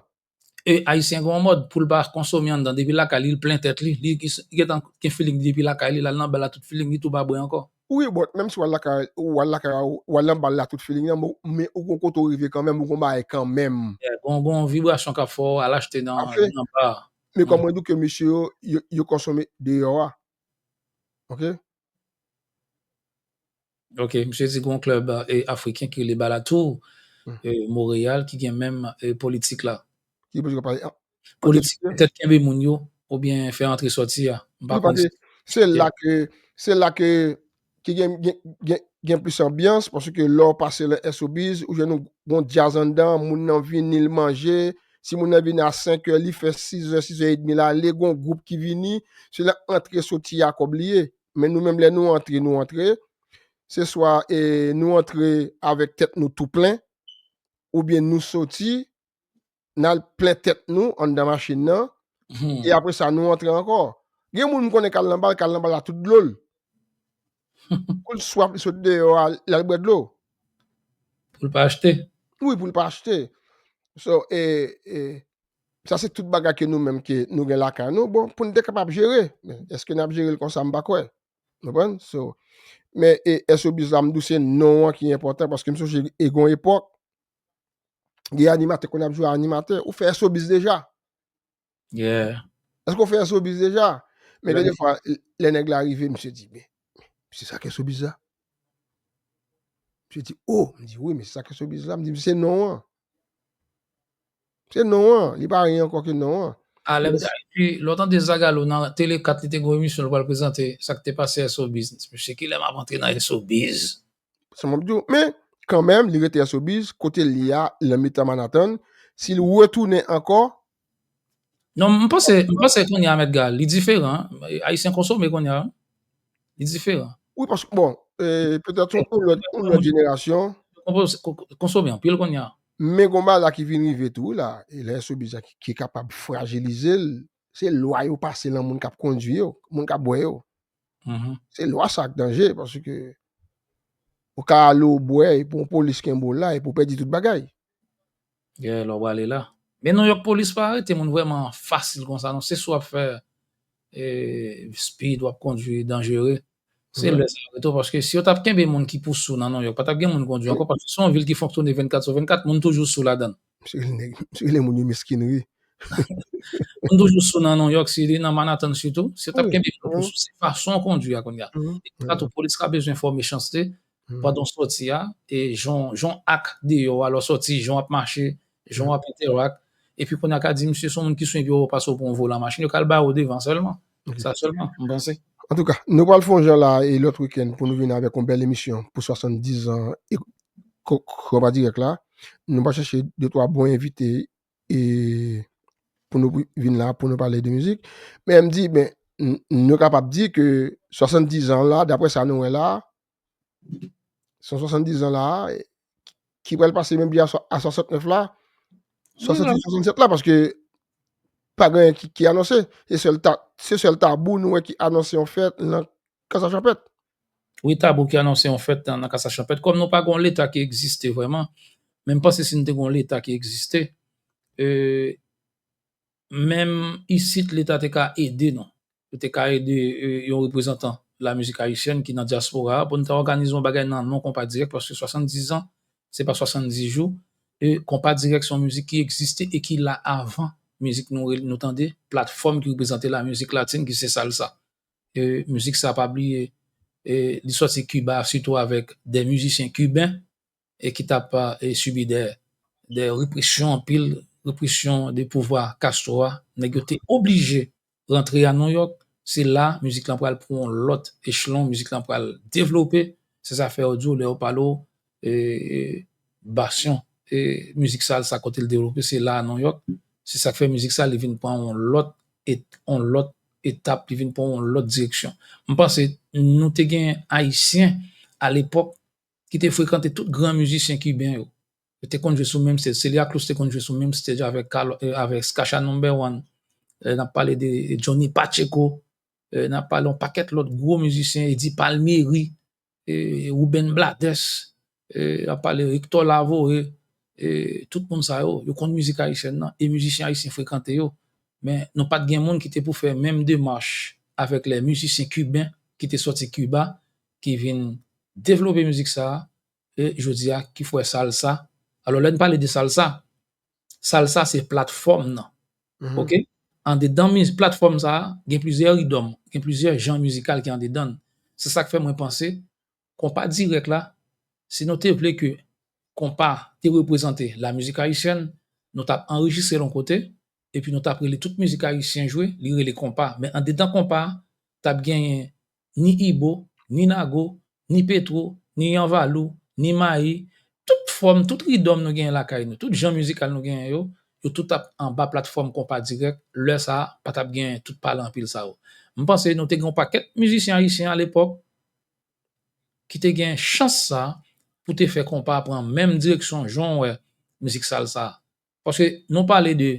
E Ayisyen gen yon mòd pou l pa konsome anndan, depi lakay li, li plen tèt li, li, li, li gentan gen feeling depi lakay li, l al nan bal la tout feeling, li tou pa bwè ankò. Wi, but menm si w al lakay, w al lakay, w al nan bal la tout feeling nan, men, men ou gon kote w rive kanmenm, ou gon bagay kanmenm. Yeah, gon, gon vibrasyon k ap fè w al achte nan, nan ba. Men kòm mwen di w ke mesye yo, yo, yo konsome deyò a. Ok? Ok, misye di gon klèb, e, afriken ki rele Balatou, e, Montréal, ki gen menm, e, politik la. Ki politik w ap pale? Politik, petèt kenbe moun yo, oubyen fè antre sòti a. M pa konn. Se la ke, se la ke, ki gen, gen, gen, gen plis anbyans, paske lè w pase lan Showbiz, ou jwenn yon, yon djaz anndan, moun nan vini, l manje. Si moun nan vini a senk è, li fè sis è, sis è edmi l ale, gon gwoup ki vini, se lan antre soti a kòb li ye. Men nou menm, lè nou antre, nou antre, se swa, e, nou antre avèk tèt nou tou plen, oubyen nou soti, n al plen tèt nou anndan machin nan, e apre sa, nou antre ankò. Gen moun m konnen k al nan bal, k al nan bal la tout dlo l. Kou l swaf, li sot deyò a, l al bwè dlo. Pou l pa achte. Wi, pou l pa achte. So, e, e, sa se tout bagay ke nou menm ke nou gen lakay nou. Bon, pou n te kapab jere. Men èske n ap jere l konsa, m pa kwè. Konprann? So, men, e, Showbiz la, m di w se non an ki enpòtan, paske m sonje e gon epòk, gen animatè konn ap jwe animatè, ou fè Showbiz deja. Yeah. Èske w fè Showbiz deja? Men dènye fwa, lè nèg la rive, misye di, men, se sa k Showbiz la? Misye di, "Oh," m di, "Wi, men se sa k showbiz la." M di, "Se non an. Se non an. Li pa anyen ankò ke non an." A, lè m di, epi, lè w tande Zagalo nan Tele kat, li te gen yon emisyon, l pral prezante sa k te pase showbiz. Misye, kilè m ap antre nan showbiz? Sa m ap di w, men, kanmenm, li rete showbiz, kote l ye a, nan mitan Manhattan, si l retounen ankò, Non, m panse, m panse kounye a, Mèt Gal, li diferan. Ayisyen konsome kounye a. Li diferan. Wi, paske, bon, eh, petèt yon, yon lòt, yon lòt jenerasyon. Konpo-, ko-, ko-, konsome anpil kounye a. Men gon bagay la ki vin rive tou, la, e lè showbiz la ki, ki kapab frajilize l, se lwa yo pase lan moun k ap kondui yo, moun k ap bwè yo. Mhm. Se lwa sa k danje, paske ou ka ale w bwè, epi yon polis kenbe w la, epi w pèdi tout bagay. Yeah, lè w prale la. Men Nouyòk, polis pa arete moun vrèman fasil konsa, non. Se si w ap fè, eh, speed, w ap kondui danjere. Se lè sa yo arete w, paske si yo t ap kenbe moun ki pou sou nan Nouyòk, pa t ap gen moun kondui ankò, paske se yon vil ki fonksyone vennkat sou vennkat, moun toujou sou ladan l. M sou le nèg, m sou le moun yo meskinri. Moun toujou sou nan Nouyòk, si li nan Manhattan sitou, si yo t ap kenbe moun pou sou, se fason w kondui a kounye a. E konsa tou, polis ka bezwen fè w mechanste pandan w sòti a, e jan, jan w ak deyò a, lè w sòti, jan w ap mache, jan w ap entèrak, epi kounye a ka di, "Misye, se yon moun ki sou epi yo pase w pou yon volan machin," yo ka al ba w devan sèlman. Sa sèlman, m panse. Antouka, nou pral fè yon jan la e lòt wikenn pou nou vin avèk yon bèl emisyon pou swasanndizan e ko-, konpa dirèk la. Nou pral chèche de twa bon envite e pou nou vin la, pou nou pale de mizik. Men m di, ben, n-, nou kapab di ke swasanndizan la, daprè sa nou wè la, se yon swasanndizan la, ki pral pase menm jan a swa-, a swasantnèf la, swasannsis, swasannèt la, paske pa gen anyen ki, ki anonse. Se sèl ta-, se sèl Tabou nou wè ki anonse yon fèt nan Kasa Chanpèt. Wi, Tabou ki anonse yon fèt nan, nan Kasa Chanpèt. Kòm nou pa gen yon leta ki egziste vrèman, men m panse si nou te gen yon leta ki egziste, eh, menm isit, leta te ka ede nou. Yo te ka ede, eh, yon reprezantan lamizik ayisyèn ki nan dyaspora a pou n ta òganize yon bagay nan non Konpa Dirèk, paske swasanndizan, se pa swasanndizjou. E Konpa Dirèk se yon mizik ki egziste e ki la avan mizik nou, nou tande, platfòm ki reprezante lamizik latin, ki se salsa. E mizik sa, pa bliye, e li sòti Kiba, sitou avèk de mizisyen kiben, e ki t ap, e, sibi de, de represyon anpil, represyon de pouvwa Castro a. Nèg yo te oblije rantre a Nouyòk. Se la mizik lan pral pran yon lòt echelon, mizik lan pral devlope. Se sa fè yo di w, lè yo pale w, e, e, basyon, e, mizik salsa kote l devlope, se la a Nouyòk. Se sa k fè mizik sa, li vin pran yon lòt et-, yon lòt etap, li vin pran yon lòt direksyon. M panse nou te gen Ayisyen alepòk ki te frekante tout gran mizisyen kiben yo. Yo te konn jwe sou menm stage. Celia Cruz te konn jwe sou menm stage avèk Carlo, eh, avèk Skacha Number One. Eh, n ap pale de Johnny Pacheco. Eh, n ap pale yon pakèt lòt gwo mizisyen, Eddie Palmieri, eh, Ruben Blades, eh, n ap pale Hector Lavoe, eh, tout moun sa yo, yo konn mizik ayisyèn nan, e mizisyen ayisyen frekante yo. Men nou pa t gen moun ki te pou fè menm demach avèk lè mizisyen kiben ki te sòti Kiba, ki vin devlope mizik sa a, e jodi a, ki fè salsa. Alò, lè n pale de salsa, salsa se platfòm nan. Mhm. Oke? Andedan miz-, platfòm sa a, gen plizyè ridòm, gen plizyè jan mizikal ki andedan l. Se sa k fè mwen panse, Konpa Dirèk la, si nou te vle ke konpa te reprezante lamizik ayisyèn, nou t ap anrejistre l yon kote, epi nou t ap rele tout mizik ayisyen jwe, li rele konpa. Men andedan konpa a, t ap genyen ni Ibo, ni Nago, ni Petro, ni Yanvalou, ni Mayi, tout fòm, tout ridòm nou genyen lakay nou, tout jan mizikal nou genyen yo, yo tout ap anba platfòm Konpa Dirèk. Lè sa a, pa t ap genyen tout pale anpil sa yo. M panse nou te gen yon pakèt mizisyen ayisyen alepòk ki te gen chans sa pou te fè konpa pran menm direksyon jan w wè mizik salsa. Paske nou pale de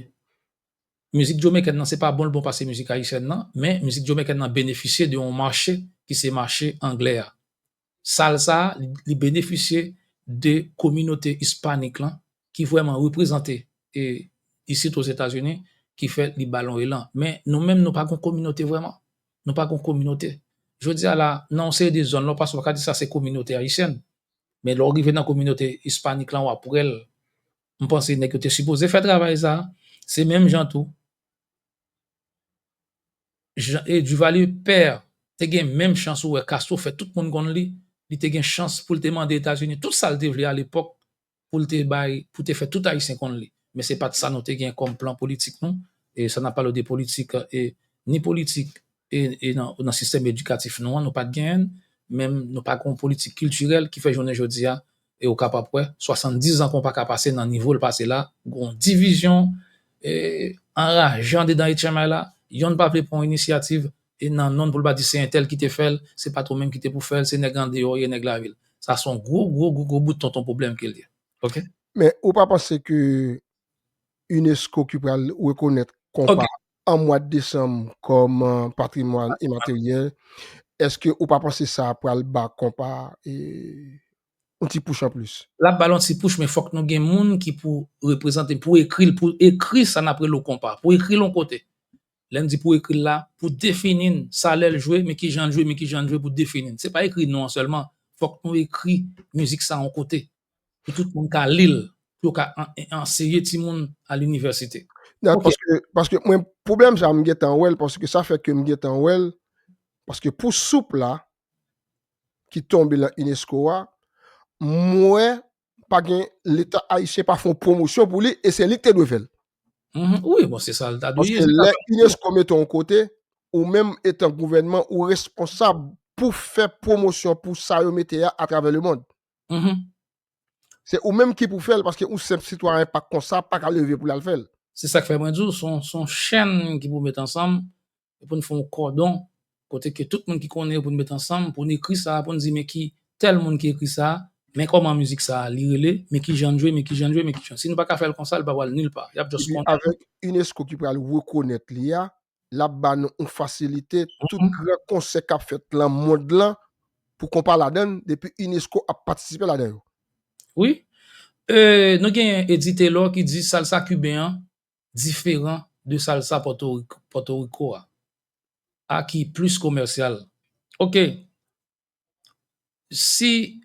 mizik jomeykèn nan, se pa bon l bon pase mizik ayisyèn nan, men mizik jomeykèn nan benefisye de yon mache ki se mache anglè a. Salsa, li, li benefisye de kominote ispanik lan, ki vrèman reprezante, e, isit Ozetazini, ki fè li ba l yon elan. Men nou menm, nou pa gon kominote vrèman. Nou pa gon kominote. Jodi a la, nan yon seri de zòn, lè w pase, w pa ka di sa se kominote ayisyèn. Men lè w rive nan kominote ispanik lan, w ap wè l. M panse nèg yo te sipoze fè travay sa. Se menm jan tou. Jan, e Duvalier pè te gen menm chans ou wè Castro fè tout moun konn li. li te gen chans pou l te mande Etazini tout sa l te vle alepòk pou l te bay, pou te fè tout Ayisyen konn li. Men se pa t sa nou te gen kòm plan politik nou. E sa n ap pale de politik, e, ni politik e, e nan, nan sistèm edikatif nou an, nou pa t genyen l, menm nou pa gen yon politik kiltirèl ki fè jounen jodi a, e ou kapab wè, swasanndiz an konpa ka pase nan nivo l pase la, gen yon divizyon, e, anraje andedan H M I la, yonn pa vle pran yon inisyativ, e nan non l pou l pa di se entèl ki te fè l, se patwon menm ki te pou fè l, se nèg andeyò, e nèg lavil. Sa se yon gwo, gwo, gwo, gwo bout tonton pwoblèm ke l ye. Ok? Men ou pa panse ke UNESCO ki pral rekonèt konpa an mwa desanm kòm patrimwàn imateryèl, èske ou pa panse sa pral ba konpa yon ti pouch anplis? L ap ba l yon ti pouch, men fòk nou gen moun ki pou reprezante, pou ekri l, pou ekri sa n ap rele w konpa, pou ekri l yon kote. Lè n di pou ekri l la, pou defini n, sa lè l jwe, men kijan l jwe, men kijan l jwe, pou defini n. Se pa ekri non an sèlman, fòk nou ekri mizik sa yon kote. Pou tout moun ka li l, pou yo ka anseye timoun a linivèsite. Paske, paske mwen, pwoblèm sa, m gentan wè l, paske sa fè ke m gentan wè l, paske pou soup la, ki tonbe nan UNESCO a, m wè pa gen Leta ayisyen pa fè yon pwomosyon pou li, e se li ki te dwe fè l. Wi, bon, se sa l ta dwe ye. Paske lè UNESCO mete w yon kote, ou menm etan gouvènman, ou responsab pou fè pwomosyon pou sa yo mete a atravè lemonn. Se ou menm ki pou fè l, paske ou senp sitwayen pa konsa, pa ka leve pou l al fè l. Se sa k fè mwen di w, se yon, se yon chèn ki pou met ansanm, e pou n fè yon kòdon, kote ke tout moun ki konnen yo pou n met ansanm, pou n ekri sa, pou n di men ki tèl moun ki ekri sa, men kòman mizik sa li rele, men kijan l jwe, men kijan l jwe, men kijan. Si nou pa ka fè l konsa, l pa pral nilpa. Y ap just kontan. Avèk UNESCO ki pral rekonèt li a, l ap ba nou yon fasilite, tout gran konsè k ap fèt lan mond lan, pou konpa ladan l, depi UNESCO ap patisipe ladan yo. Wi. E, nou gen Eddie Taylor ki di salsa kiben an diferan de salsa Pòtoriko a, a ki plis komèsyal. Ok. Si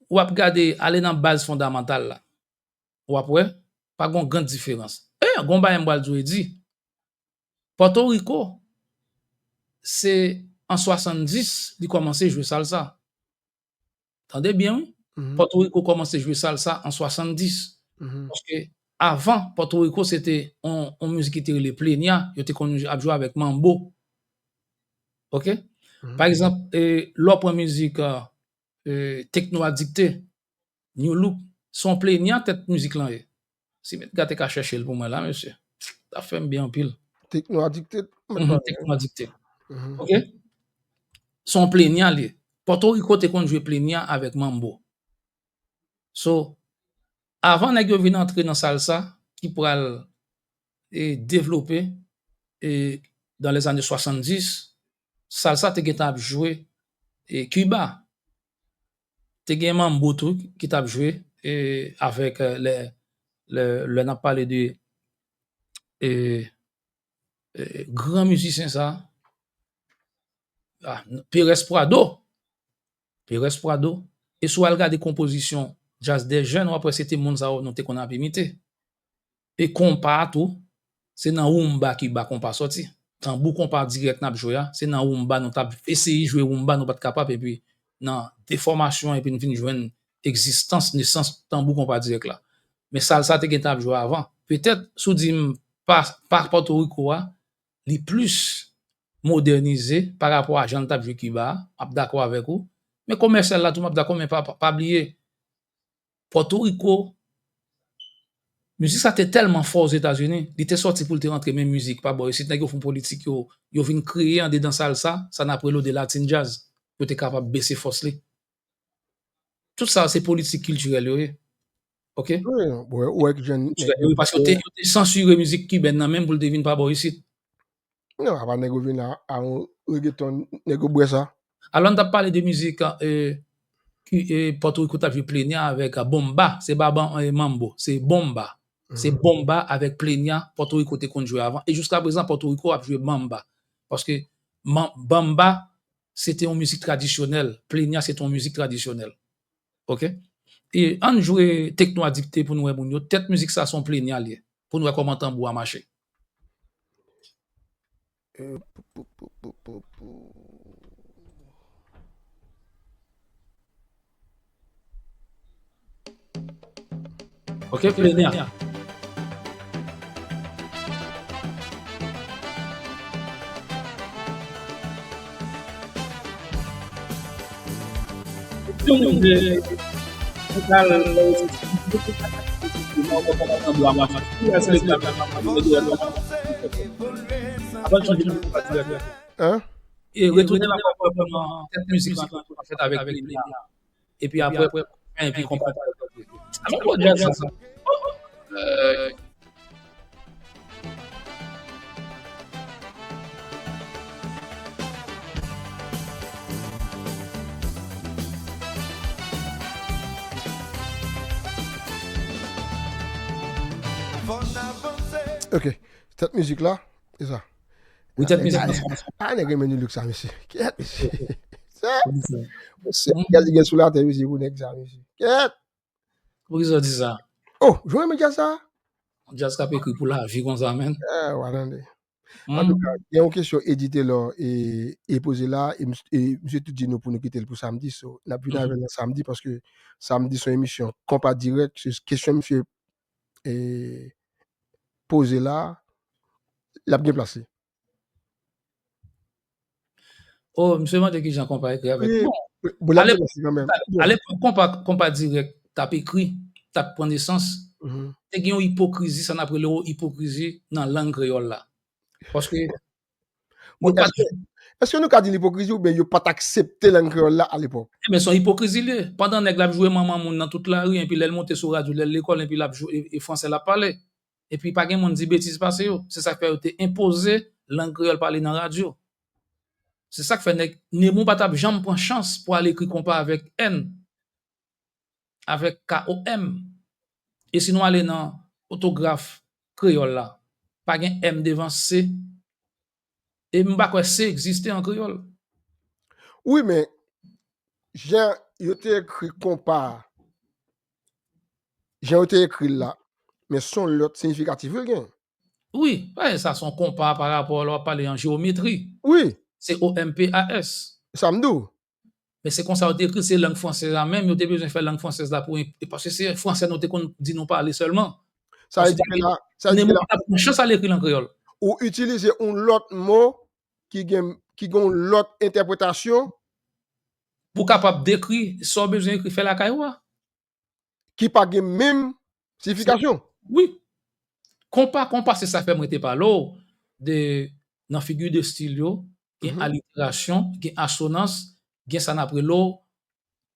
w ap gade, ale nan baz fondamantal la, w ap wè, pa gen yon gran diferans. E, gen yon bagay m pral di w, Eddie. Pòtoriko, se an swasanndis li kòmanse jwe salsa. Tande byen, wi. Pòtoriko kòmanse jwe salsa an swasanndis. Paske avan, Pòtoriko se te yon, yon mizik ki te rele plenya, yo te konn ap jwe avèk manbo. Ok? Pa egzanp, e, lè w pran mizik, e, e, Tekno Adikte, New Look, se yon plenya tèt mizik lan ye. Si Medgar te ka chèche l pou mwen la, mesye, t ap fè m byen anpil. Tekno Adikte? Tekno Adikte. Ok? Se yon plenya l ye. Pòtoriko te konn jwe plenya avèk manbo. So, avan nèg yo vin antre nan salsa, ki pral, e, devlope, e, dans les années soixante-dix, salsa te gentan ap jwe, e, Kiba. Te gen manbo tou ki t ap jwe, e, avèk, e, lè, lè, lè n ap pale de, e, e, gran mizisyen sa, a, Perez Prado. Perez Prado. E si w al gade konpozisyon djaz dè jèn, w ap wè se te moun sa yo nou te konn ap imite. E konpa a tou, se nan woumba Kiba konpa sòti. Tanbou konpa dirèk n ap jwe a, se nan woumba nou t ap eseye jwe woumba, nou pa t kapab, epi nan defòmasyon, epi n vin jwenn egzistans, nesans tanbou konpa dirèk la. Men salsa te gentan ap jwe avan. Petèt, si w di m pa, pa Pòtoriko a, li plis modènize pa rapò a jan l t ap jwe Kiba a, m ap dakò avèk ou. Men komèsyal la tou, m ap dakò, men pa, pa, pa bliye, Pòtoriko, mizik sa te tèlman fò Ozetazini, li te sòti pou l te rantre menm mizik pa bò isit. Nèg yo fè yon politik, yo, yo vin kreye andedan salsa, sa n ap rele de Latin Jazz, pou te kapab bese fòs li. Tout sa se politik kiltirèl yo ye. Ok? Wi, wi, wi, paske yo te, yo te sansire mizik kibèn nan menm pou l te vin pa bò isit. Non, apa nèg yo vin a, a yon reggaeton, nèg yo bwè sa. Alò, n t ap pale de mizik, e, ki, e, Pòtoriko t ap jwe plenya avèk, e, bomba. Se pa ban-, e, manbo, se bomba. Se bomba avèk plenya Pòtoriko te konn jwe avan. E jiska prezan, Pòtoriko ap jwe manba. Paske man-, banba, se te yon mizik tradisyonèl. Plenya, se te yon mizik tradisyonèl. Ok? E ann jwe Tekno Adikte pou nou wè moun yo. Tèt mizik sa se yon plenya l ye. Pou nou wè kòman tanbou a mache. Euh, pou, pou, pou, pou, pou, pou. Ok, plenè. Hein? E retounen nan tèt mizik la, an fèt, avèk Lina. Epi apre, epi konpa. Sa bon, bon djaz sa. Euh, Ok. Tèt mizik la, se sa. Wi, tèt mizik la. Ah, nèg renmen nou look sa, mesye. Kèt, mesye. Sa, se gaz gen sou latè, mesye, pou nèg sa, mesye. Kèt. Poukisa w di sa? Oh, jwenn men djaz sa? Djaz k ap ekri pou lavi konsa, menn. Eh, w a tande. Antouka, gen yon kesyon Eddy Telor e, e poze la, e, e misye tou di nou pou nou kite l pou samdi. So, n ap vin avè l nan samdi, paske samdi se yon emisyon Konpa Dirèk, se kesyon misye e, poze la, l ap gen plas li. Oh, misye mande kijan konpa ekri avèk. Bon, l ap gen plas li kanmenm. Alepòk, konpa, konpa dirèk t ap ekri, t ap pran nesans. Te gen yon ipokrizi, sa n ap rele yon ipokrizi nan lang kreyòl la. Paske Bon, èske, èske nou ka di l ipokrizi oubyen yo pa t aksepte lang kreyòl la alepòk? Ebyen, se yon ipokrizi li ye. Pandan nèg la ap joure manman moun nan tout lari, epi lè l monte sou radyo, lè l lekòl, epi l ap joure, e, e fransè l ap pale. Epi pa gen moun di betiz pase yo. Se sa k fè yo te enpoze lang kreyòl pale nan radyo. Se sa k fè nèg Nemou pa t ap janm pran chans pou al ekri konpa avèk N, avèk K O M. E si nou ale nan òtograf kreyòl la, pa gen M devan C. E m pa kwè C egziste an kreyòl. Wi, men jan yo te ekri konpa a, jan yo te ekri l la, men se yon lòt siyifikatif wi l gen. Wi, paske sa se yon konpa pa rapò lè w ap pale an jewometri. Wi. Se O M P A S. Sa m di w. Men se konsa yo te ekri, se lang fransèz la menm, yo te bezwen fè lang fransèz la pou, e paske se fransè nou te konn di nou pale sèlman. Sa vle di ke la, sa vle di ke Nemou la, pa t ap pran chans al ekri l an kreyòl. Ou itilize yon lòt mo ki gen, ki gen yon lòt entèpretasyon. Pou w kapab dekri sa w bezwen ekri fè lakay ou a. Ki pa gen menm siyifikasyon. Wi. Konpa, konpa, se sa k fè mwen te pale w de, nan figi de stil yo, gen aliterasyon, gen asonans, gen sa n ap rele w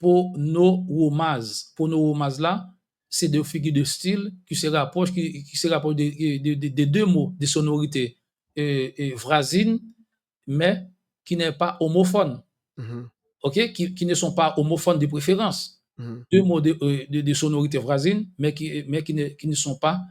pwonowomaz. Pwonowomaz la, se de figi de stil ki se rapwoch, ki, ki se rapwoch de, de, de, de, de de mo de sonorite, e, e, vwazin, mais qui n'est pas homophone. Mhm. Ok, qui, qui ne sont pas homophones de préférence. Mhm. De mots de, euh, de, de sonorité voisine, mais qui, mais qui ne, qui ne sont pas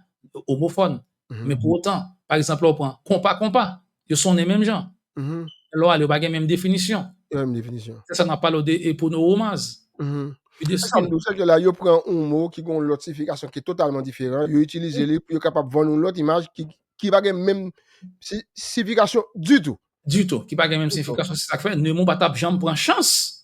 homophones. Mhm. Men pou otan, pa egzanp, lè w pran konpa, konpa, yo sonnen menm jan. Mhm. Lè w ale, yo pa gen menm definisyon. Yo menm definisyon. Se sa n ap pale de, e, pwonowomaz. Mhm. Pi de Sa m stil. di w, se ke la, yo pran yon mo ki gen yon lòt siyifikasyon ki totalman diferan, yo itilize li pou yo kapab vann yon lòt imaj ki, ki pa gen menm si, siyifikasyon ditou. Ditou, ki pa gen menm siyifikasyon. Se sa k fè Nemou pa t ap janm pran chans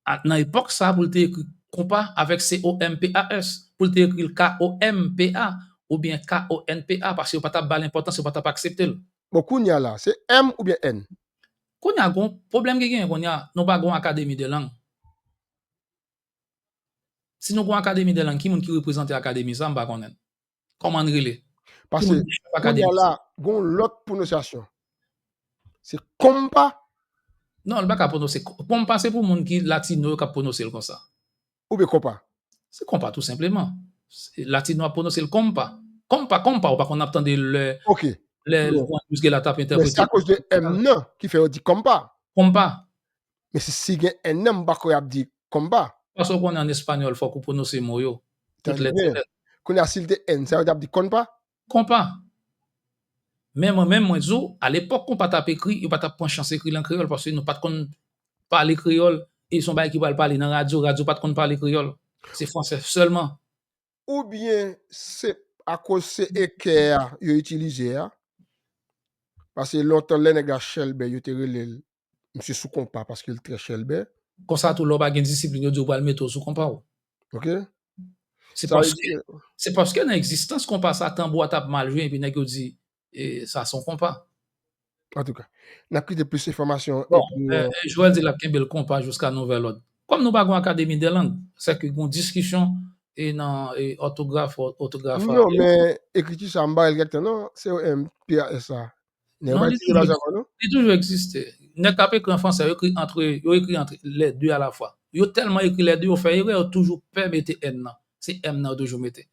a, nan epòk sa a pou l te ekri konpa avèk C O M P A S, pou l te ekri l K O M P A oubyen K O N P A, paske yo pa t ap ba l enpòtans, yo pa t ap aksepte l. Bon, kounye a la, se M oubyen N? Kounye a, gon pwoblèm ki genyen kounye a, nou pa gon akademi de lang. Si nou gon akademi de lang, ki moun ki reprezante akademi sa, m pa konnen. Kòman n rele? Paske kounye a la, gon lòt pwononsyasyon. Se konpa. Non, l pa ka pwononse. Konpa se pou moun ki latino yo k ap pwononse l konsa. Oubyen konpa? Se konpa tou senpleman. Se latino ap pwononse l konpa. Konpa, konpa, ou pa konn ap tande lè, Ok. lè Bon. Juan Luis Guerra t ap Men se entèprete. Akoz de M nan ki fè yo di konpa. Konpa. Men si, si gen N nan, m pa kwè y ap di konpa. Paske w konnen an espanyòl, fòk ou pwononse mo yo. Tout Tande lèt, byen. tout lèt. Kounye a, si l te N, sa yo t ap di konpa? Konpa. Men mwen menm, mwen di w, alepòk konpa t ap ekri, yo pa t ap pran chans ekri l an kreyòl, paske nou pa t konn pale kreyòl, e se yon bagay ki pral pale nan radyo, radyo pa t konn pale kreyòl. Se fransè sèlman. Oubyen se akoz se ekè a yo itilize a? Paske lontan, lè nèg la chèlbè, yo te rele l misye sou konpa paske l trè chèlbè. Konsa tou, lè w pa gen disiplin, yo di w pral mete w sou konpa w. Ok? Se paske, se paske nan egzistans konpa sa, tanbou a t ap mal jwe, epi nèg yo di, e, sa se yon konpa. Antouka, n ap kite plis enfòmasyon. Bon, Joel di l ap kenbe l konpa jiska nouvèl òd. Kòm nou pa gen akademi de lang, sèke gen diskisyon e nan e, òtograf, òtograf. Non, men ekriti sa m ba l kèk tan, non, C O M P A S sa. Non, li toujou egziste. Nèg k ap ekri an fransè, yo ekri antre, yo ekri antre les deux à la fois. Yo tèlman ekri les deux, yo fè erè, yo toujou pè mete N nan. Se M nan yo toujou mete.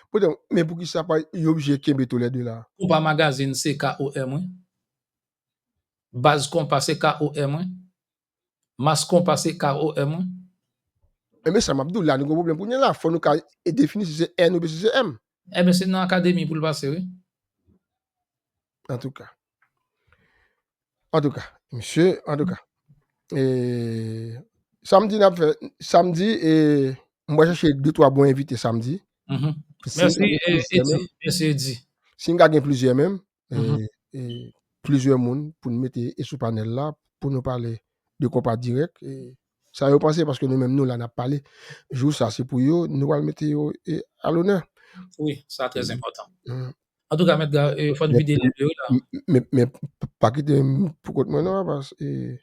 Poutan, men poukisa pa yo oblije kenbe tou les deux la? Konpa Magazine se K O M, wi. Baz Konpa se K O M, wi. Mas Konpa se K O M, wi. Enben, sa m ap di w la, nou gen pwoblèm kounye a la. Fò nou ka defini si se N oubyen si se M. Enben, se nan akademi pou l pase, wi. Antouka. Antouka, mesye, antouka. E, samdi n ap fè, samdi, e, m pral chèche de twa bon envite samdi. Mèsi, Edi. Mèsi, Edi. Si n ka gen plizyè menm, e, plizyè moun pou n mete e sou panèl la, pou nou pale de konpa dirèk. E, sa yo panse, paske nou menm nou la n ap pale. Jou sa, se pou yo, nou pral mete yo e, a lonè. Wi, sa trè enpòtan. Antouka, Mèt Gav, e, fò n vide lide yo la. Men, men, pa kite m pou kont mwen non, Rapas. E...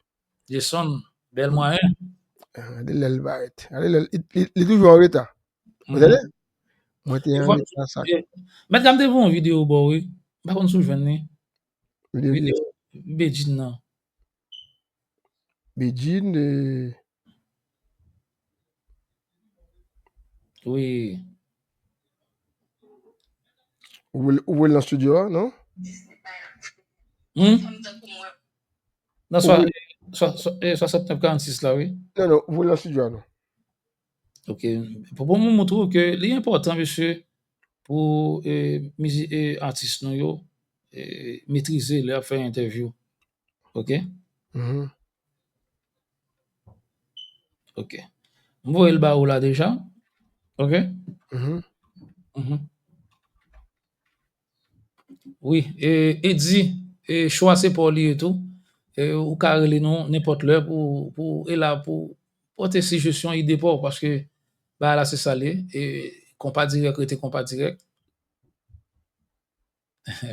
Jason, bèl mwayen. Gade lè l parèt. Gade lè l, li, li, li toujou an reta. Ou tande? Mwen te an reta sa. Mèt Gav, m te voye yon videyo ba w, wi. M pa konn si w jwenn li. Videyo Bedjine nan. Bedjine, e... Wi. Ou voye l nan estidyo a, non? Hmm? Nan swa, swa, swa, e, swasantnèf karannsis la, wi. Non, non, ou voye l nan estidyo a, non. Ok. Pou, pou mwen montre w ke li enpòtan, mesye, pou, e, mizi-, e, atis nou yo, e, metrize lè y ap fè entèvyou. Ok? Ok. M voye l ba ou la deja. Ok? Wi, e, Edi, e, chwa se pa w li ye tou. E, ou ka rele nou nenpòt lè pou, pou, e la pou pote sijesyon, ide pa w, paske bagay la se sa l ye. E, konpa dirèk rete konpa dirèk.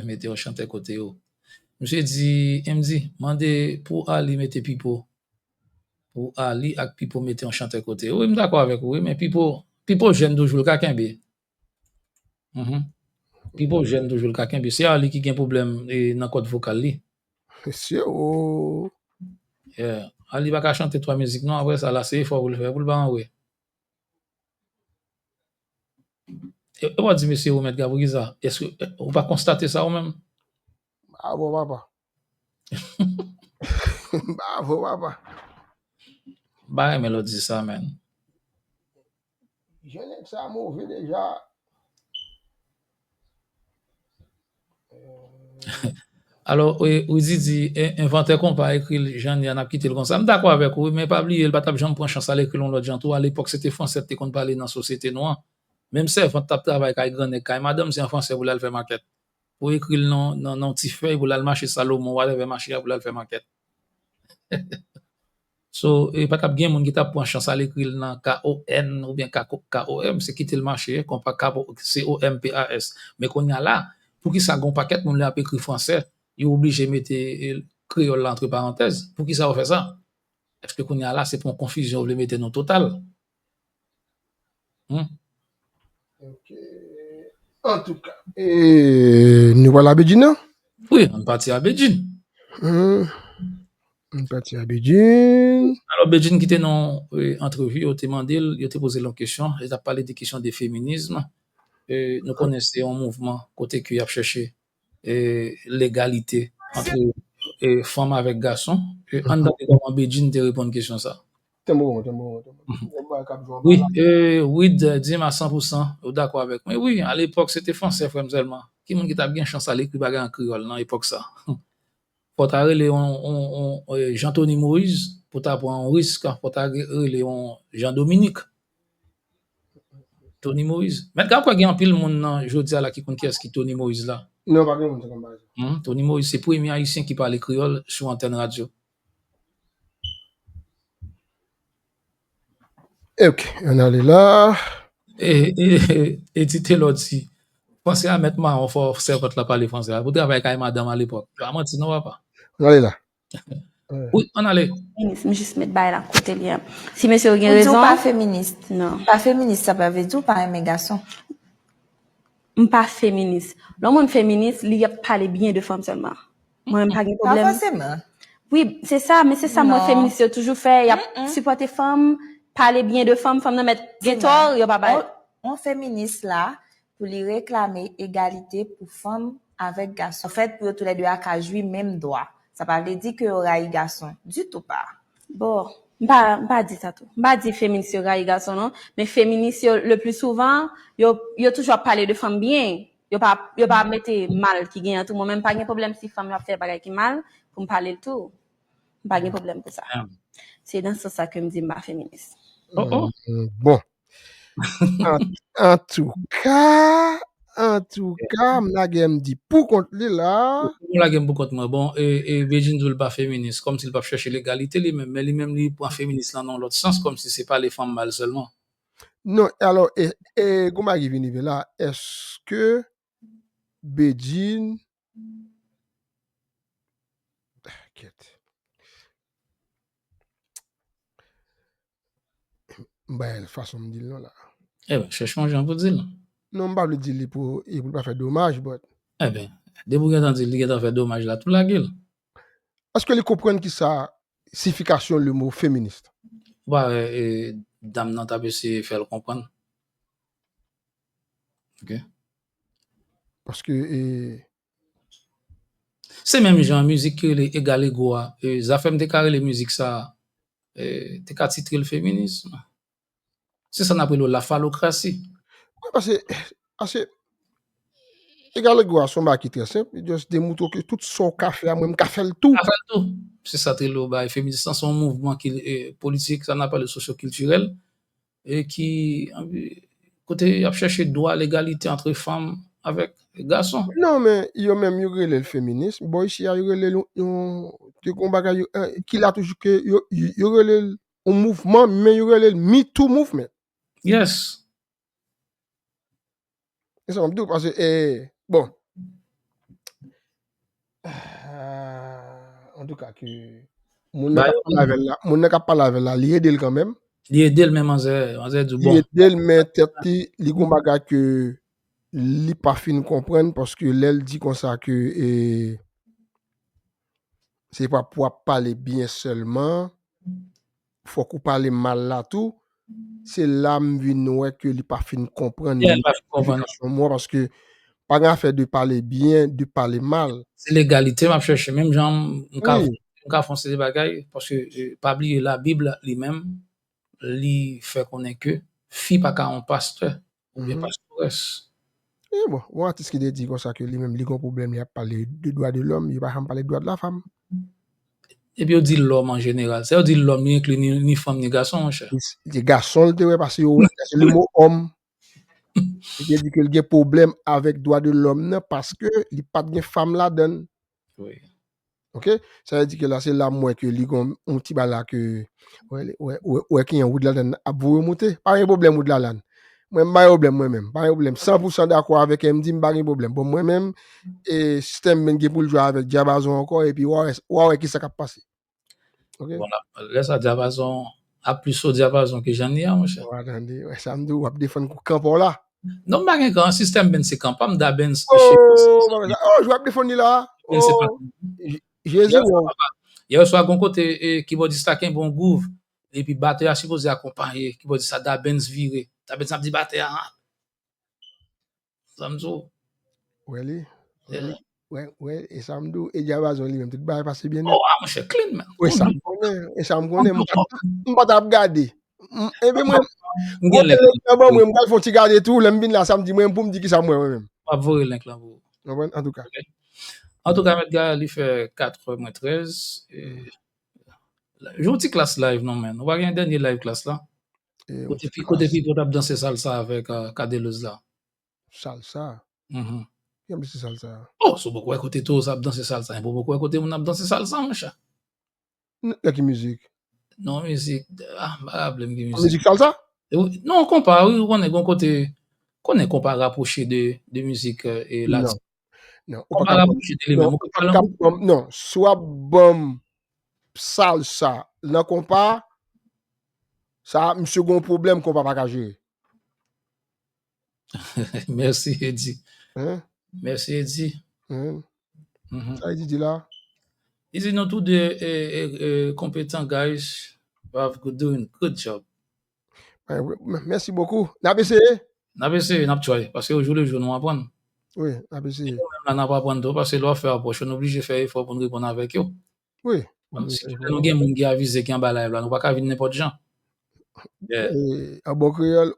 Mete yon chantè kote yo. Misye di, M D, mande pou Ali mete Pipo. Pou Ali ak Pipo mete yon chantè kote yo. Wi, m dakò avèk ou, wi, men Pipo, Pipo jèn toujou, l ka kenbe. Pipo jèn toujou, l ka kenbe. Se Ali ki gen pwoblèm, e, nan kòd vokal li. Mesye, o. Yeah. Ali pa ka chante twa mizik, non, apre sa, la, se efò pou l fè, pou l pa anwe. E, e w ap di mesye ou Mèt Gav, poukisa? Èske, e, ou pa konstate sa ou menm? Bravo, papa. Bravo, papa. M pa renmen lè w di sa, menn. Jan nèg sa move deja. Alò, e, Rudy di, e, envantè konpa ekri l jan l ye a, n ap kite l konsa. M dakò avèk ou, wi, men pa bliye, l pa t ap janm pran chans al ekri l yon lòt jan tou. Alepòk, se te fransè t te konn pale nan sosyete nou an. Menm sèvant t ap travay kay grannèg, kay madanm, se an fransè pou l al fè makèt. Pou ekri l nan, nan, nan yon ti fèy, pou l al mache Salomon, whatever mache a, pou l al fè makèt. So, e pa t ap gen moun ki t ap pran chans al ekri l nan K O N oubyen K O M, se kite l mache, konpa C O M P A S. Men kounye a la, poukisa gen yon pakèt moun lè y ap ekri fransè, yo oblije mete, e, kreyòl la antre parantèz? Poukisa yo fè sa? Èske kounye a la, se pa yon konfizyon yo vle mete nou total? Hmm. Ok. Antouka, e, nou pral a Bedjine, non? Wi, ann pati a Bedjine. Hmm. Ann pati a Bedjine. Alò, Bedjine ki te nan, e, antrevi, yo te mande l, yo te poze l yon kesyon, li t ap pale de kesyon de feminism. E, nou konnen se yon mouvman kote ke y ap chèche e, legalite ant, e, fanm avèk gason. E, ann tande kòman Bedjine te reponn kesyon sa. Tanbou, tanbou, tanbou. Wi, e, Wid, e, di m a san pou san, ou dakò avèk mwen. Wi, alepòk, se te fransè, frè m, sèlman. Ki moun ki t ap gen chans al ekri bagay an kreyòl nan epòk sa? Fò w ta rele yon, yon, yon, e, Jean Tony Moïse pou w ta pran yon risk, fò w ta re-, rele yon Jean Dominique. Tony Moïse. Mèt Gav, kwè gen anpil moun nan jodi a la ki konn kiyès ki Tony Moïse la. Non, pa gen moun ki konn bagay sa. Hmm, Tony Moïse se premye ayisyen ki pale kreyòl sou antèn radyo. Ok, ann ale la. E, e, e ti Telò di, franse a mèt mawon, fò sèvant la pale franse a. Pou travay kay madanm alepòk. Pa manti non, papa. Ann ale la. Wi, ann ale. Minis, m jis met bay la kote li an. Si mesye yo gen Ou di ou rezon, pa feminis. Non. Pa feminis, sa pa vle di ou pa renmen gason. M pa feminis. Lè yon moun feminis, li ap pale byen de fanm sèlman. Mwen, m pa gen Pa pwoblèm. Fòseman. Wi, se sa, men se sa mwen Non. Feminis yo toujou fè, y ap sipòte fanm, pale byen de fanm, fanm nan mèt gen tò, yo pa bay. On, on feminis la, pou li reklame egalite pou fanm avèk gason. Anfèt, pou yo toulède a ka jwi menm dwa. Sa pa vle di ke yo rayi gason. Ditou pa. Bon, m pa, m pa di sa tou. M pa di feminis yo rayi gason non, men feminis yo, le pli souvan, yo, yo toujou ap pale de fanm byen. Yo pa, yo pa mete mal ki gen an tou. Mwen menm, m pa gen pwoblèm si fanm yo ap fè bagay ki mal, pou m pale l tou. M pa gen pwoblèm pou sa. Se nan sans sa ke m di m pa feminis. Oh, oh. Mm, bon. An, an tou ka, an tou ka, m lage M D pou kont li la. Mwen lage m pou kont mwen. Bon, e, e Bedjine di l pa feminis, kòmsi l p ap chèche legalite li menm, men li menm li pran feminis lan nan yon lòt sans, kòmsi se pale fanm mal sèlman. Non, alò, e, e, gon bagay ki vin rive la, èske Bedjine, kèt. M bay l fason m di l non la. Ebyen, chèche yon jan pou di l. Non, m pa vle di li pou, e pou l pa fè domaj, but Ebyen, depi w gentan di l, li gentan fè domaj la, tou lage l. Èske li konprann ki sa siyifikasyon le mo feminis? Ou pa wè, e, dam nan t ap eseye fè l konprann. Ok. Paske, e, Se menm jan mizik ki rele Egal Ego a, e, Zafèm te ka rele mizik sa, e, te ka titre l feminis. Se sa n ap rele la falokrasi. Wi, paske, paske Egal Ego a se yon bagay ki trè senp. Li just demoutre ke tout sa w ka fè a, mwen, m ka fè l tou. Ka fè l tou. Se sa te rele bay feminis lan, se yon mouvman ki, e, politik, sa n ap pale sosyokiltirèl, e ki, kote y ap chèche dwa, legalite antre fanm avèk gason. Non, men yo menm, yo rele l feminis. Bò isi a, yo rele l yon, yon, te gon bagay, yo, eh, ki la toujou ke yo, yo, yo rele l yon mouvman, men yo rele l Me Too Movement. Yes. E sa m ap di w, paske, eh, bon. Ah, antouka, ke moun nan k ap pale avè l la, moun nan k ap pale avè l la, li ede l kanmenm. Li ede l, men manzè, manzè di Li bon. ede l, men tèt li, li gon bagay ke li pa fin konprann, paske lè l di konsa ke, eh, se pa pou w ap pale byen sèlman, fòk ou pale mal la tou. Se la m vin wè ke li pa fin konprann Yeah, li pa fin konprann. Siyifikasyon mo a, paske pa gen afè de pale byen, de pale mal. Se legalite m ap chèche. Menm jan m ka, Wi. M ka fè yon seri de bagay, paske, eh, pa bliye Labib la, li menm, li fè konnen ke fi pa ka yon pastè oubyen Mhm. pastores. E bon, yon atis ki te di konsa ke li menm, li gon pwoblèm, li ap pale de dwa de lòm, yo pa janm pale de dwa de la fanm. Epi yo di lòm an jeneral. Sa yo di lòm, li enkli ni, ni fanm, ni gason, monchè. Li, li gason, l te wè, paske yo, se le mo òm. Li te di ke l gen pwoblèm avèk dwa de lòm nan, paske li pa t gen fanm ladan l. Wi. Ok? Sa vle di ke la, se la m wè ke li gon yon ti bagay la ke, wè, wè, wè, wè ki yon Wood Lalanne ap voye monte. Pa gen pwoblèm, Wood Lalanne. Mwen, m pa gen pwoblèm, mwen menm. Pa gen pwoblèm. San pou san dakò avèk M D, m pa gen pwoblèm. Bon, mwen menm, e, sistèm menm gen pou l jwe avèk dyabazon ankò, epi w a wè, w a wè ki sa k ap pase. Ok? Bon, la, lè sa dyapazon ap pli so dyapazon ke jan li a, monchè. W a tande, wè, sa m di w, w ap defann kou kanpa w la. Non, m pa gen kan, sistèm Benz se kanpa m, da Benz. Oh, oh, jwe ap defann li la. Benz se Oh, pa Je- Jezi, wow. Yè swa gon kote, e, kibòdis la kenbe yon gwouv, epi batè a sipoze akonpaye kibòdis la, da Benz vire. Da Benz ap di batè a, ah. Sa m di w. Wè li. Wè li. Wè, wè, e sa m di w, e dyabazon li menm, tout bagay pase byen nèt. Oh, ah, monchè, clean, man. Wè, sa m konnen, e sa m konnen, m pa, m pa t ap gade. M, e ben mwen, M gen lèk. Nan ban mwen, m pral fè yon ti gade tou, lè m vin la samdi, mwen, pou m di ki sa m wè, mwen menm. M ap voye link lan pou ou. Konprann? Antouka. Antouka, Mèt Gaël, li fè kat è mwen trèz. E, jwe yon ti klas live, non, men. Nou pa gen dènye live klas la? E, Kote yon ti fi, kote klas. Pipo t ap danse salsa avèk, euh, Cadeloz la. Salsa? Mhm. Ki jan m danse salsa? Oh, si w poko wè kote towo sa ap danse salsa, e poko wè kote moun ap danse salsa, monchè. N-, nan ki mizik? Non, mizik, ah, m pa raple m ki Yon mizik. mizik salsa? E ou- Non, konpa, wi, ou konnen, gon kote, konnen konpa rapwoche de, de mizik, euh, e latin. Non, non, ou pa Konpa ka pran, rapwoche de li non, menm, ou ou pa ka pale pran, non, si w ap ban m salsa nan konpa, sa, misye gon pwoblèm konpa pa ka jere. Mèsi, Eddy. Hein? Mèsi, Eddy. Hein? Mhm. Sa Eddy di la? Eddy, nou tou de, e, e, e, konpetan, guys. You have good, doing good job. Ben, wi, m- mèsi bokou. N ap eseye? N ap eseye, n ap try. Paske o jou le jou, nou aprann. Wi, n ap eseye. Nou menm la, n ap aprann tou, paske lè w ap fè apwòch, nou oblije fè efò pou n reponn avèk yo. Wi. Bon, wi, sitou lè nou gen moun ki avize ki anba live la, nou pa ka vin nenpòt jan. Yeah. E, an bon kreyòl,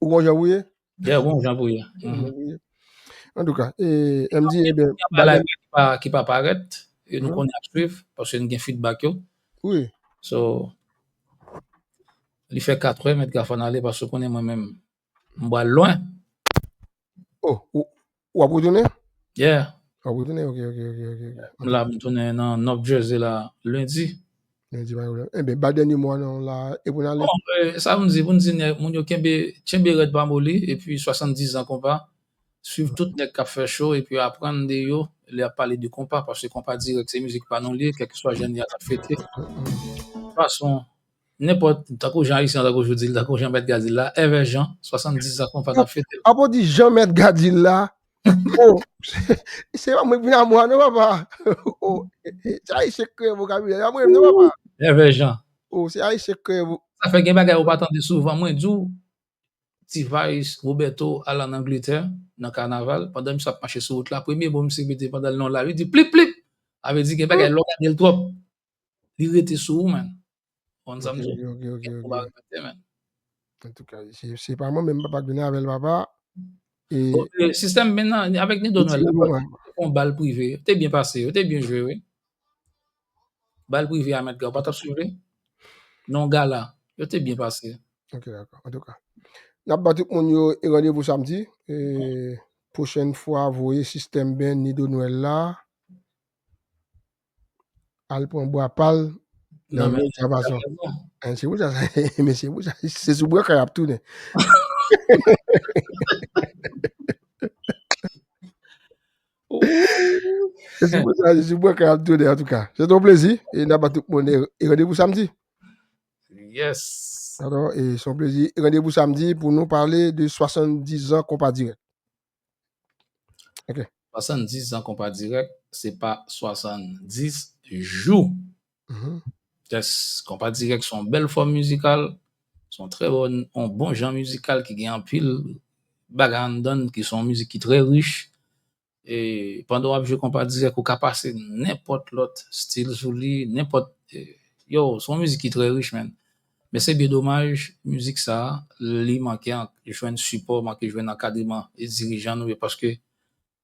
ou gon jan pou ye? Yeah, gon jan pou ye. Mhm. Antouka, e, M D, ebyen, anba live la ki pa, ki pa parèt, e nou konnen ap swiv, paske nou gen feedback yo. Wi. So, li fè katrè, mèt Gafon ale, paske ou konnen mwen menm, m pral lwen. Oh, ou, w ap retounen? Yeah. W ap retounen? Ok, ok, ok, ok. M la, m tounen nan North Jersey la, lendi. Lendi, pa pwoblèm. Ebyen, ba dènye mo a non la, e pou n ale. Bon, e, sa pou n di, pou n di, nèg, moun yo kenbe, tchenbe rèd pa moli, epi swasanndizan konpa, swiv tout nèg k ap fè cho, epi aprann de yo, lè y ap pale de konpa, paske konpa dirèk, se mizik pa nou li ye, kèlkeswa jan y ap fete. Fason, nenpòt, tankou jan Ayisyen an, tankou jodi, tankou jan Mèt Gad di la, Èvè Jan, swasanndizan konpa n ap fete. Apo di Jan Mèt Gad di la, oh, se pa mwen ki vin a mwa non, papa. Oh, e, e, se Ayisyen k kreye vokabilè, se pa mwen menm non, papa. Èvè Jan. Oh, se Ayisyen k kreye vo- Sa fè gen bagay ou pa tande souvan, mwen di w, T-Vice, Roberto al ann Angletè, nan kanaval, pandan misye ap mache sou wout la, premye mo misye mete pandan l nan lari, li di, "Plip, plip!" Sa vle di gen bagay, lè w gade l twòp, li rete sou ou, man. Konn sa m di w? Ok, ok, ok, ok. Ou pa repete, man. Antouka, se, se pa mwen menm, papa, k vin avè l, papa. E bon, e, sistèm menm nan, avèk Nido Nwèl la, yon bal prive, yo te byen pase, yo te byen jwe, wi. Bal prive a Mèt Gad, ou pa t ap swiv li? Non, gala, yo te byen pase. Ok, dakò. Antouka, n ap ba tout moun yo e randevou samdi. E pwochèn fwa, voye sistèm ben Nido Nwèl la. Al pran bwa pa l nan men Javason. Hein, se pou sa, men se pou sa, se sou bwa kay ap tounen. Se sou bwa, se sou bwa kay ap tounen, antouka. Se te yon plezi, e n ap ba tout moun e, e randevou samdi. Yes. Alò, e se yon plezi, e randevou samdi pou nou pale de swasanndizan konpa dirèk. Ok. Swasanndizan konpa dirèk, se pa swasanndis jou. Mhm. Yes, konpa dirèk se yon bèl fòm mizikal, se yon trè bon, yon bon jan mizikal ki gen anpil bagay anndan l, ki se yon mizik ki trè rich. E pandan w ap jwe konpa dirèk, ou ka pase nenpòt lòt stil sou li, nenpòt, e, yo, se yon mizik ki trè rich, man. Men se byen domaj, mizik sa a, li manke an-, jwenn sipò, manke jwenn ankadreman e dirijan nou yo, paske,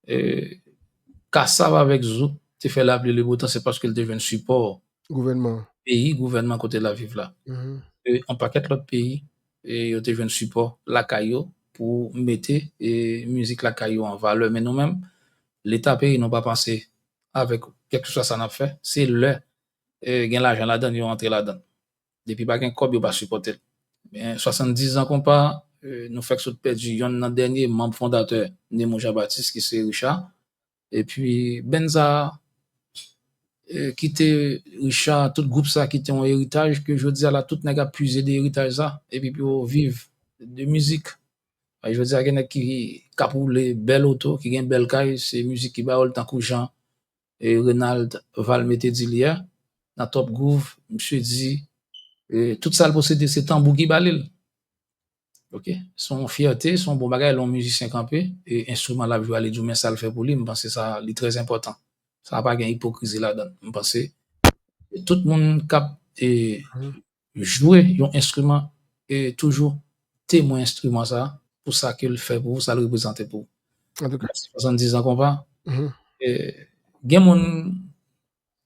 e, Kassav avèk Zouk te fè lapli le beau temps, se paske l te jwenn sipò gouvènman, peyi, gouvènman kote l ap viv la. Mhm. E, yon pakèt lòt peyi, e, yo te jwenn sipò lakay yo pou mete, e, mizik lakay yo an valè. Men nou menm, Leta peyi nou pa panse avèk kèlkeswa sa n ap fè, se lè, e, gen lajan ladan l, yo antre ladan l. Depi pa gen kòb, yo pa sipòte l. Men swasanndizan konpa, e, nou fèk sot pèdi yonn nan dènye manm fondatè Nemo Jean Baptiste, ki se Richard. Epi, band sa a, e, kite Richard, tout gwoup sa a kite yon eritaj ke jodi a la, tout nèg ap puize de eritaj sa, epi pou yo viv de mizik. E jodi a, gen nèg ki, k ap woule bèl oto, ki gen bèl kay, se mizik ki ba yo l, tankou jan, e, Renald Valmé te di l yè, nan Top Groove, misye di, e, tout sa l posede, se tanbou ki ba li l. Ok? Se yon fyète, se yon bon bagay, lè yon mizisyen kanpe, e enstriman l ap jwe a, li di w, men sa l fè pou li, m panse sa, li trè enpòtan. Sa pa gen ipokrizi ladan l. M panse tout moun k ap, e, jwe yon enstriman, e toujou temwen enstriman sa, pou sa ke l fè pou ou, sa l reprezante pou ou. Antouka. Swasanndizan konpa. Mhm. E, gen moun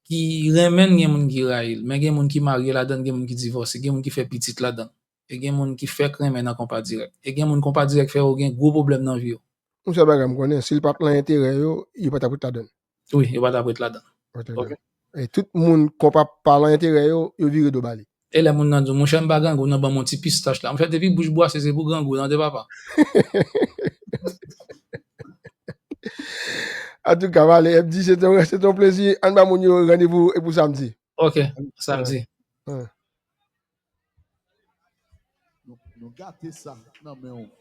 ki renmen l, gen moun ki rayi l. Men gen moun ki marye ladan l, gen moun ki divòse, gen moun ki fè pitit ladan l. E gen moun ki fèk renmen nan konpa dirèk. E gen moun konpa dirèk fè yo gen gwo pwoblèm nan vi yo. Yon sèl bagay m konnen, si l pa t lan enterè yo, yo pa t ap ret ladan l. Wi, yo pa t ap ret ladan l. Ok. E tout moun konpa pa lan enterè yo, yo vire do ba li. E lè moun nan di w, monchè, m pa grangou, non, ban m yon ti pistach la. Monchè, depi bouch bwase, se pou grangou, tande papa. Antouka, vale, M D, se te yon plezi. Ann ba moun yo randevou e pou samdi. Ok, samdi. Nou gate sa nan men w.